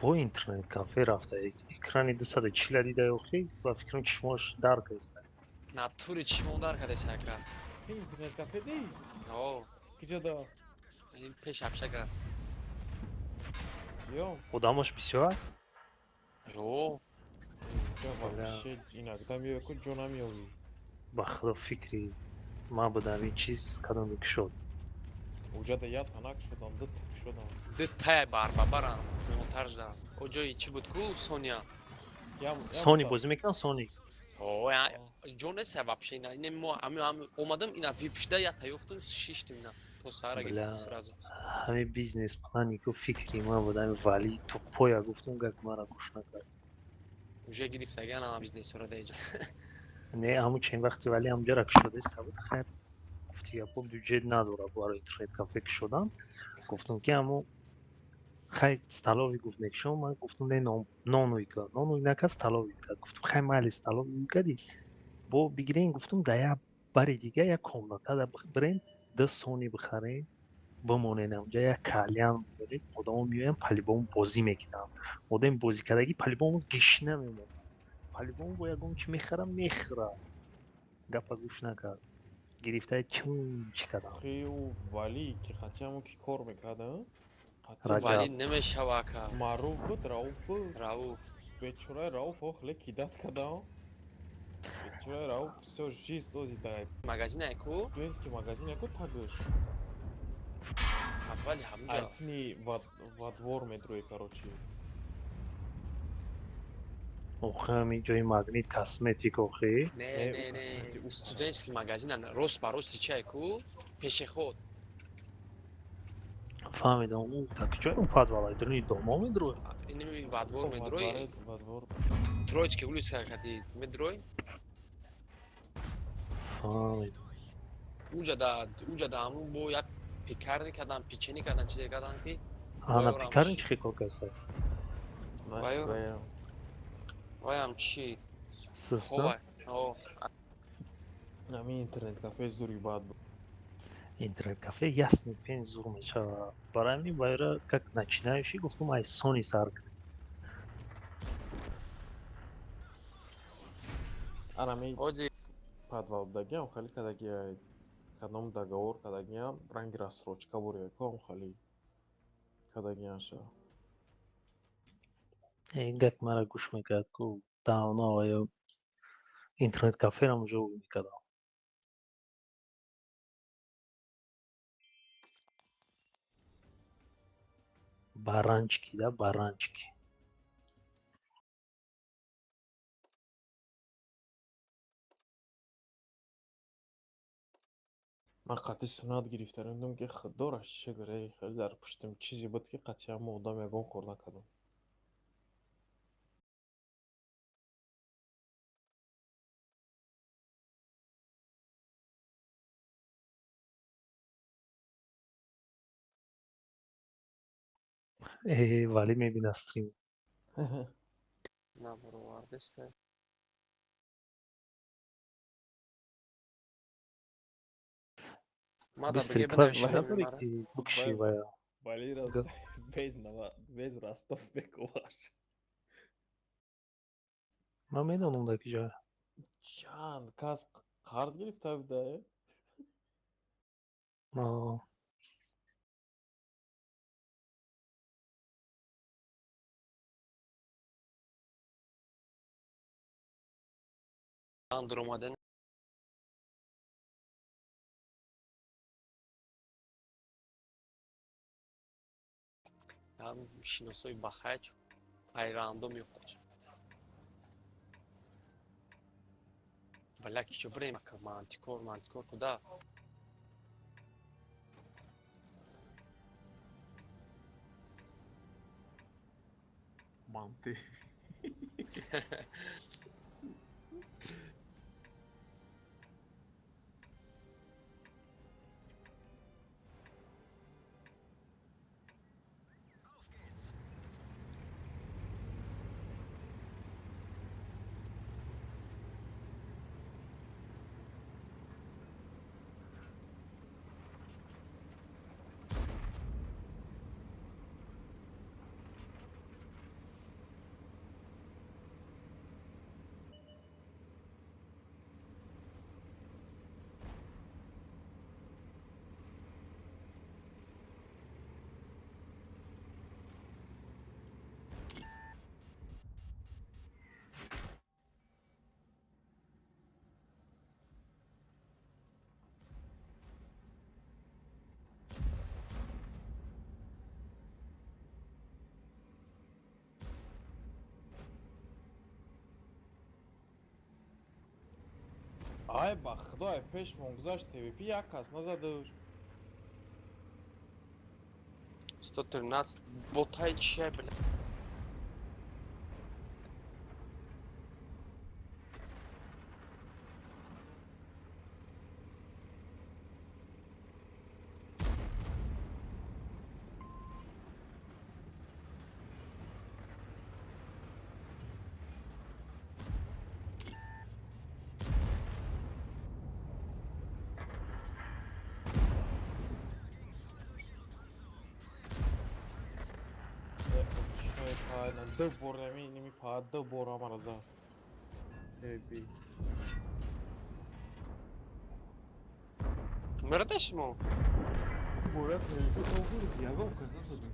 Бо интернет кафе рафта, экрани 240 дида охи, ба фикрам чишмош дар кардеста. Натури чишмон дар кардеста ака. Ти интернет кафе ди? О. Киҷо да? Ин пеш апшага. Ё. Одамош бисёр? Ё. Ҷо вообще иногда меояд ку ҷо намеёбӣ. Ба худо фикри ман будам ин чиз кадом кушод. Уҷада я танак шудам, ду так шудам. Ду тая барбабарам, меҳмонтар шудам. О ҷои чӣ буд ку Соня? Сони бозӣ мекунам, Сони. О, ҷо нест вообще ина. Ин мо ами омадам ина вип шуда я таёфтум, шиштим ина. То саҳара гирифтам сразу. Ҳами бизнес плани ку фикри ман буд, ҳами вали тупоя гуфтум, гап мара гӯш накард. Уже гирифтаган ама бизнесҳоро даиҷа. Не, ҳамун чен вақти вале ҳамҷара кушодаиста буд, хайр, гуфти гапо бюджет надора барои интернет кафе кушодан. Гуфтам ки ҳамун хай столовый гуфт мекушом, ман гуфтам не, нонуй кард. Нонуй накард, столовый кард. Гуфтам хай майли столовый кардӣ, бо бигирен, гуфтам да як бари дига як комната да бирен, ду сони бихарем, бимонен ҳамҷа, як кальян бирем, одамо меоянд, по-любому бозӣ мекунанд. Одами бозикардагӣ по-любому гишна мемонад. По-любому бо ягон чи мехӯрам, мехӯрад. Гапа гӯш накард. Гирифтаи чун чӣ кардам. Охи ӯ Валӣ ки қатъи ки кор мекард, а? Раҷаб. Валӣ намешава ака. Маъруф буд, Рауф буд. Рауф. Бечораи Рауф охле кидат кардам. Бечораи Рауф всё жизнь ози дар Магазин ку? Студентский магазин ку тагш. Аввали ҳамҷа. Айсини во двор медрои, короче. Охи ҳамин ҷои Магнит косметик охи. Не, не, не. Студентский магазин рост ба рости чай ку? Пешеход. Фаҳмидам, ӯ так ҷои ӯ подвалай дуруни домо медрои. Инми во двор медрои. Во двор. Троицкий улица кади медрои. Фаҳмидам. Уҷа да ҳамун бо як пекарни кардан, печени кардан, чизе кардан ки Ана пекарни чӣ хел кор кардааст? Ваям чи? Систа? О. Ҳамин интернет кафе зури бад буд. Интернет кафе ясный пень зур мешавад. Барои ҳамин вайра как начинающий гуфтам ай сони сар кунем. Ана ҳами подвал будагиам, хеле кадаги кадом договор кадагиам, ранги рассрочка буре ком хали кадагиамша. Гап мара гӯш мекард ку давно ё интернет каферам уже мекардам. Баранчики да баранчики. Ман қатъи сунат гирифта будам ки худоро шукр, эй, хеле дар пуштим чизе буд ки қатъи ҳама одам ягон кор накардам. Э, вале мебина стрим. Набаровардеста. Быстрый клавиши надори ки бикши вая. Валера без Ростов бековаш. Ман медонам дар ки ҷоя. Чанд кас қарз гирифта буда, э? Андромадан ҳам шиносои бахач пайрандо меёфташ. Бала кичо бирем ака мантикор, мантикор куда? Манты. Ай ба худо, ай пешмон гузашт ТВП як кас назадуш. 113 ботай чия, бля. Па ду бор нами ними па ду бор ҳамаро зад. PvP. Мурда шумо? Бора PvP то бурд, ягон кас насадем.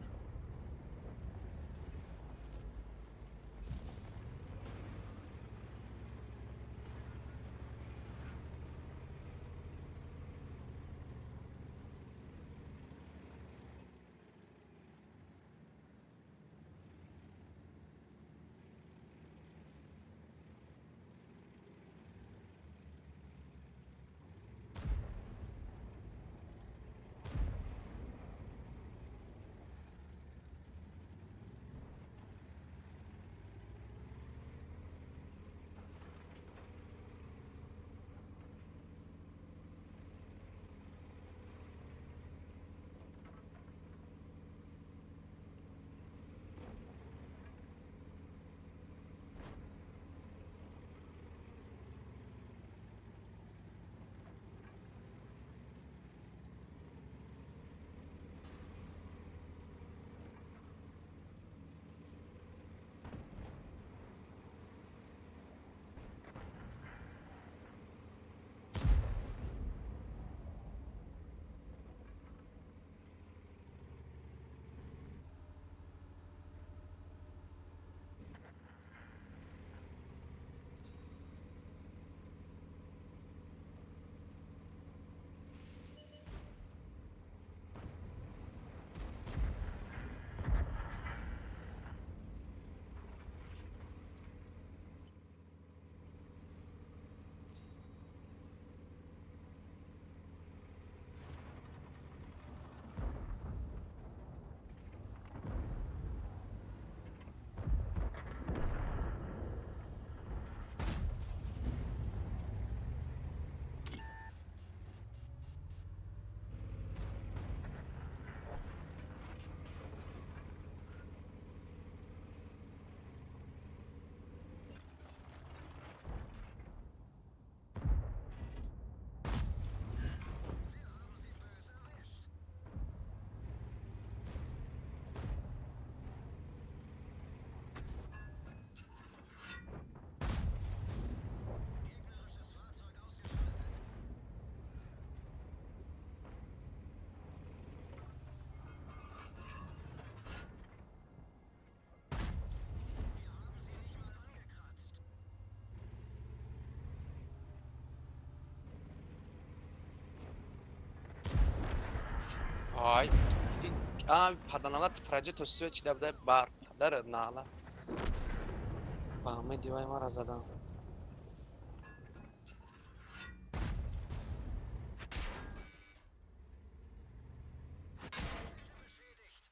Ай, а паданалат проҷето свеч дабда бар падар нала. Ба ҳамаи дивай мара задан.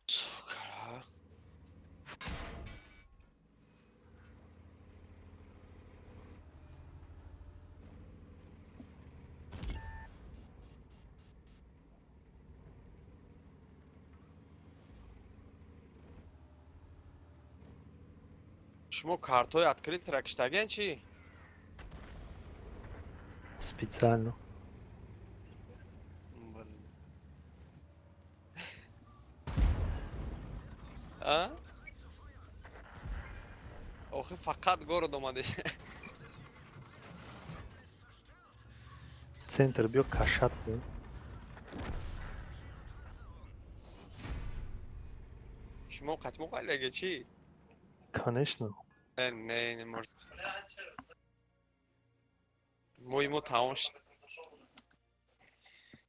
Сука. Шумо картҳои открытро киштагиан чӣ? Специально. А? Охи фақат город омадеш. Центр биё кашат кун. Шумо қатмо қаляге чӣ? Конечно. Не, не, не может. Мой ему тамом шуд.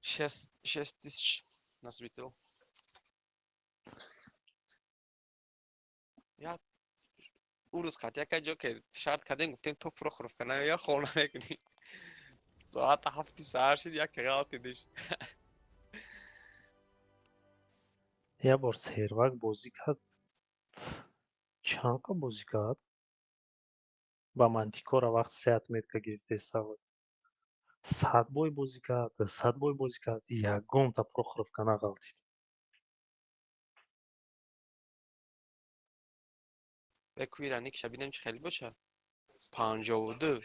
6000 нас битил. Я урӯз қат яка ҷо ки шарт кардем, гуфтем то Прохоровка на я хона мекунӣ. Соата 7-и саҳар шуд, як ғалтидиш. Як бор сервак бозӣ кард. Чанд қа бозӣ кард? Ба Мантикора вақт се отметка гирифтеса. 100 бой бозӣ кард, 100 бой бозӣ кард, ягонта Прохоровка нағалтид. Бекӯира никша бинем чӣ хеле боша. 52.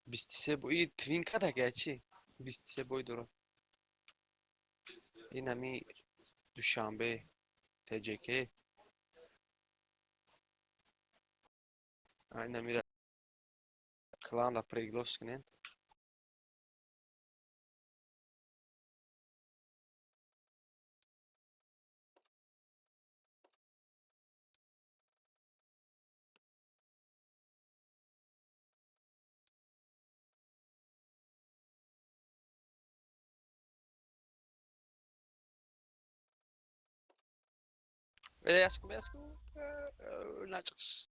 23 бой. И твин кадага чӣ? 23 бой дорад. Ин ҳами Душанбе ТҶК. Айна мира кланда приглас кунен. Яску, яску. Начқш.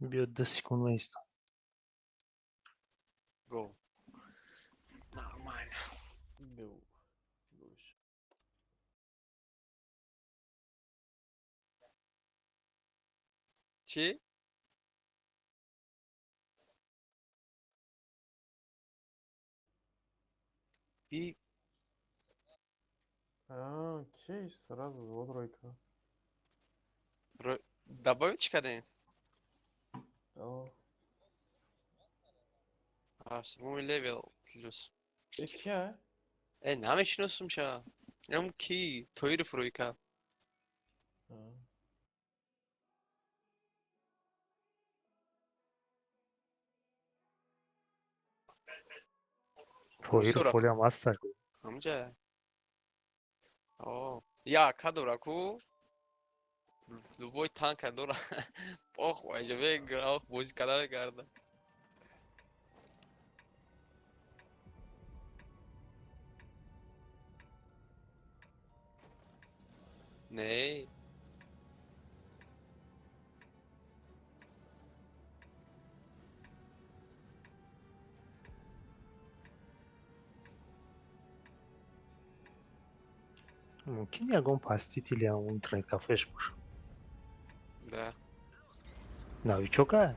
Биё 2 секунд меистам. Го. Нормально. Го. Гӯш. Чӣ? И А, кейс сразу взвод ройка. Добавить чӣ кардем? О. Мой левел плюс. Э, кия? Э, намешиносум ша. Ям ки тоиров ройка. Тоиров ҳолиам ҳаста. Ҳамҷа. О, я ака дора ку? Любой танка дора. Ох, вайҷа мегра, ох, бозӣ карда мегарда. Не. Мумкин ягон посетители ам интернет кафеш бошад. Да. Новичока?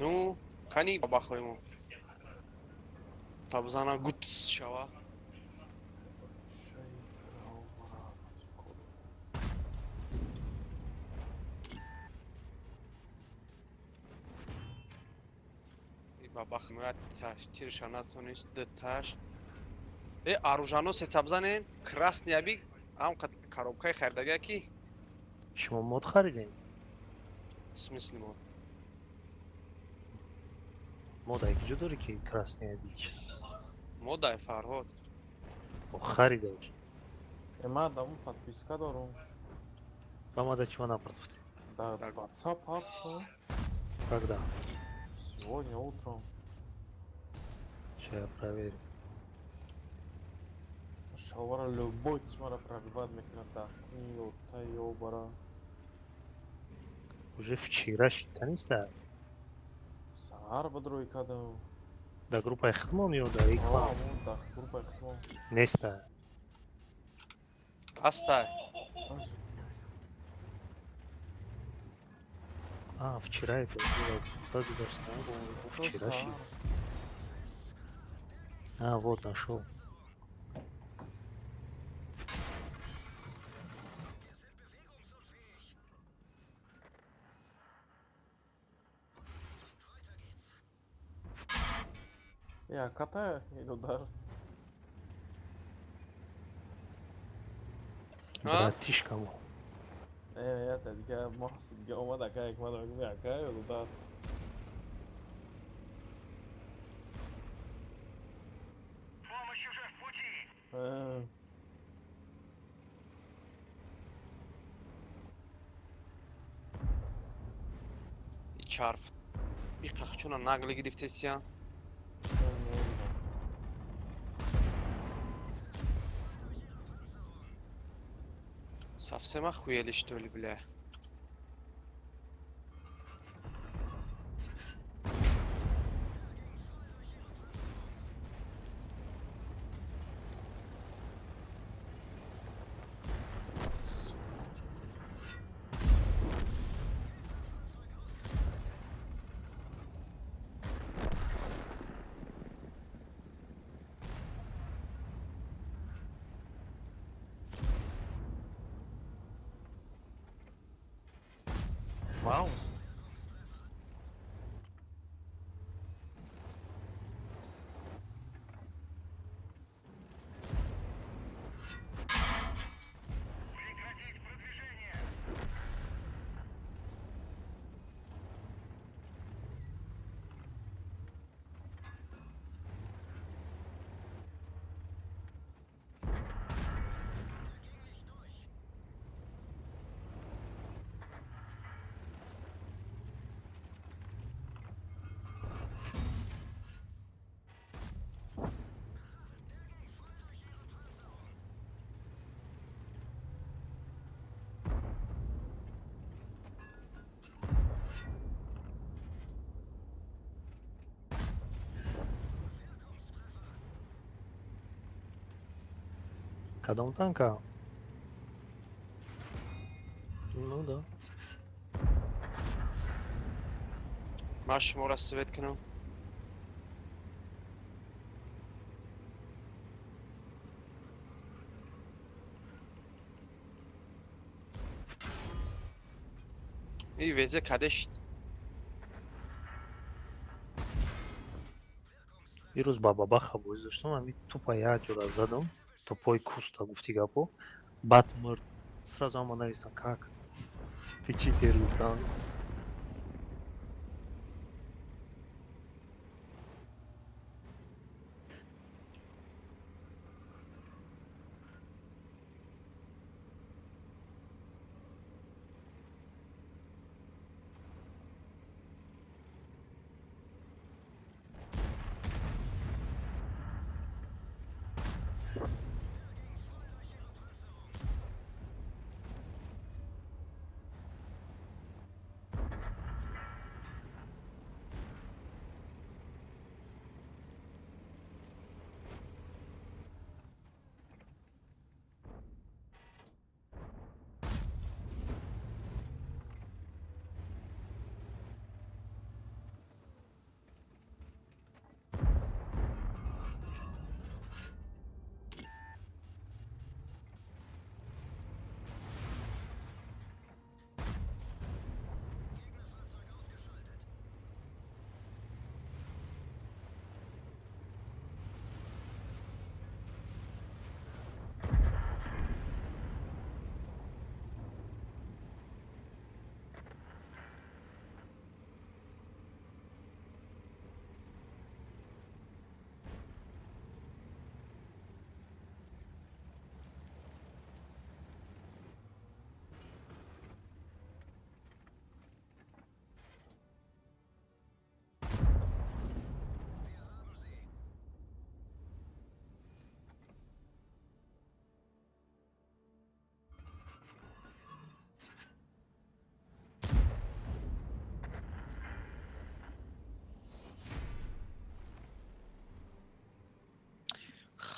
Ну, кани бабахоему. Табзана гупс шава. И бабах муят таш, тиршана сонис д таш. Э, оружано се табзанен, красный аби, ам коробкаи харидага ки? Шумо мод харидем? В смысле мод? Мода киҷо дорӣ ки красный ади чиз? Модай Фарҳод. О, харидаш. Э, ман даму подписка дорум. Ба мада чима напартофтем? Да, WhatsApp ҳафт. Когда? Сегодня утром. Сейчас я проверю. Шалвара любой чимара пробивать мекунад да куни ё та ё бара. Уже вчера шиканиста. Саҳар бад рӯй кардам. Да группаи худмон ё да реклама? Да группаи худмон. Неста. Аста. А, вчера это было. Куда вчера ши. А, вот нашел. Я катаю или удар? Братишка мой. Э, это я махс, я омада кайк, мада я каю удар. Помощь уже в пути. И чарф. И қахчуна нагли гирифтесия. Совсем охуели, что ли, бля? Маус. Прекратить продвижение! Кадом танка? Ну да. Ман шуморо свет кунам. И везе каде шид? Дирӯз ба бабаха бозӣ доштам, ҳами тупа як ҷора задам, топои куста гуфти гапо, баъд мурд. Сразу ҳама нависам, как? Ты читер, гуфтам.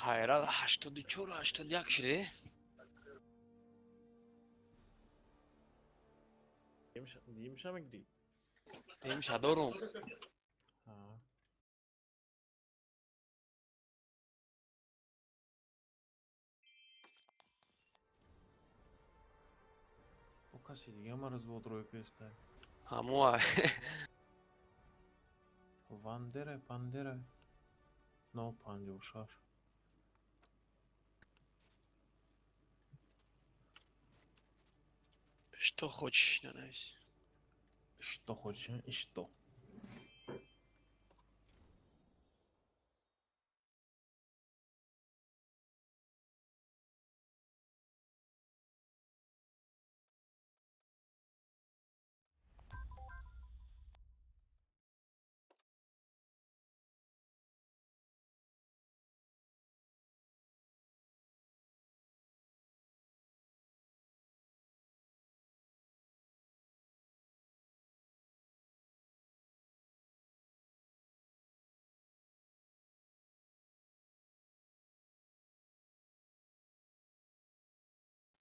Хайра 84 81 шиде. Димша мегирӣ? Димша дорум. Бо каси дига ма развод рӯй кестай. Ҳамоа. Вандера, Пандера. 956. Что хочешь, нанавис. Что хочешь, и что?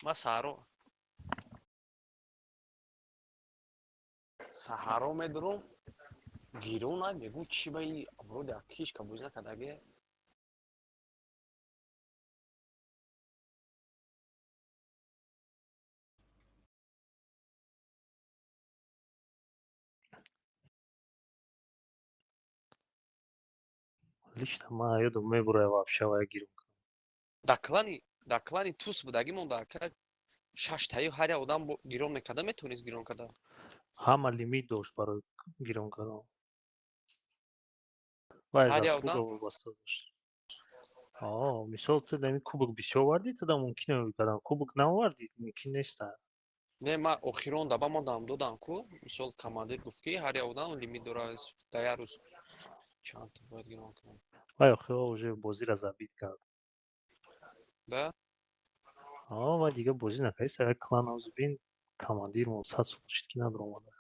Ма саҳаро саҳаро медурум, гирона мегӯм, чӣ ба и вроде ҳичка бозӣ накардаге. Лично ман ёдам мебурад, вообще вая гирон кунам. Да, клани тус будагӣ монда, ака, шаштаи ҳар як одам гирон мекарда, метавонист гирон карда. Ҳама лимит дошт барои гирон кардан. Вай Ҳар як заслуга одам? вобаста дошт. Мисол, ту дами кубок бисёр овардӣ, ту да мумкин кардан, кубок наовардӣ, мумкин неста. Не, ман охирон даба мондам, додам ку. Мисол, командир гуфт, ки ҳар як одам лимит дорад, дар як рӯз чандта бояд гирон кунам. Вай охиро уже бозиро забит кард. Да. Вай дига бозӣ накард. Сара клан бин, командирмон 100 сол шид, ки надаромада.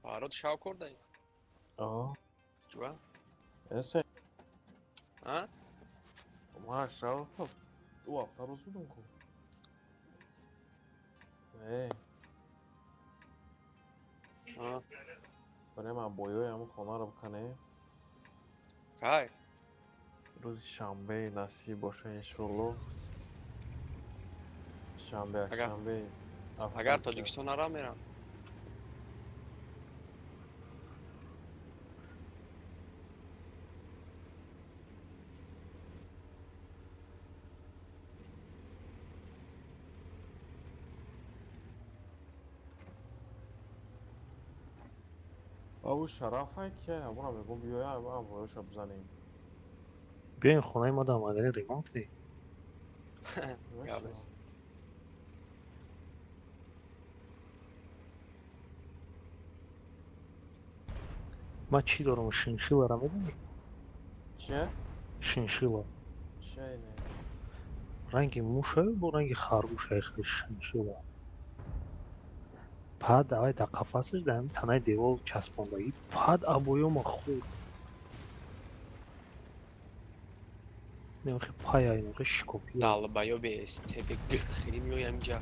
Фарод, шав кордай? Аа. Чуа? Эсе. А? Ма шав. Ду ҳафта рӯз будам ку. Э. А. Барем абоёи ҳамун хонаро биканем. Кай? Рӯзи шанбе насиб боша, иншоалло. Шанбе, якшанбе. Агар Тоҷикистон нара, мерам. Абу Шарафай ки ҳамуна мегӯм, биёя, абоёша бизанем. Биёем хонаи ма, дар магазин ремонт кунем. Гап нест. Ман чӣ дорам? Шиншиллара медонӣ? Чия? Шиншилла. Чия ине? Ранги мушаю, бо ранги харгӯшай, хеле шиншилла. Баъд авай дар қафасаш, дар ҳамин танаи девол часпондагӣ, баъд абоёма хӯрд. Немхе пая, немхе шикофия. Долбоёбе стебе гхири меоям инҷа.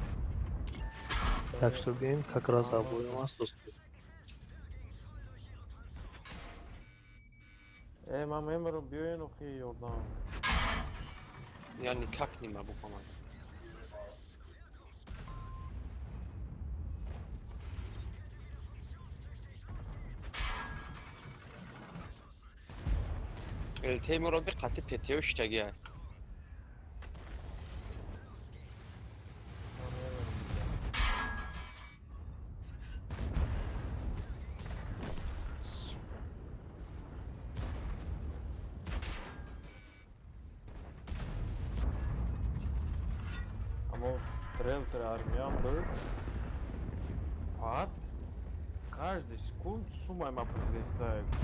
Так что биёем, как раз обоём аст, дӯст. Э, ман мемирам, биёен, охи, ёрдам. Я никак не могу помогать. ЛТ моро би қати ПТО шитагия. Ман мемирам дига. Сука. Аммо стрелтер армиям буд. Баъд каждый секунд сумай ма президента.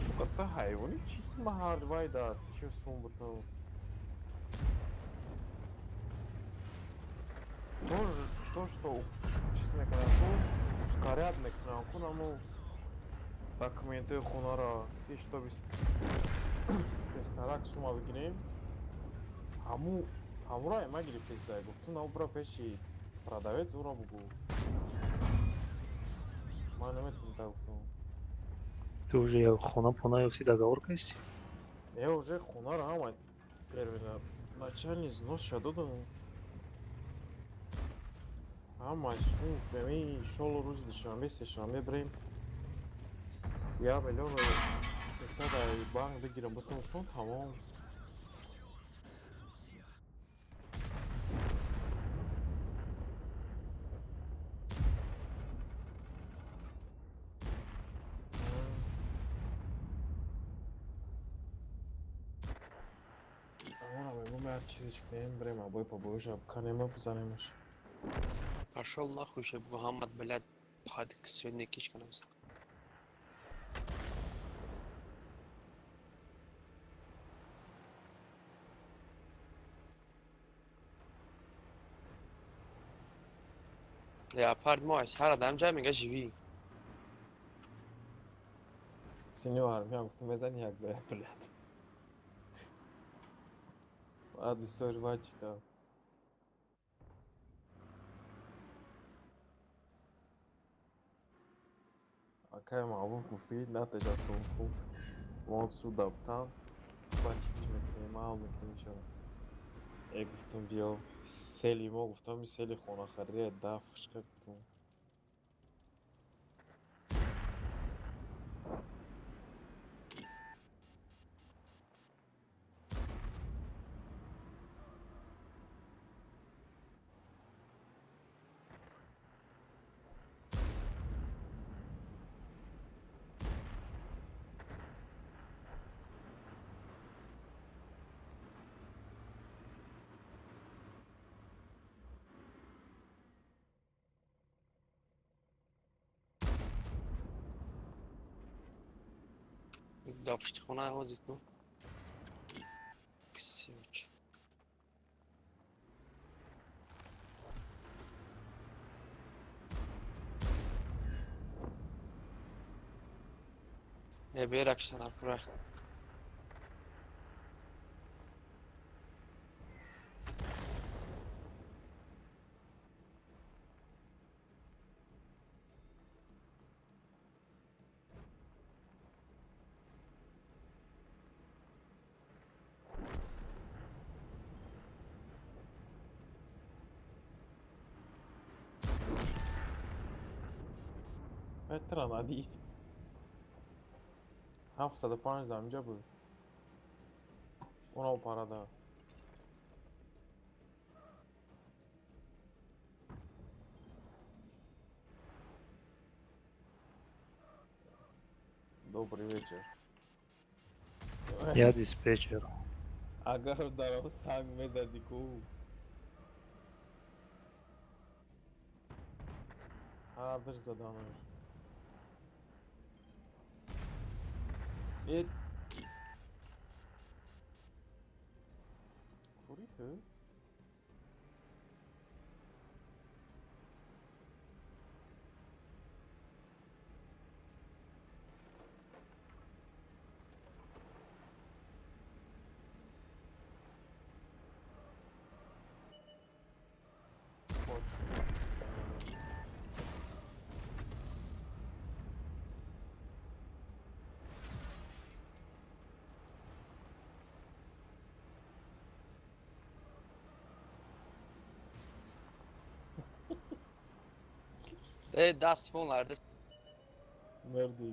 Сука, та ҳайвони чи ма ҳар вай да чи сум бутам. То, что чиз мекунам, ку ускорять мекунам, ку наму документои хонаро, ки чтобы тезтарак сума бигирем, ҳамура ма гирифтеста. Гуфтум, на бura пеши продавец, уро бугӯ. Ман наметавонам, та гуфтум. Ту уже як хона пона ёфти, договор кардӣ? Я уже хонаро ҳама первоначальный взносша додам. Ҳамаш ами, иншолло, рӯзи душанбе, сешанбе бирем. 1 300 000 ай банк бигирам, бутон сум тамом. Баъд чизеш кунем, бирем абой побоиша канема бизанемаш. Пошёл нахуй, шеб Мухаммад, блядь, падк сегодня кишканамс. Леопард мой, сара дам ҷа мега живи. Синьо армия гуфтам мезани як ба як, блядь. Баъд бисёр вай чӣ кард. Акай маъруф гуфтӣ натеша сумку. Вон суда бтан. Баъд чизиш мекунем, ҳал мекунем иншалло. Э гуфтам биё сели мо гуфтам сели хонахария да фишка гуфтам. Да пушти хона ҳозир ку. Ксюч. Э беракшан акура. Ветра надид. 705 дар инҷа буд. Оно парада. Добрый вечер. Я диспетчер. Агар дар он санг мезадӣ ку. Ҳардаш заданаш. Э кури ту? Э даст фон ларда. Мардӣ.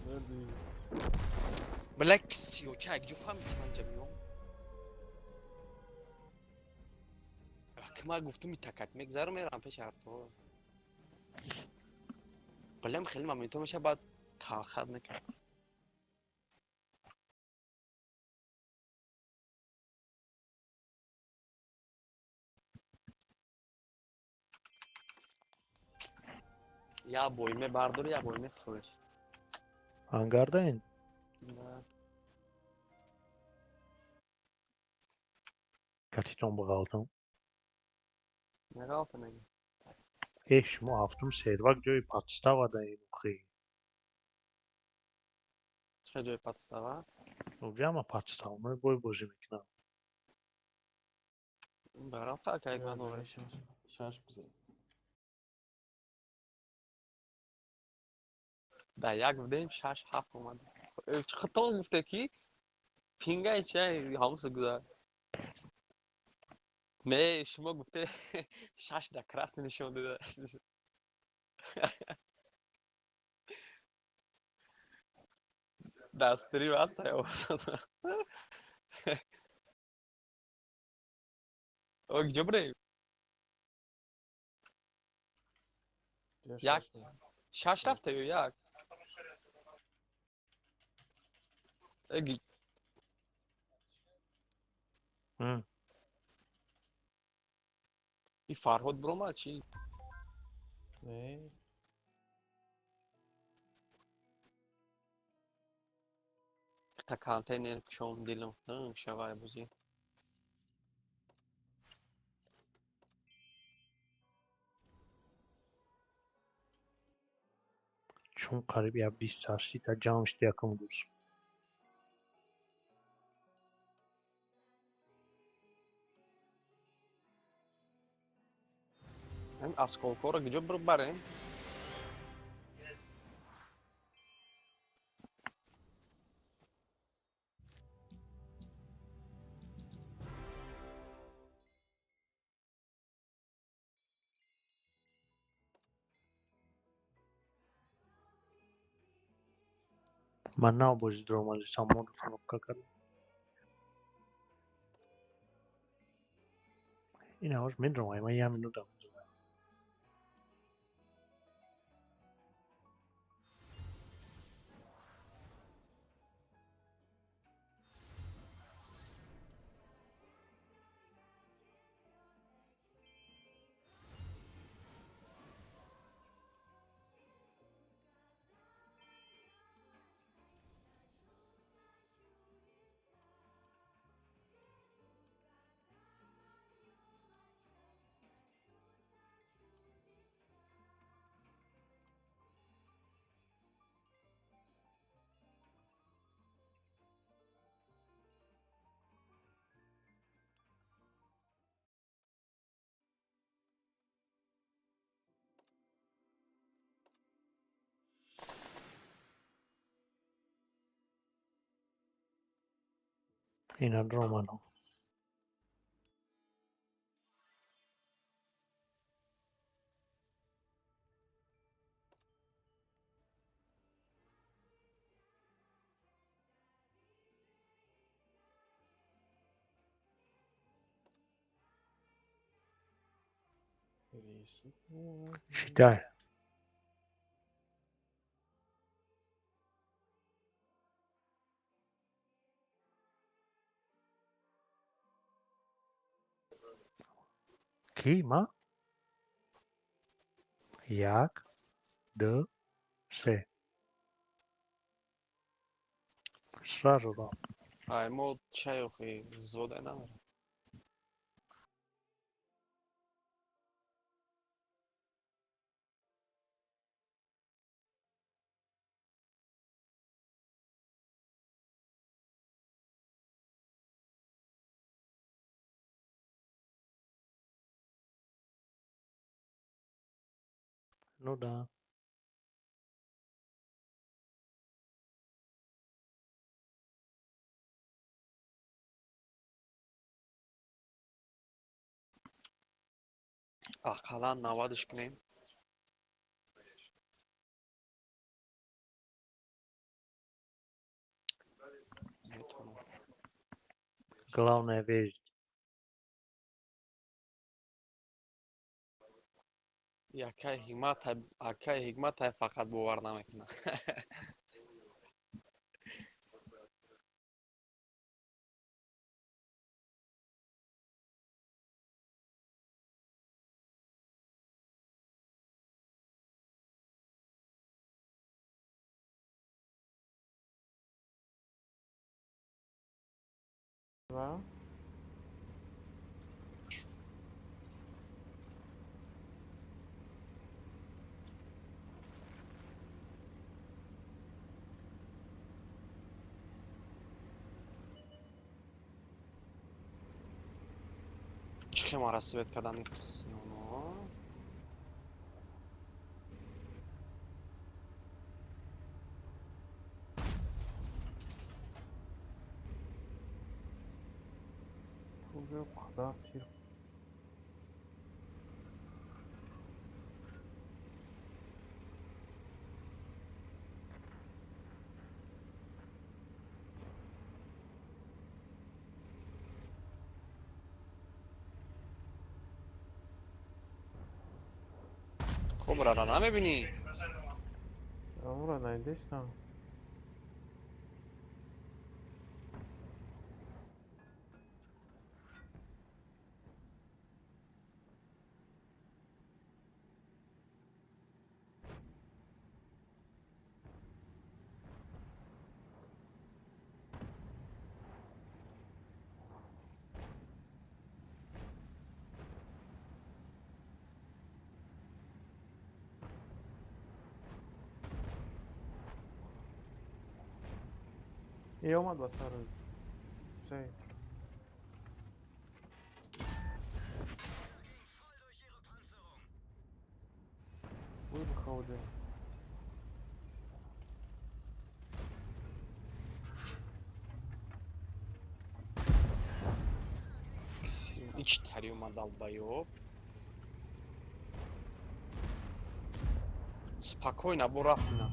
Мардӣ. Бля ксюча, ҷу фаҳмид ки ман ҷа биём. Ма гуфтум такат мегзарам мерам пеши ҳарто. Балем хеле моментҳо меша баъд талхат мекард. Я бой мебардори, я бой мефурӯш. Ангардаин? Да. Катитон бағалтам. Неғалта меги. Э, шумо ҳафтум сервак ҷои подстава даем охи. Чӣ ҷои подстава? Ҷама подстава, мо бой бозӣ мекунам. Барам ха кай ман Шаш бизан. Да як будем шаш ҳафт омад. Хато гуфте ки пингай чай ҳамсу гузар. Не, шумо гуфте шаш да красный нишон дода. Да стрим аст овоз. О, ҷо бурем? Як шаш рафта ё як? И Фарҳод биромад чӣ? Не. Та контейнер кушом дилам шавай бозӣ. Чун қариб я 28 та ҷамъ шуд якум рӯз. Осколкоро куҷо барем? Ман нав бозӣ дуромадӣ самон установка кардам. Ин ҳавош медуромад, ман як минутам медуромад. Ина дуромадам. Считай. Кӣ ма? Як, ду, се. Сразу дам. Ай, мо чай охи взвода надорем. Ну да. Ақаллан навадш кунем. Метавонам. Главное верить. Акай Ҳикмат, акай Ҳикмат фақат бовар намекунад. Ва? Чӣ хел свет кардани ксино? Уже қадар тир. Кобрара намебинӣ? Амура найдештам. Е омад ба сар. Ҳусейн. Ой, бихавде. Ич тари омад, долбоёб. Спокойно, бо рафтина.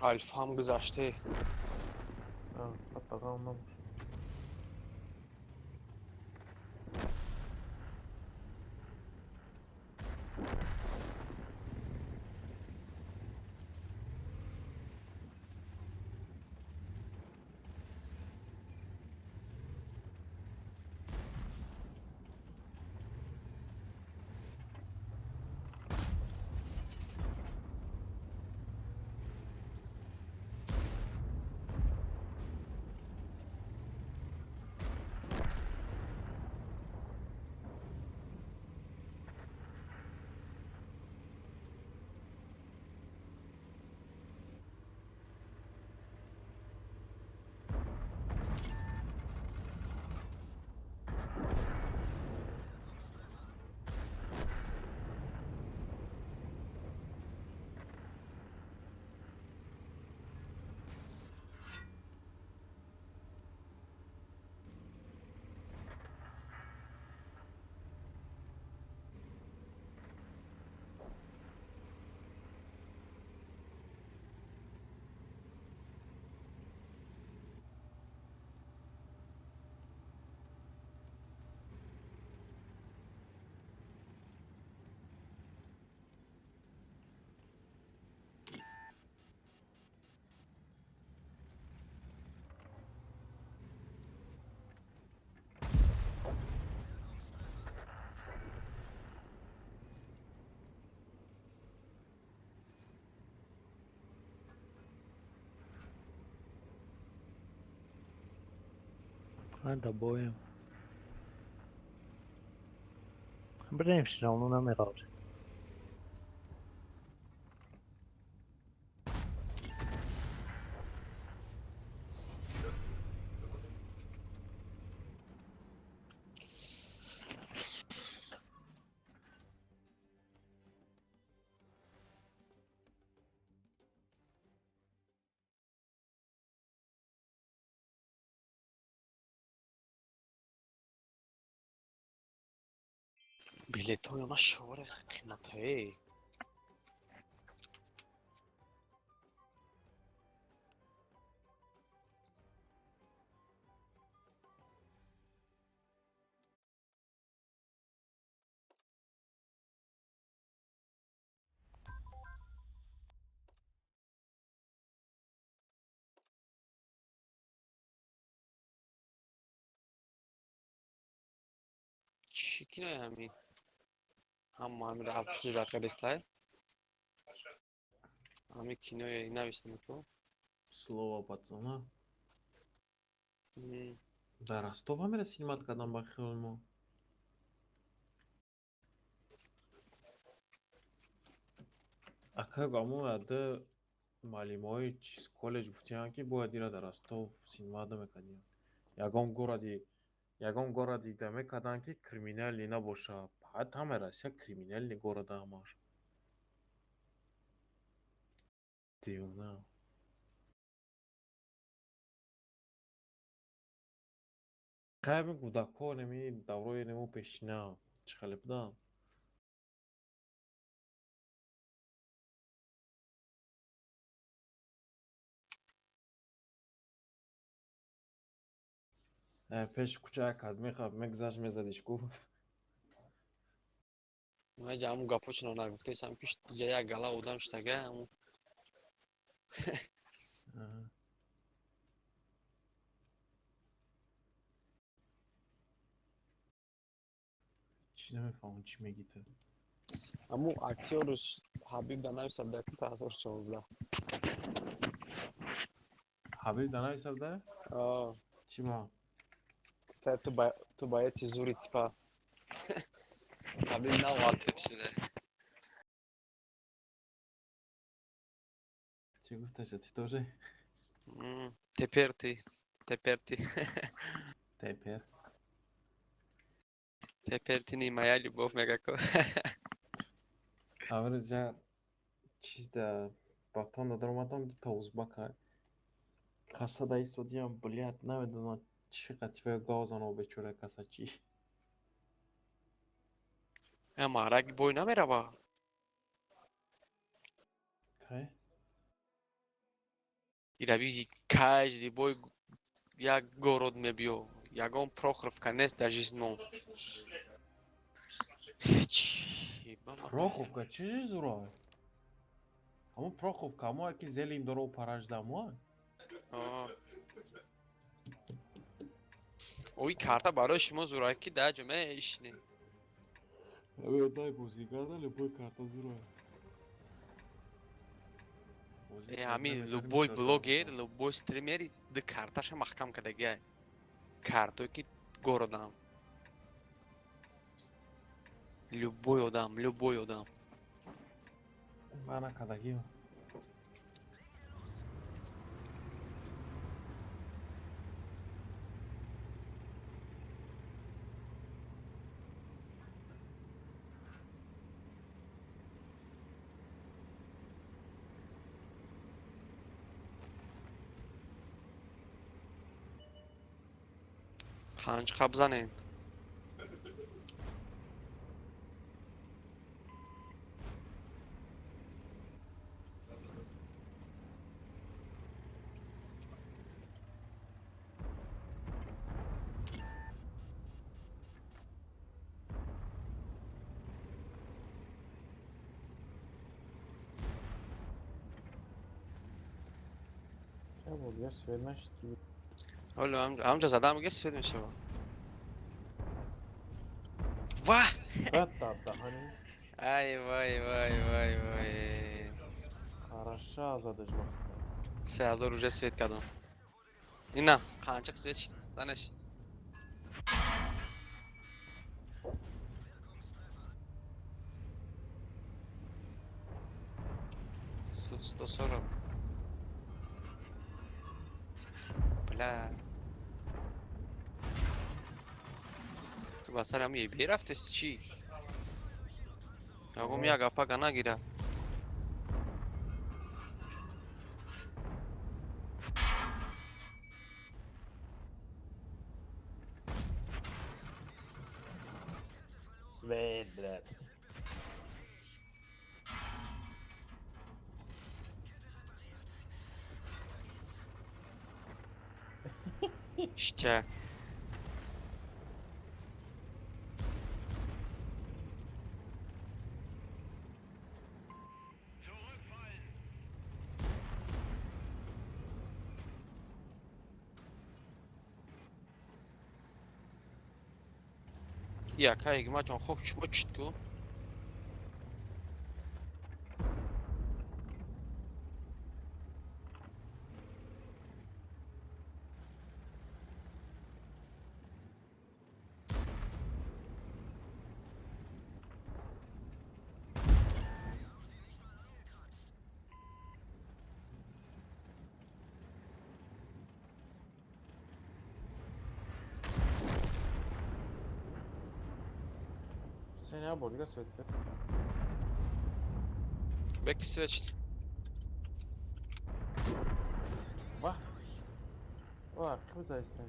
Алфам гузаште. Патагам набошад. Да боем. Блин, все равно намеравд. Билетҳои она шоре қиматае. Чӣ кинои ҳамин? Ҳама ҳаминро обсуждать кардестай? Ҳамин кинои нависем ку? Слово пацана. Дар Ростов ҳамира снимать кардам ба хиёли мо. Ака гамо ада маълимои чиз коллеҷ гуфтиянд, ки бояд ира дар Ростов снимать намекардиям. Ягон городи да мекарданд, ки криминалӣ набоша. Баъд ҳамаи Россия криминални города ҳамаш. Девона. Хайми кӯдакҳо неми даврои нему пешина чӣ хеле буданд? Пеши кӯча як кас мегузашт, мезадиш ку. Маҷа ҳамун гапҳо нагуфтесам, ки ҷа як гала одам шитага ҳамун. Чӣ намефаҳмам, чӣ мегӣ ту? Ҳамун актёрш Ҳабиб да нависабда ку 2016. Ҳабиб да нависабда? Аа. Чӣ ма? Ту боеци зури типа. Ҳабиб нав актёр шуда. Чӣ гуфташа, ты тоже? Теперь ты. Теперь ты. Теперь. Теперь ты не моя любовь, мега ку. Аврӯз я чиз да батон да даромадам, дута узбака кассада истодиям, блядь, намедонам чӣ қатифа гав зано бечора кассачӣ. Я мараки бой намерава. Кай? Ираби каждый бой як город мебиё. Ягон Прохоровка нест дар жизнь. Проховка чӣ зура? Ҳамон Проховка ҳамо яки зелин доро паражда мо? Ои карта барои шумо зура ки дар ҷо мешинӣ. Дай бозӣ карда, любой карта зура. Ҳамин любой блогер, любой стример ду карташа маҳкам кардагиай. Картое ки городам. Любой одам, любой одам. Ман накардагиам. Панҷ қаб занед. Свет нашид. Ҳоло ҳамҷа задам, мега свет мешава. Ва! Ай вай вай вай вай. Хорошо задаш вақт. 3000 уже свет кардам. Ина, қанчақ свет шид. Занеш. 140. Бля. Ту ба сари ҳамин ебе рафтеси чӣ? Ягом як гапака нагира. Свет, блядь. Ништяк. Яка ҳикматҷон хок шумо чит ку? Се няма бор, дига светка. Беки свечите. Ва! Ва, какво заистина?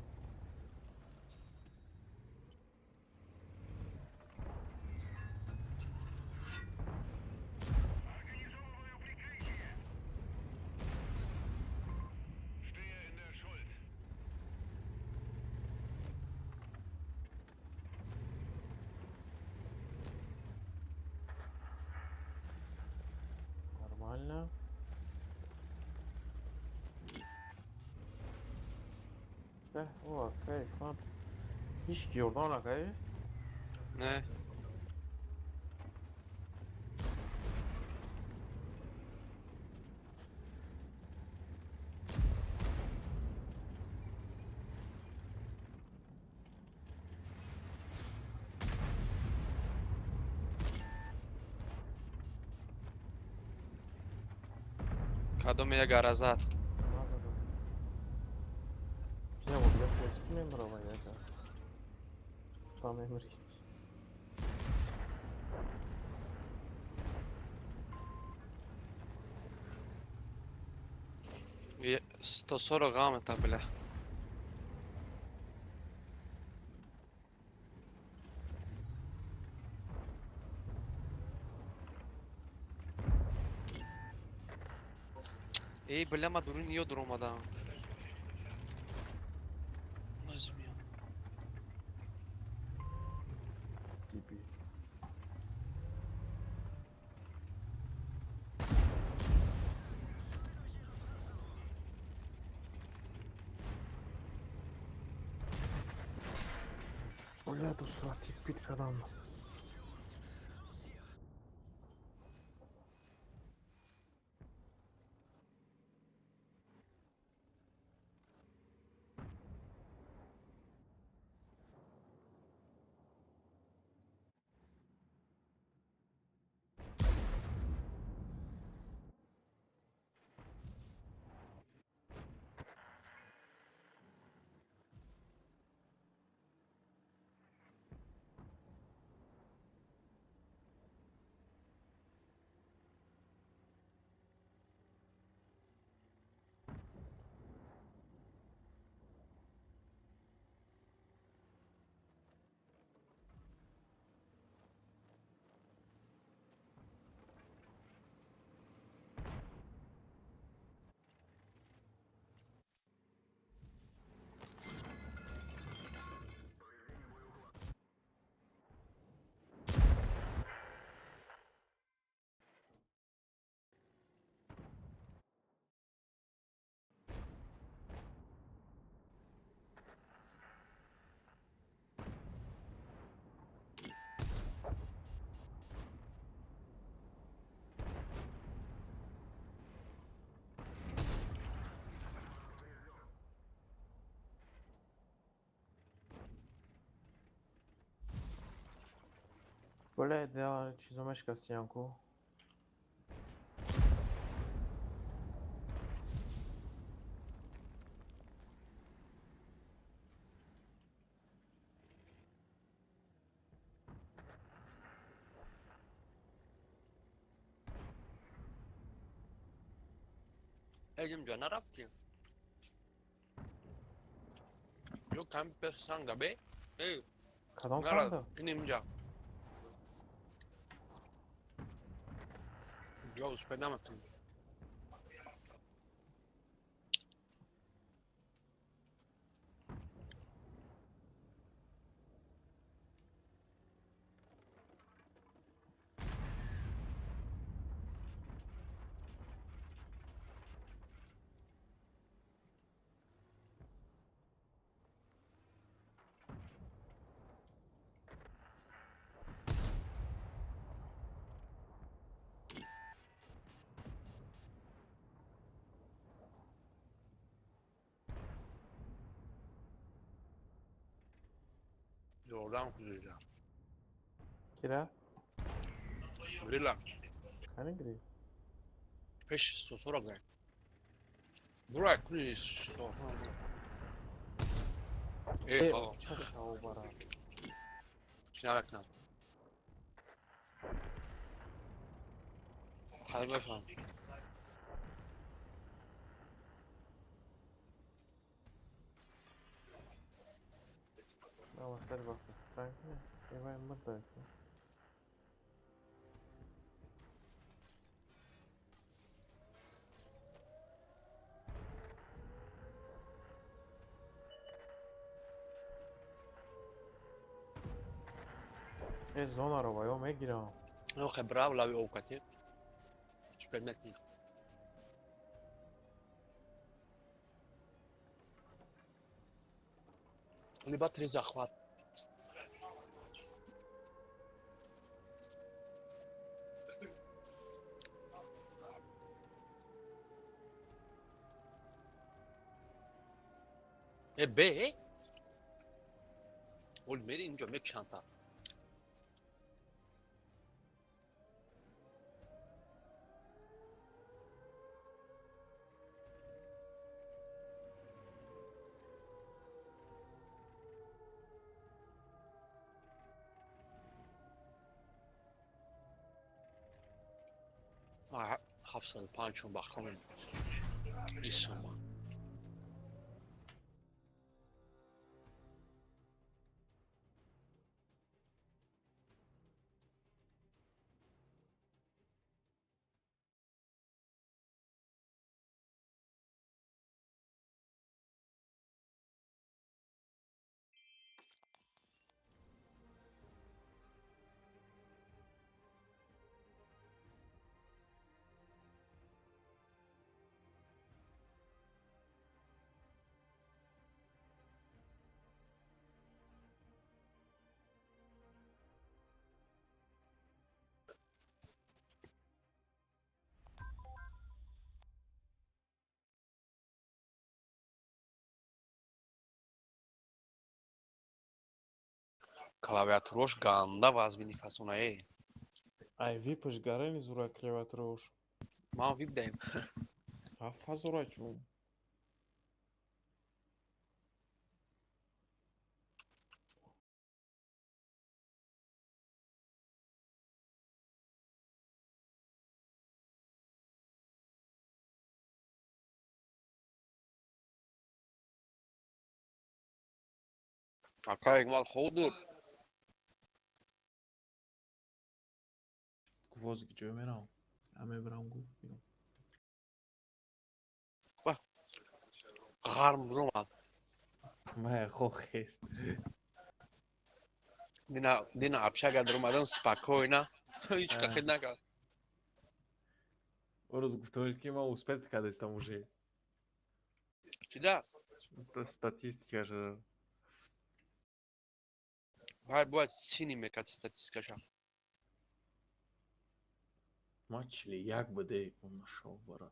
Нормально. О, кайф, ҳеч ёрдам накардӣ? Не. Кадоме як аразад. Я вот я связь мемброва яка. Па мембри. Е, 140 гамета, бля. Эй, бля, ма дурин ё дуромада. Назмия. Типи. Бля, ту сурати пит кадам. Бля, да, чизомешка сянку. Элим ҷон нарафтӣ? Ё ками пеш санга бе? Эй, Кадом нара, санга? Инимҷа. Ё успед намекунӣ. Курдам кузида. Кира? Грила. Кани грил? Пеш 140 дай. Бурай куни 100. Э, чашао бара. Чинаракна. Қалбашам. Ама сар вақт странкне, эвай мурдайку. Э, зонаро ваё мегирам. Охе, брав лави овкати. Чӣ предмет не. Либо три захват. Э, Б? Ол мери инҷо мекшанта. 705 бахом исома. Клавиатурош ганда вазмини фасонае. Ай випаш гарани зура клавиатурош. Ман вип даем. А фазура чун. Ака егмал ходур. Гвозди ҷой меравам. А мебарам гу. Ғарм буромад. Мая хохест. Дина дина общага даромадан спокойно. Ҳеҷ кахид накард. Орӯз гуфтаош ки ман успеть кардастам уже. Чида? Статистикаша. Вай бояд сини мекард статистикаша. Ма 41 буде он нашол бара.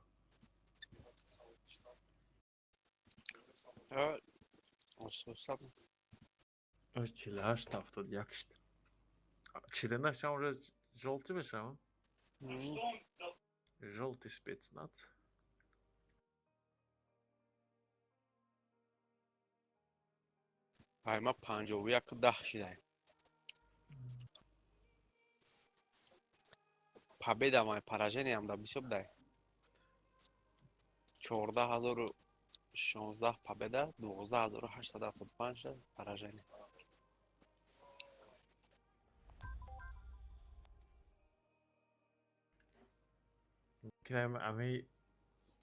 А 48 71 шид. 49 шам уже жёлтый мешавам? Жёлтый спецназ. Ай ма 51 10 шидаем. Победа май поражениям да бисёр дай. 14016 победа, 12875 поражение. Крем ами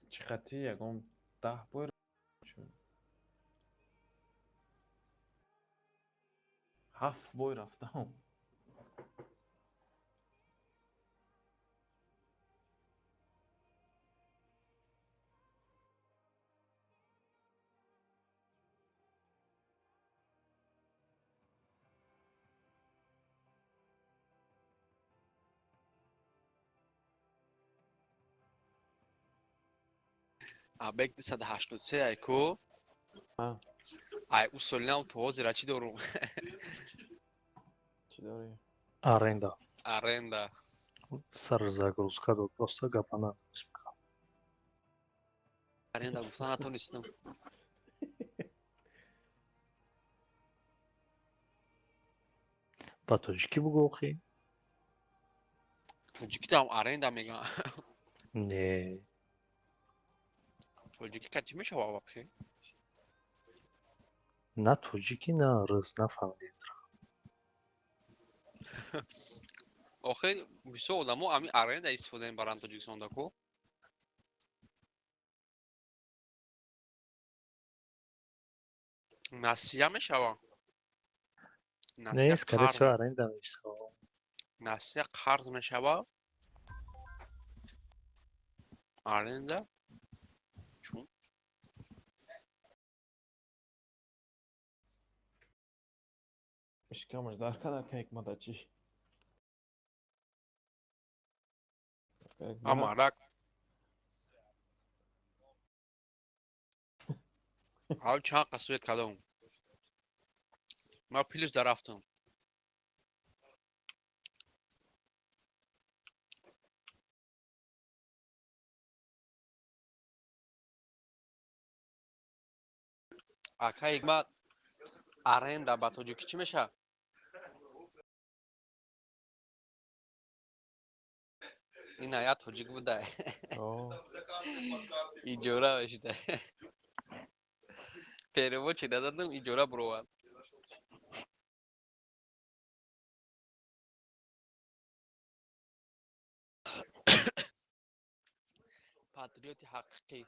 чиқати ягон 10 бор чун. 7 бой рафтам. Абек 283 ай ку? Ай усолинам то ҳозира чӣ дорум? Чӣ дорӣ? Аренда. Аренда. Сар загрузка дод, просто гапа надост. Аренда гуфта натонистам. Ба тоҷикӣ бугӯ охи. Тоҷикиам аренда мегӯям. Не. Тоҷикӣ ка чӣ мешава вообще? На тоҷикӣ, на рус, нафаҳмидем. Охир бисёр одамо ами аренда истифода мебаранд Тоҷикистонда ку. Насия мешава? Не, скорее всего, аренда мешава. Насия қарз мешава? Аренда? Чун? Шикамаш дар када ҳикмата чӣ? Амарак. Ав чанд қасвет кардам. Ман плюс дарафтам. Ака ҳикмат, аренда ба тоҷикӣ чӣ мешавад? Ина я тоҷик буда. Иҷора мешида. Перевод чи дададам, иҷора буровад. Патриоти ҳақиқӣ.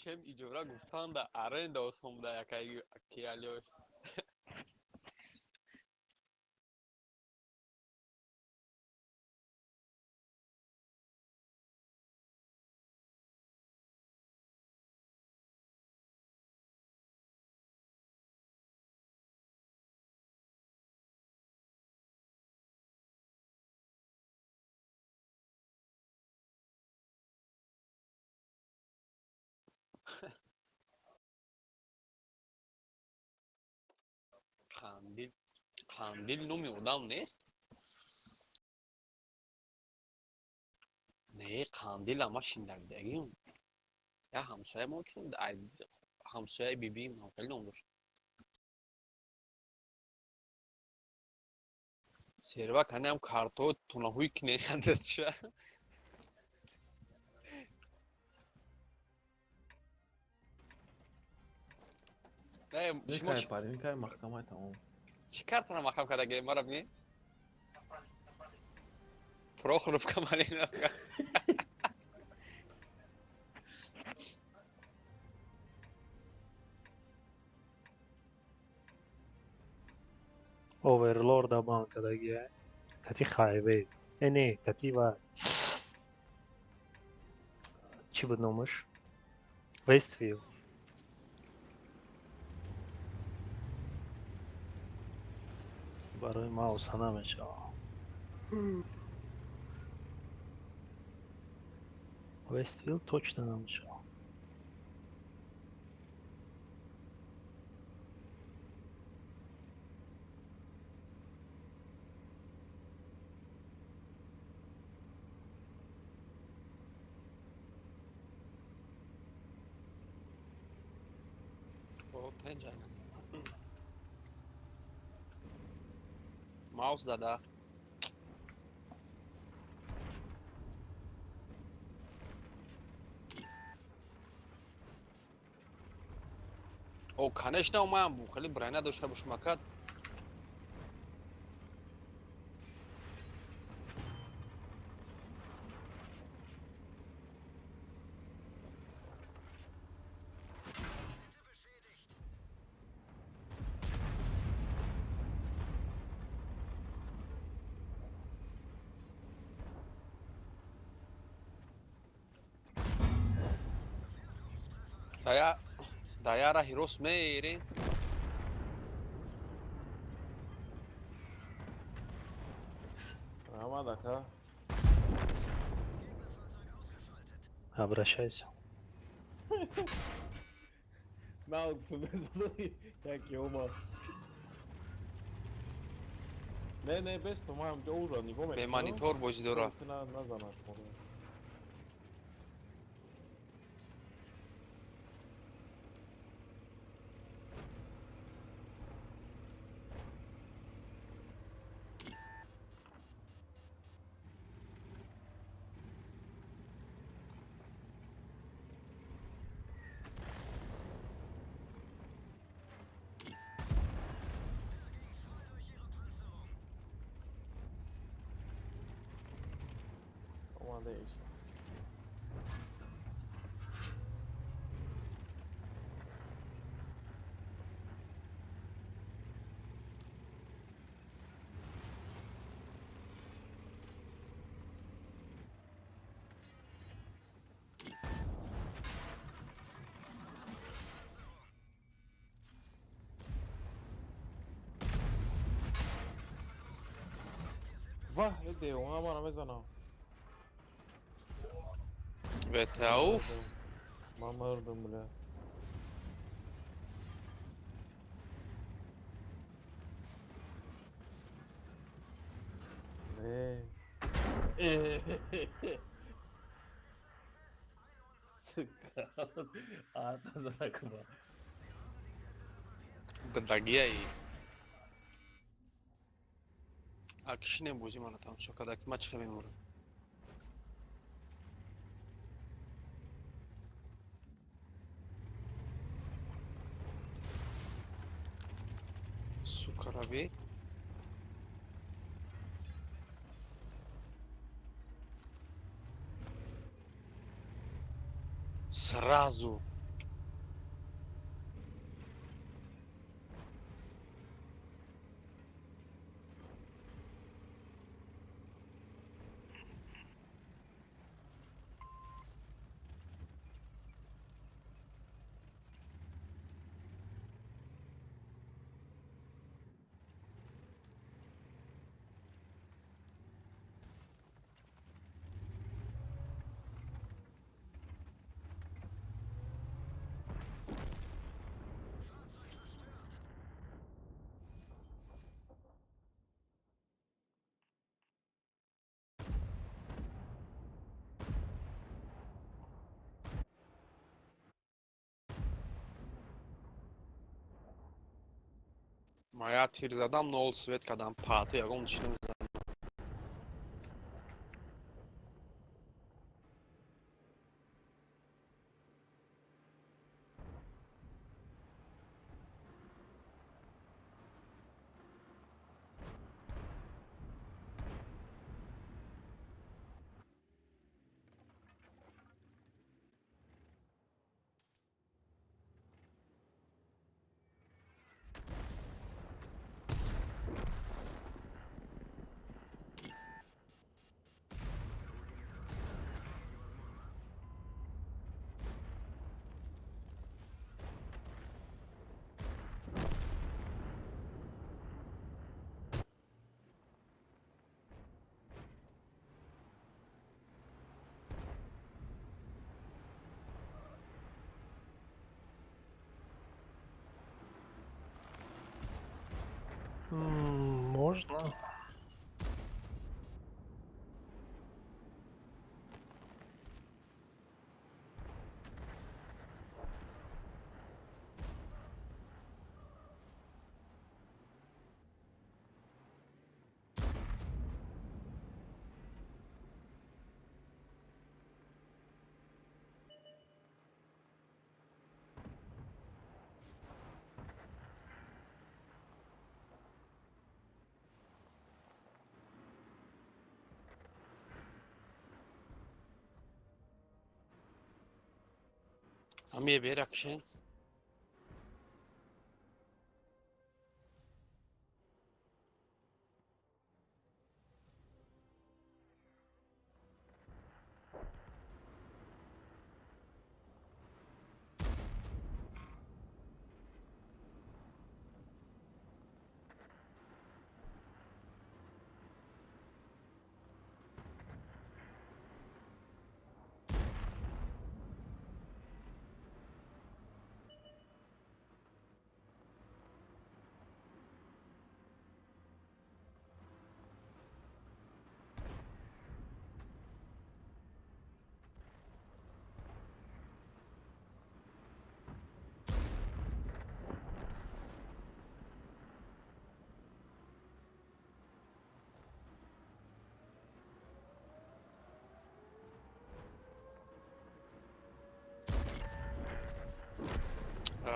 Чем иҷора гуфтанда аренда осон буда якаи киалёш. Қандил, Қандил номи одам нест? Не, Қандил ама шиндагидагим. Я ҳамсоя мо чун ҳамсояи бибиим хеле ном дошт. Серва канам карто тонаҳои кинехандатша. Паринкай маҳкамай тамом. Чӣ картара маҳкам кардаги мара бини? Прохоровка, Малиновка. Оверлорда бан кардаги. Кати хайвей. Э не, кати ва. Чӣ буд номаш? Вествил. Барои ма осон намешавад. Вествил точно намешавад. Маус дада. О, конечно, маам хеле броня дошта бошум акад. Даяра ҳирос мери. Раҳмат, ака. Обращайся. На, гуфтам мезадам, яке омад. Не, не, без то, маям ҷо ужа нигоҳ Бе мекунам. монитор бозӣ дора. Назанаш моро. Омада ист. Ваҳ, э девона мара мезанам. Ветауф. Ман мурдам, бля. Не. Сука. А, задаква. Дагияи. А кишинем бозӣ мана тамошо карда, ки ман чӣ хел мемурам. Сука, раби. Сразу. Моя тир задам, нол свет кадам пату ягон чӣ намезанам. Можно. Ҳамие бера кишен.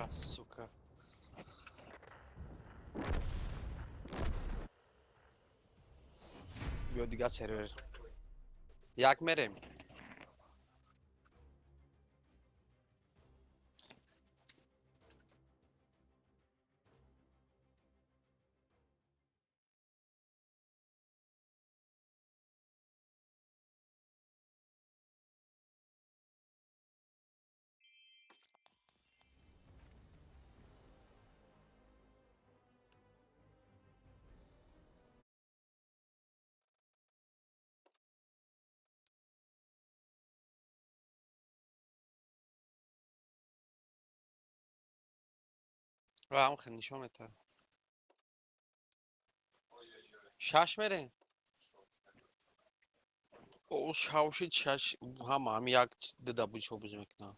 Сука. Биё дига сервер. Як мерем. Ва ҳам хел нишон метаҳад. Шаш мерем? О, шавшид шаш ҳама ҳами як дуда бузҳо буз мекунанд.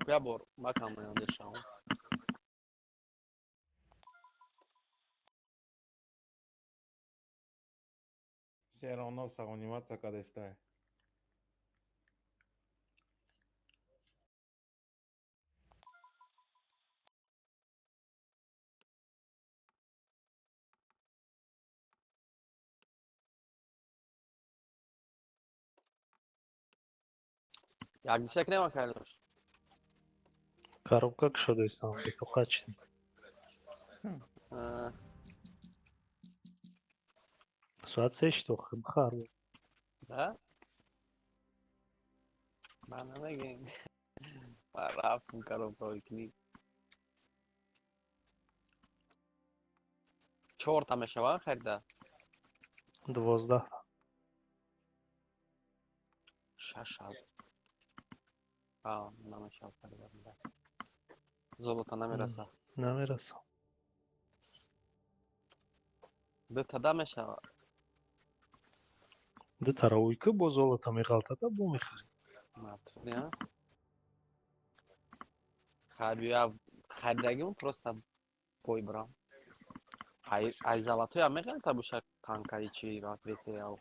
Я бор макам шавам. Все равно сомневаться, когда стай. Як дисек нема кардош. Коробка кушода истам, бетоқат шидем. Соат се шид охи, бихар. Да? Ман намегем. Ман рафтум коробка кунӣ. Чорта мешава харида? 12-та. Шаш А, намешава харида. Золото намераса. Намераса. Дта да мешава. Дта равуйка бо золото меғалтада бо мехарӣ. Натури, а? Хай харидагимон просто бой брам. Ай золотоя меғалта боша танкаи чи ответе ау.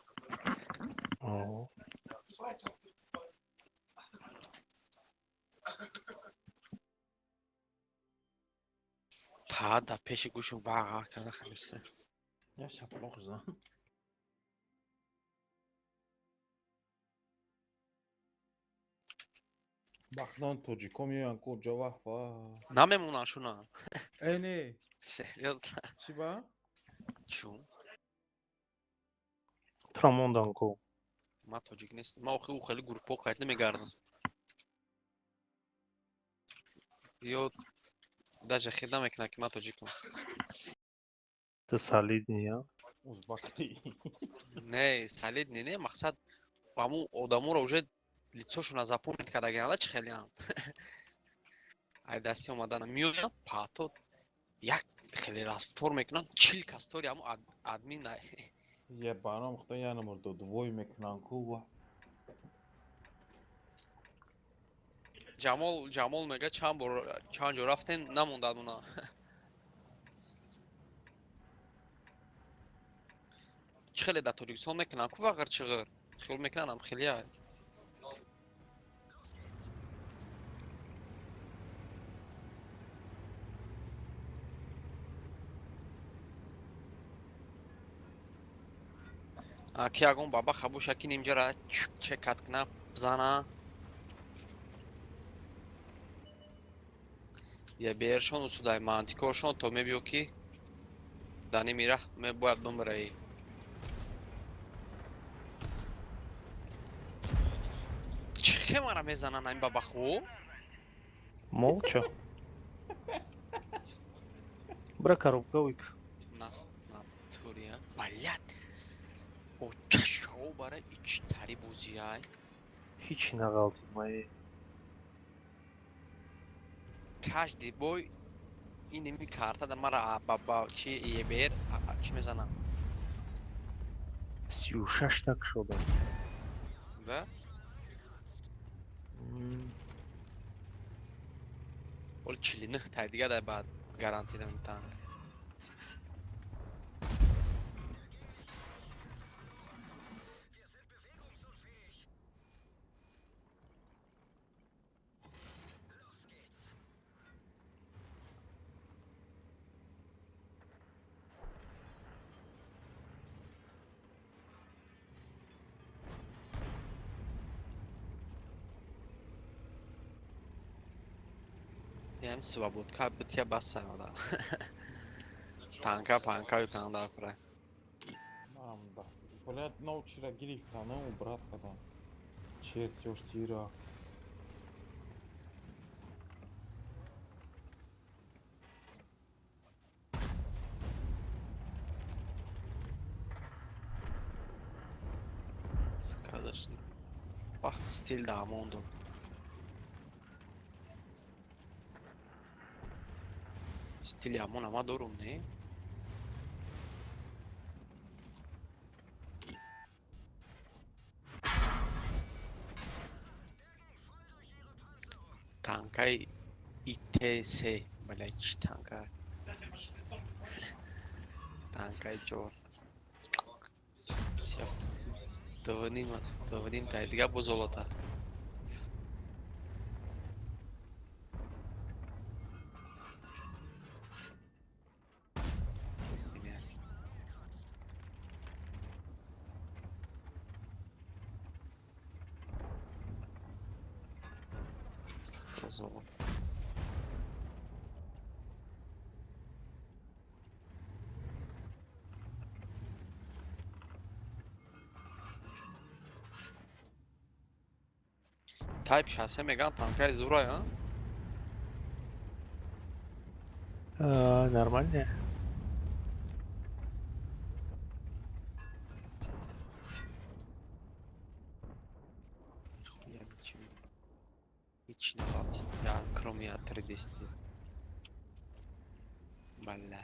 Па да пеши гӯшум ваға карда халиста. Я шаплоқ зан. Бахдан тоҷико меоянд ку ҷо ваҳ ва. Намемонанд шуна. Э не. Серьёзно. Чӣ ба? Чун? Тура мондан ку. Ман тоҷик нестам. Ман охи ӯ хеле гурӯҳҳо қайд намегардам. Ё даже хел намекунад ки ман тоҷикам. Ты солидный, а? Узбаки. Не, солидный не, мақсад ҳамун одаморо уже лицошона запомнить кардагианда чӣ хелеанд. Ай дасти омадана меоянд паато як хеле рафтор мекунанд 40 кас тори ҳамун админ. Я баром худо я намур додвой мекунанд ку ва. Ҷамол Ҷамол мега чанд бор чанд ҷо рафтем намондад мона. Чӣ хеле дар Тоҷикистон мекунанд ку вағир чиғир хиёл мекунанд ам хеле ки ягон бабаха боша ки нимҷара чекат куна бизана. Я бершон усудай мантикоршон то мебиё ки дар ними раҳ мебояд бимираӣ. Чӣ хе мара мезананд ҳамин бабахо? Молча. Бра коробка уйк. Нас натурия. Блядь. О чашао бара ичтари бозиай. Ҳичи нағалтид маи. Каждый бой иними карта да мара ба чи ЕБР чӣ мезанам? 36-та кушодам. Да? Оли 49 тай дига дай баъд гарантированный танк. Ям свободка битя басса да. Танка панка юканда кура. Мам, да. Блядь, научила гирифта, ну, братка там. Чертеж тира. Сказочный. Бах, стиль да амондо. Стили амон ама дорум, не? Танкай ИТС, блядь, чӣ танка? Танкай ҷор. Всё. Доводим тай дига бо золота. Сто золота. Type 63 меган танкай зурай, а? Нормально. Нихуя ничего. Ҳеч нағалтид. Я, кроме А310. Бля.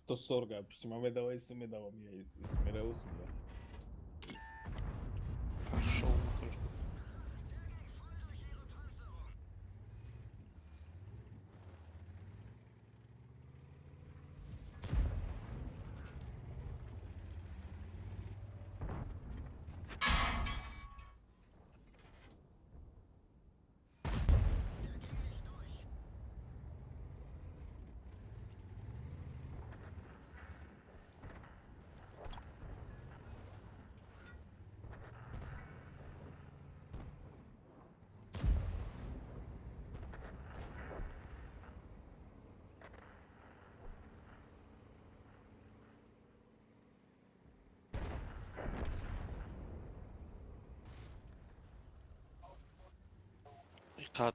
140, пиши, маме давай медалом, я измерил да. Пошел нахуй.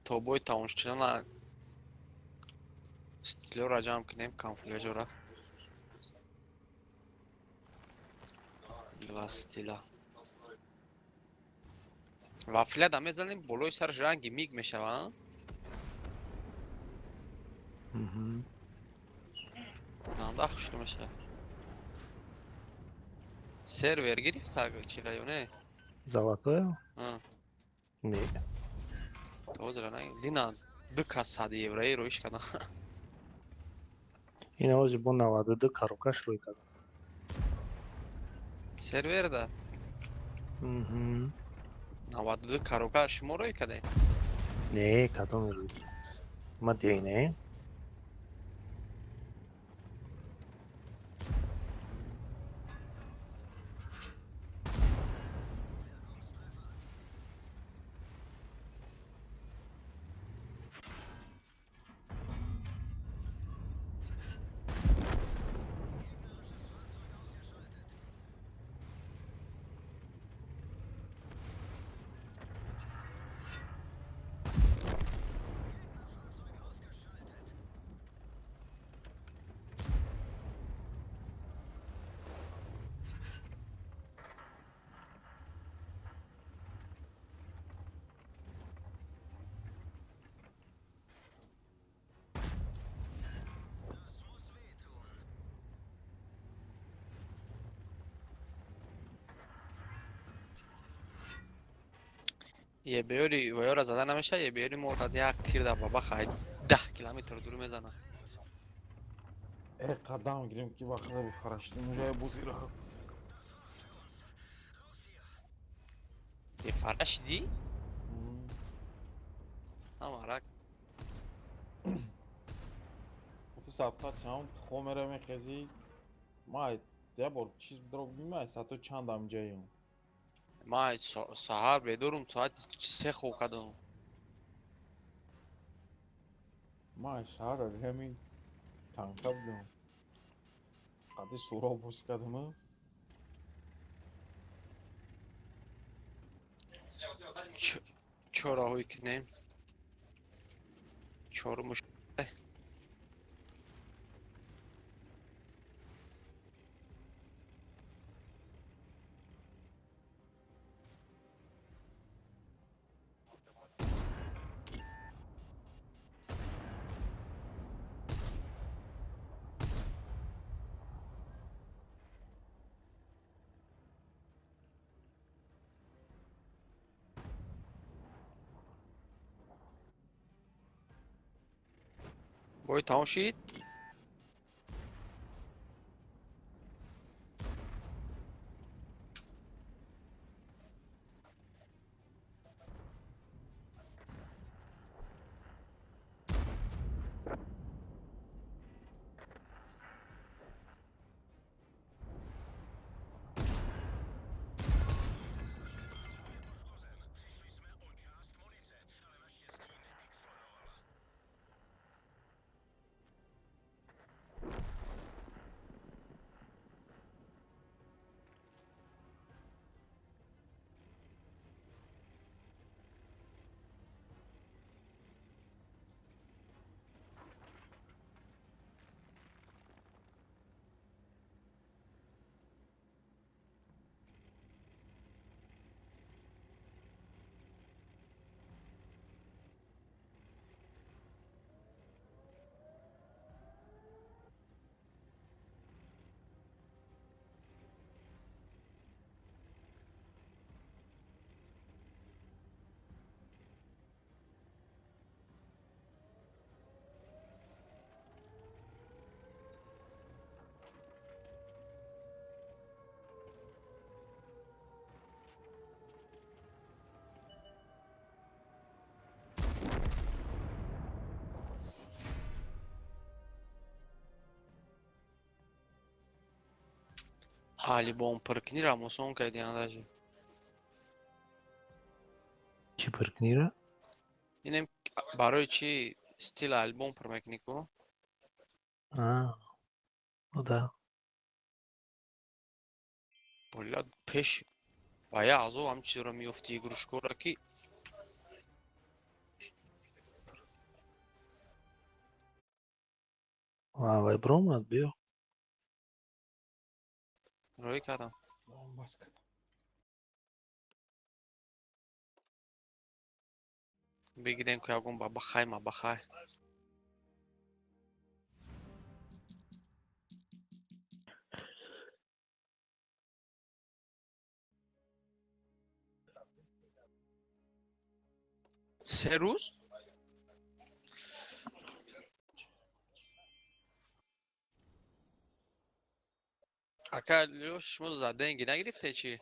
Тобои тамошчинона стилёро ҷамъ кунем, камфуляжора. Два стиля. Вафля да мезанем, болои сараш ранги миг мешава, а? Нанда хушрӯ мешава. Сервер гирифта чира ё не? Золотое? А. Не. Ҳозира на дина ду кас 100 еврои роиш кардам. Ин ҳози бо 92 коробкаш рӯй кардам. Сервер да? 92 коробка шумо рӯй кардед? Не, кадоме рӯй? Ма не. Ебеёри ваёра зада намеша, ебеёри мо як тир да бабаха 10 километр дур мезана. Э, қадам гирем ки вақта бифараштим ужая бозира. Бифарашди? Амарак. Ту сафта чанд хомера мехези? Ма я бор чиз дрог бимай, сато чанд амҷаем. Ма саҳар бедорум соати 3 хоб кардам. Ма шаҳар ҳамин танка будам. Қади суроб боз кардам. Чораҳое кунем? Чорумуш. Бой тамом шид? Алибом пыркнира мусон кайдиан даже. Чӣ пыркнира? Инем барои чи стил альбом пур мекунӣ ку? А, ну да. Бола пеш ва я азов ҳам чизро меёфти игрушкора ки Ва вай бромад биё. Рӯй кардам. Бас кардам. Бигидем ки ягон бабахай мабахай. Се рӯз? Ака Лёш, шумо за деньги нагирифте чи?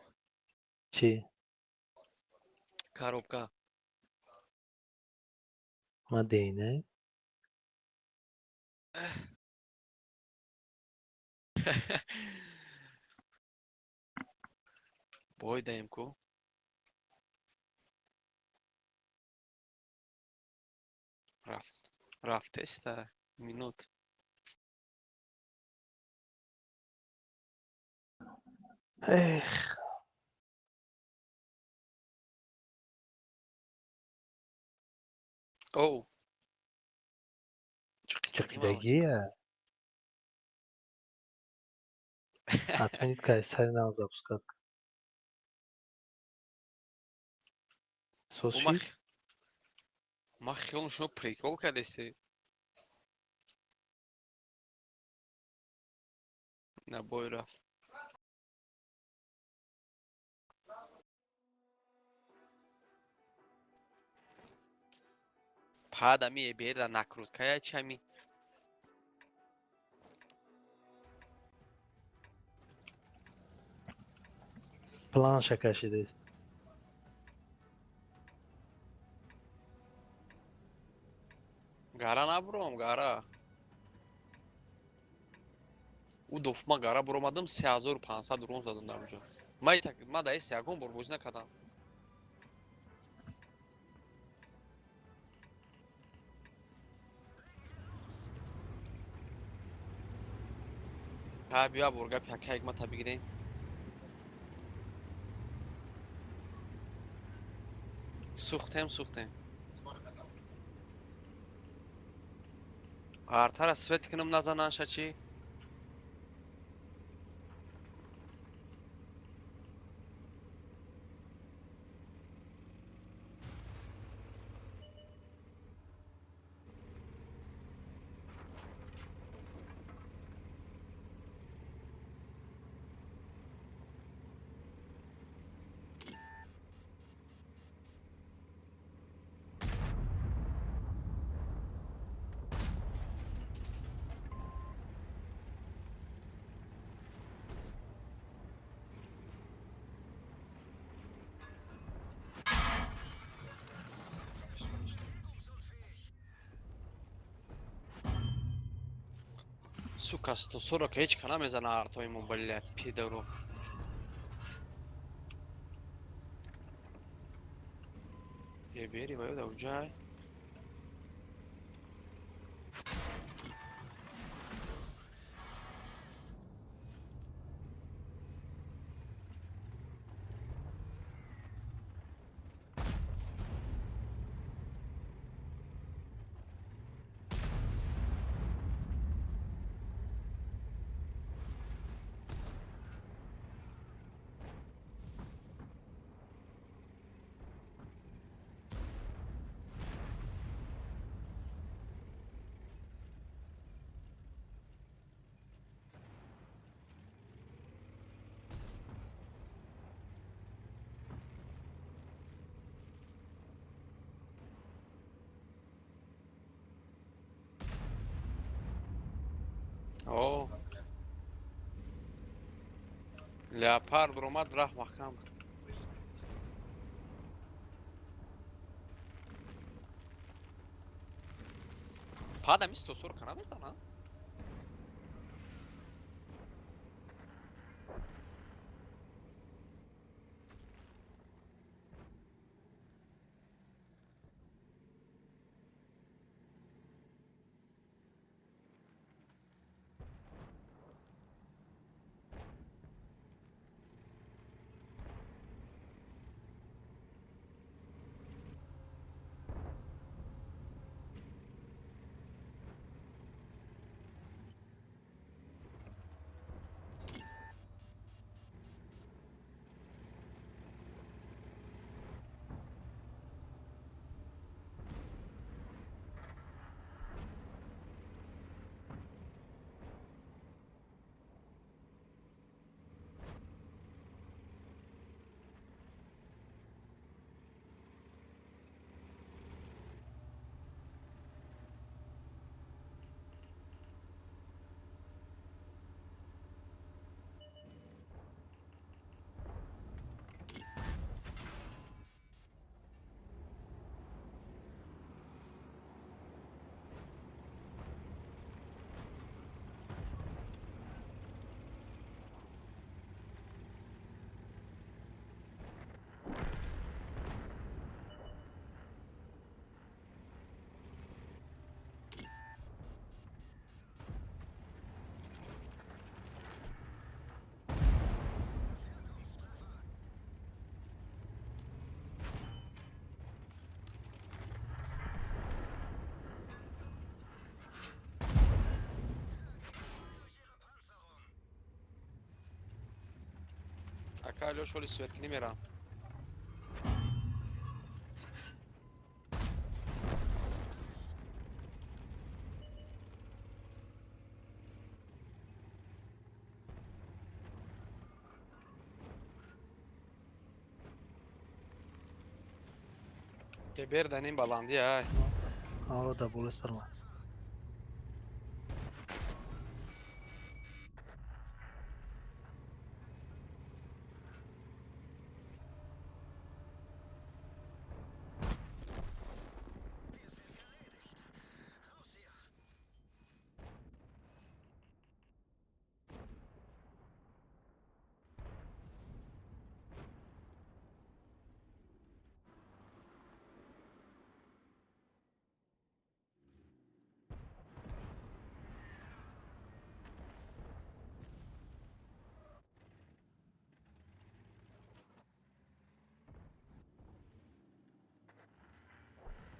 Чӣ? Коробка. Ма дейне? Бой даем ку. Рафт. Рафтеста минут. Эх. Оу. Чиқидагия? Отменить кай сари нав запускать. Соз шид? Ма хиёлам шумо прикол кардесте. На бой рафт. Пад ами эберда накруткая чами. Планша кашидааст. Гара набуром, гара. Ӯ дофма гара буромадам, 3500 урон задам дар онҷо. Ма дар эс ягон бор бозӣ накардам. Ҳа, биё бор гапи ҳакаек ма та бигирем. Сӯхтем, сӯхтем. Артара свет кунам назананша чӣ? Сука, 140 ҳеҷ ка намезана артои мо, блядь, пидоро. Ебери ва ёда уҷай. О. Леопард буромад, раҳ маҳкам. Пад ами 140 намезана? Ака Алёш, оли светкинӣ мерам. Тебер данин баландӣ ай. О, да болес баромад.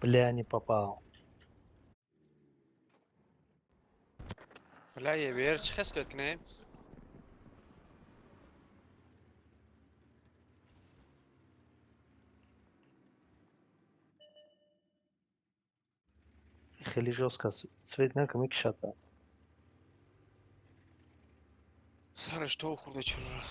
Бля, не попал. Бля, ЕБР чӣ хел свет кунем? Хеле жёстко свет накун, мекишад. Сараш то хӯрда чура.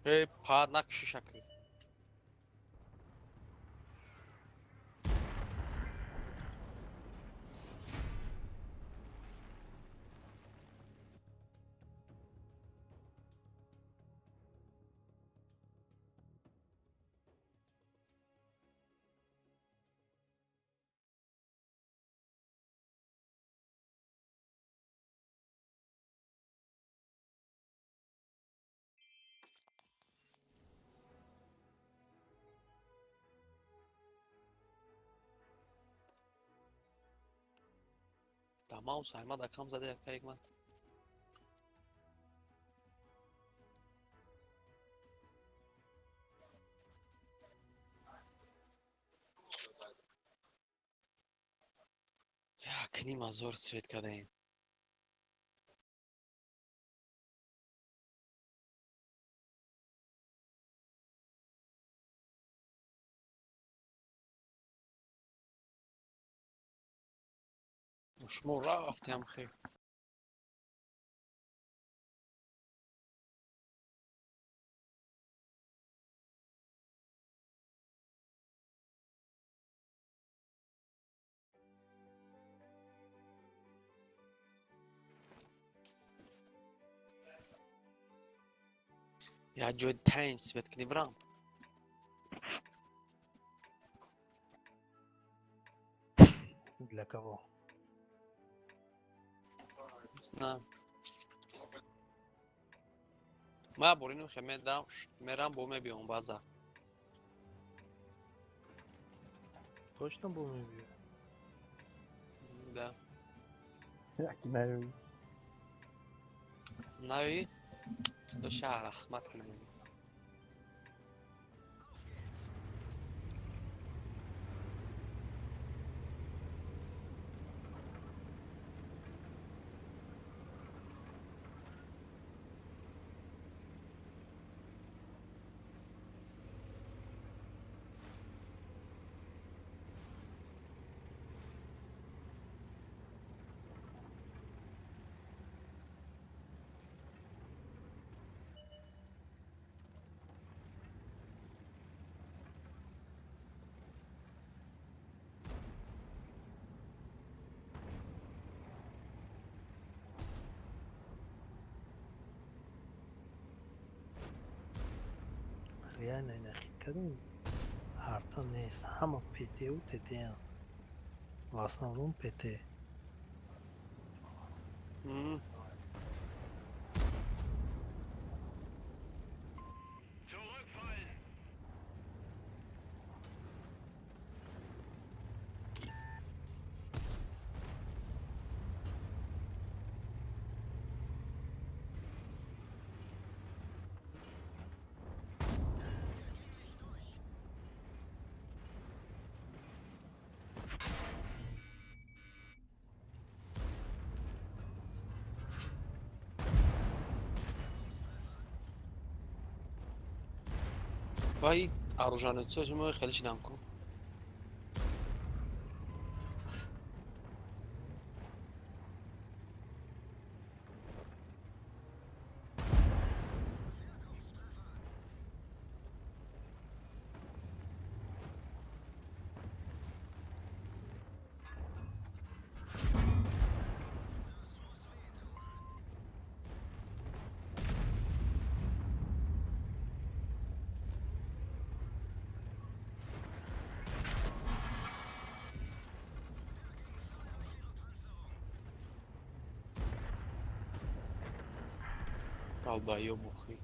Эй, па накши шакы. Да маус аймада кам зада яка егмат. Як нима зор свет кадаин. Шумо рафтем хел. Як ҷои танҷ свет кунӣ бирам. Для кого? Не знаю. Ма борину хемедам, мерам бо мебиём база. Точно бо мебиём? Да. Яки наёй. Наёй? Худо шаҳр раҳмат кунам. Реально ина хит кардем. Арта нест. Ҳама ПТ-у ТТ-ан. В основном ПТ. Вай оружейница мо хеле шидам ку. Долбоёб бухи.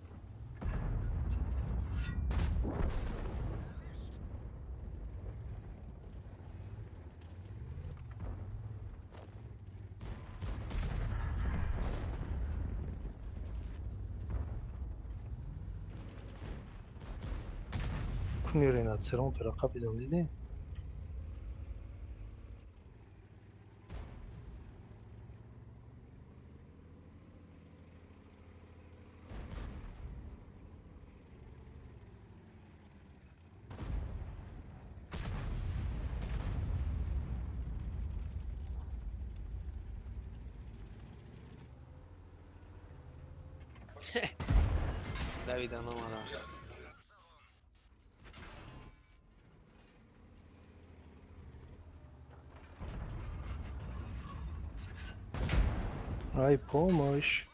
Кумирина церонтера қапидам, дидӣ? Давида номада. Ай, помощь.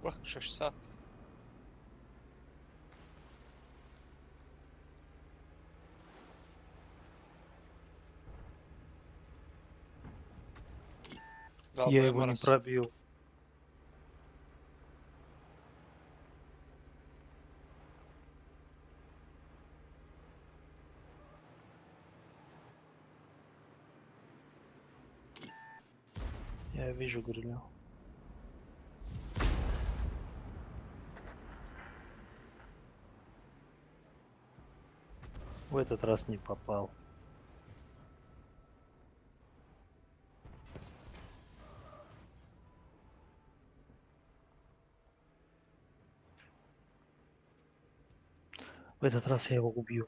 Вах, 600. Я его не пробил. Я вижу гриля. В этот раз не попал. В этот раз я его убью.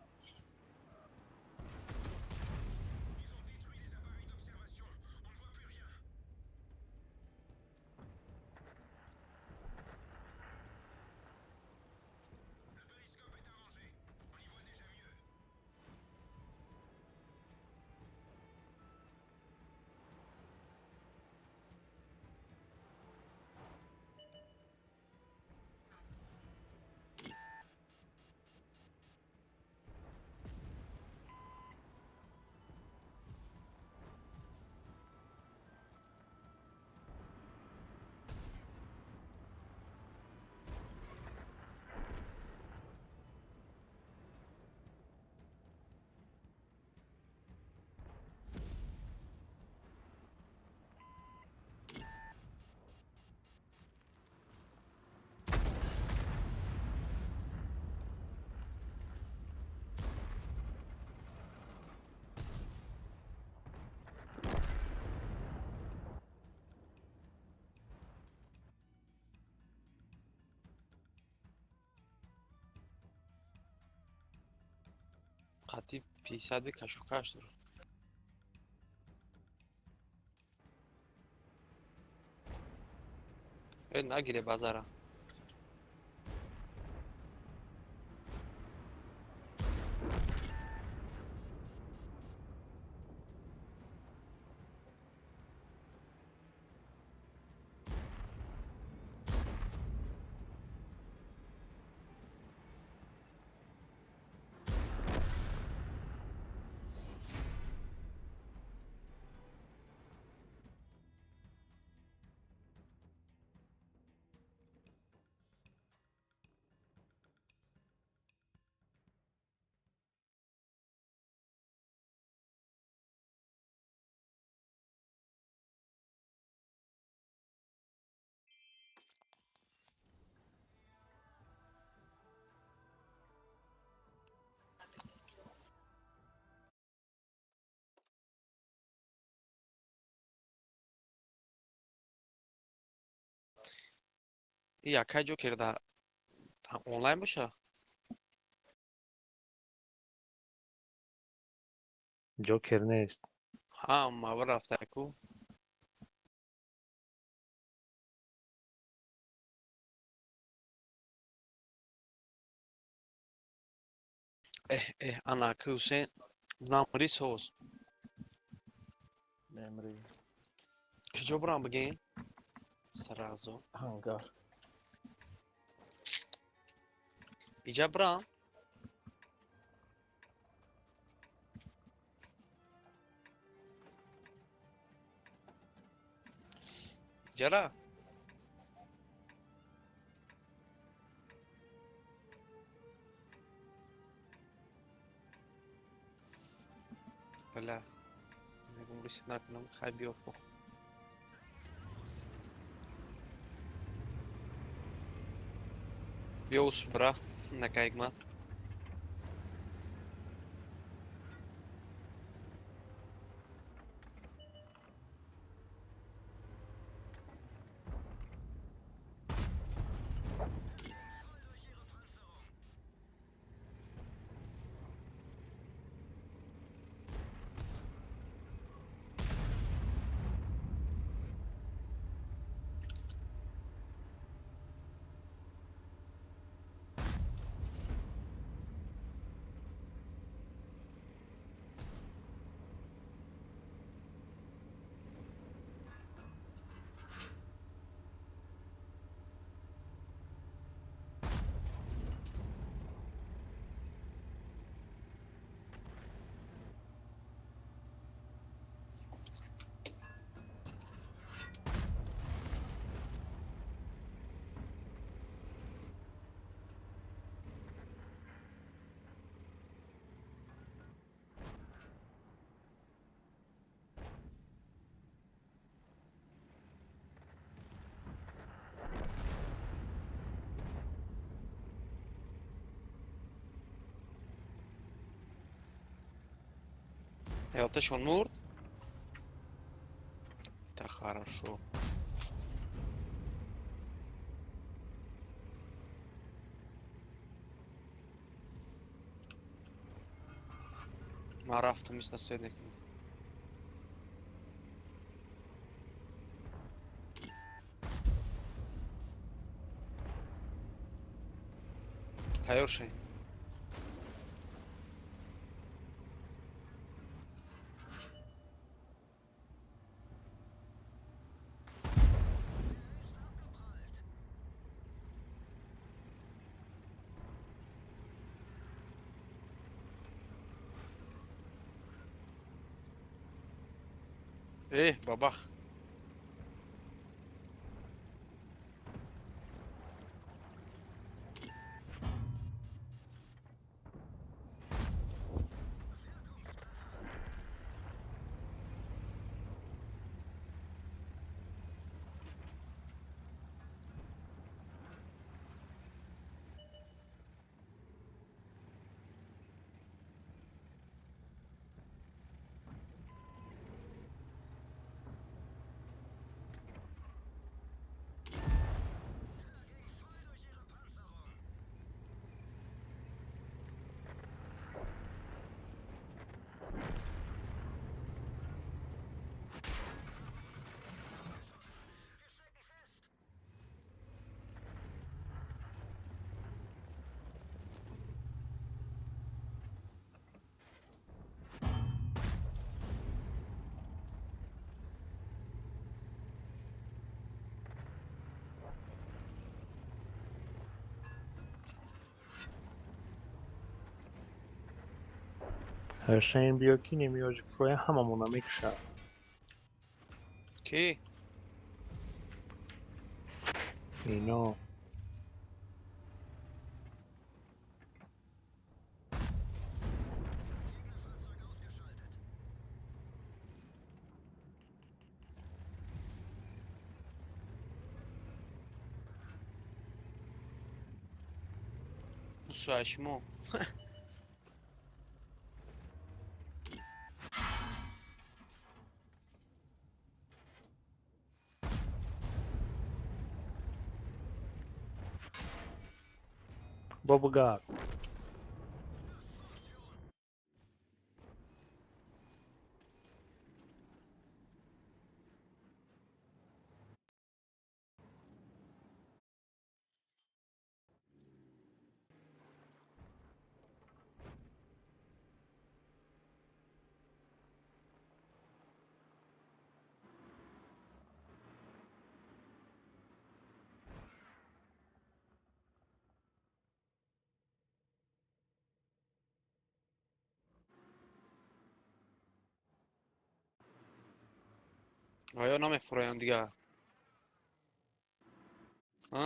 Қати 50 кашукаш дорад. Э, нагире базара. И якай Ҷокер да онлайн боша? Ҷокер нест. Ҳа, мава рафтаку. Эҳ, эҳ, ана ака Ҳусейн намри соз. Мемри. Куҷо бурам бигем? Сразу. Ангар. Иҷа бурам? Иҷара? Бля. Мегум рисит накунам, хай биё пох. Биё усбра, накайгмат. Ҳаёташон мурд? Это хорошо. Ман рафтам мисла свет мекунам. Тайёр шавед. Э, бабах. Шейн биё ки немиёҷи фуроя ҳамамона мекушад. Ки? Ино. Шашмо. Бабугар. Ва ё намефуроянд дигар? А?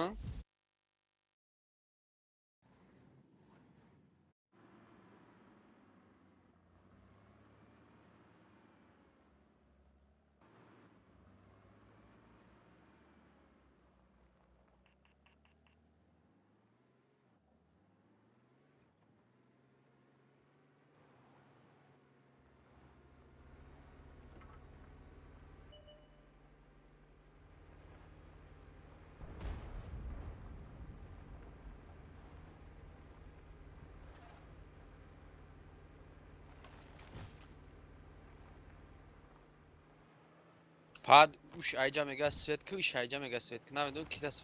Пад уш айҷа мега свет ки, уш айҷа мега свет ки. Намедонам ки даст.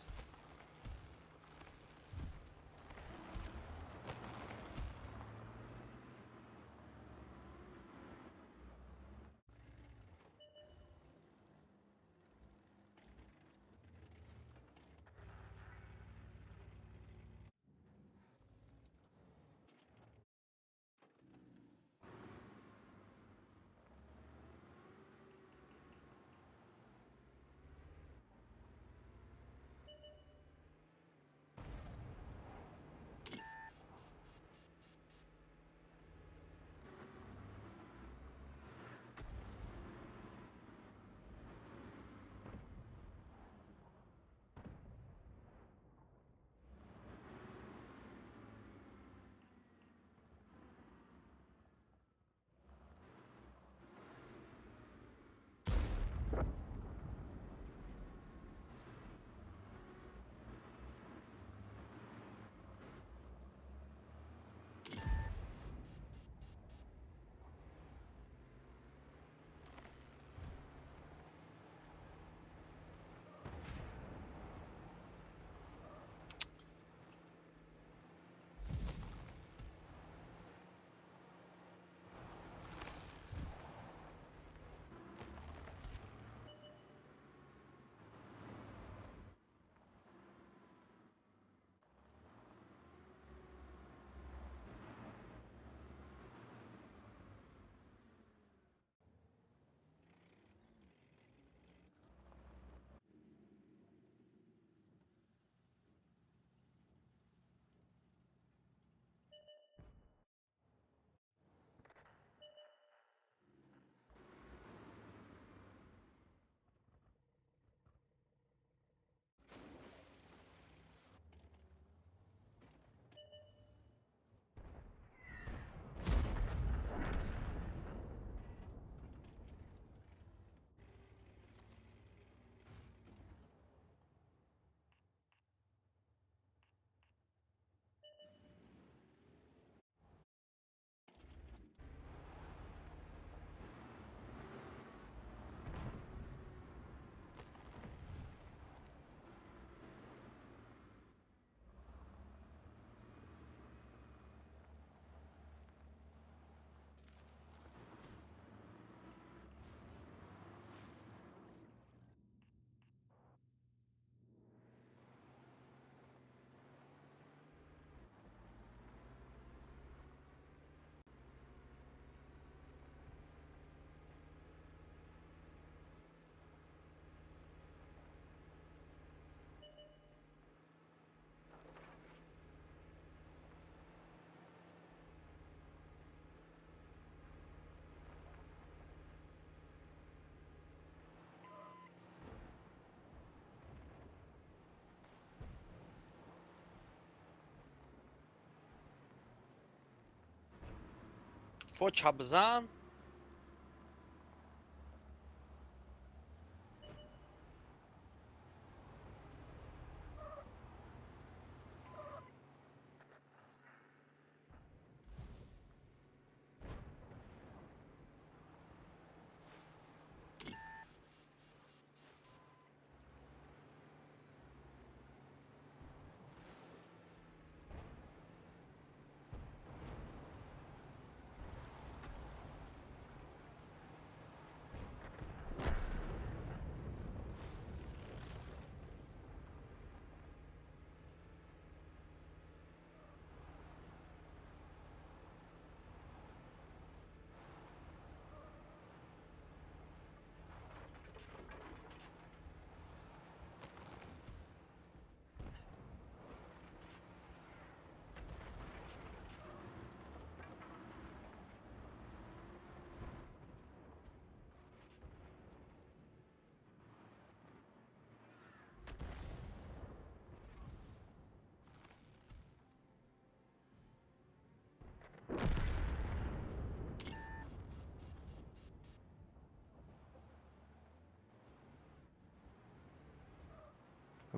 Фоча бизан.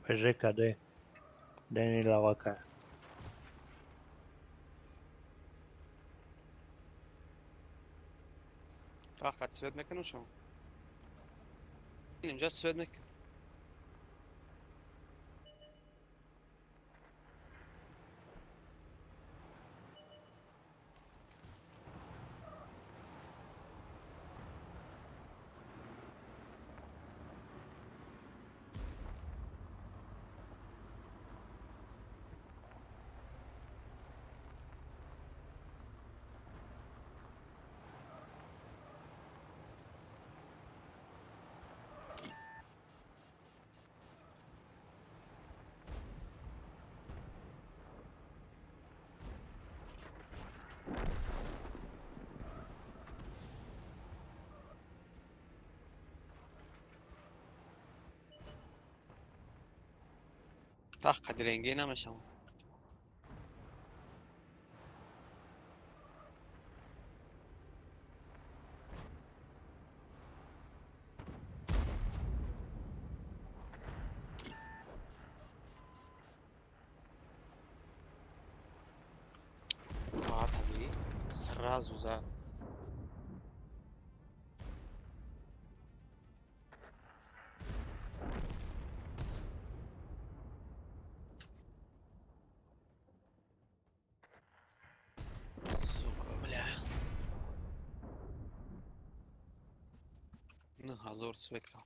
Беже къде? Дени лавака. Фақат свет мекунам шумо? Инҷа свет мекун. Тах қадиренге намешавам. Сразу за. Сука, бля. 9000 светка.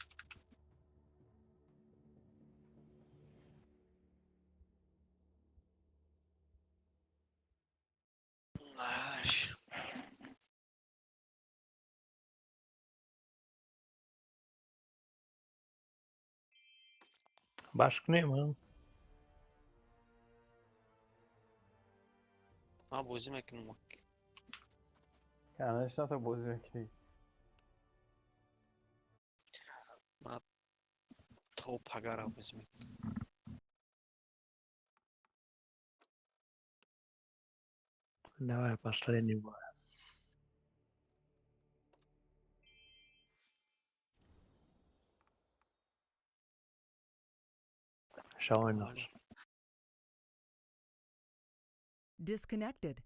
Аш. Башк нема. Ма бозӣ мекунам. Конечно, то бозӣ мекунӣ. Ма то пагара бозӣ мекунам. Давай последний бой. Шауэн. Disconnected.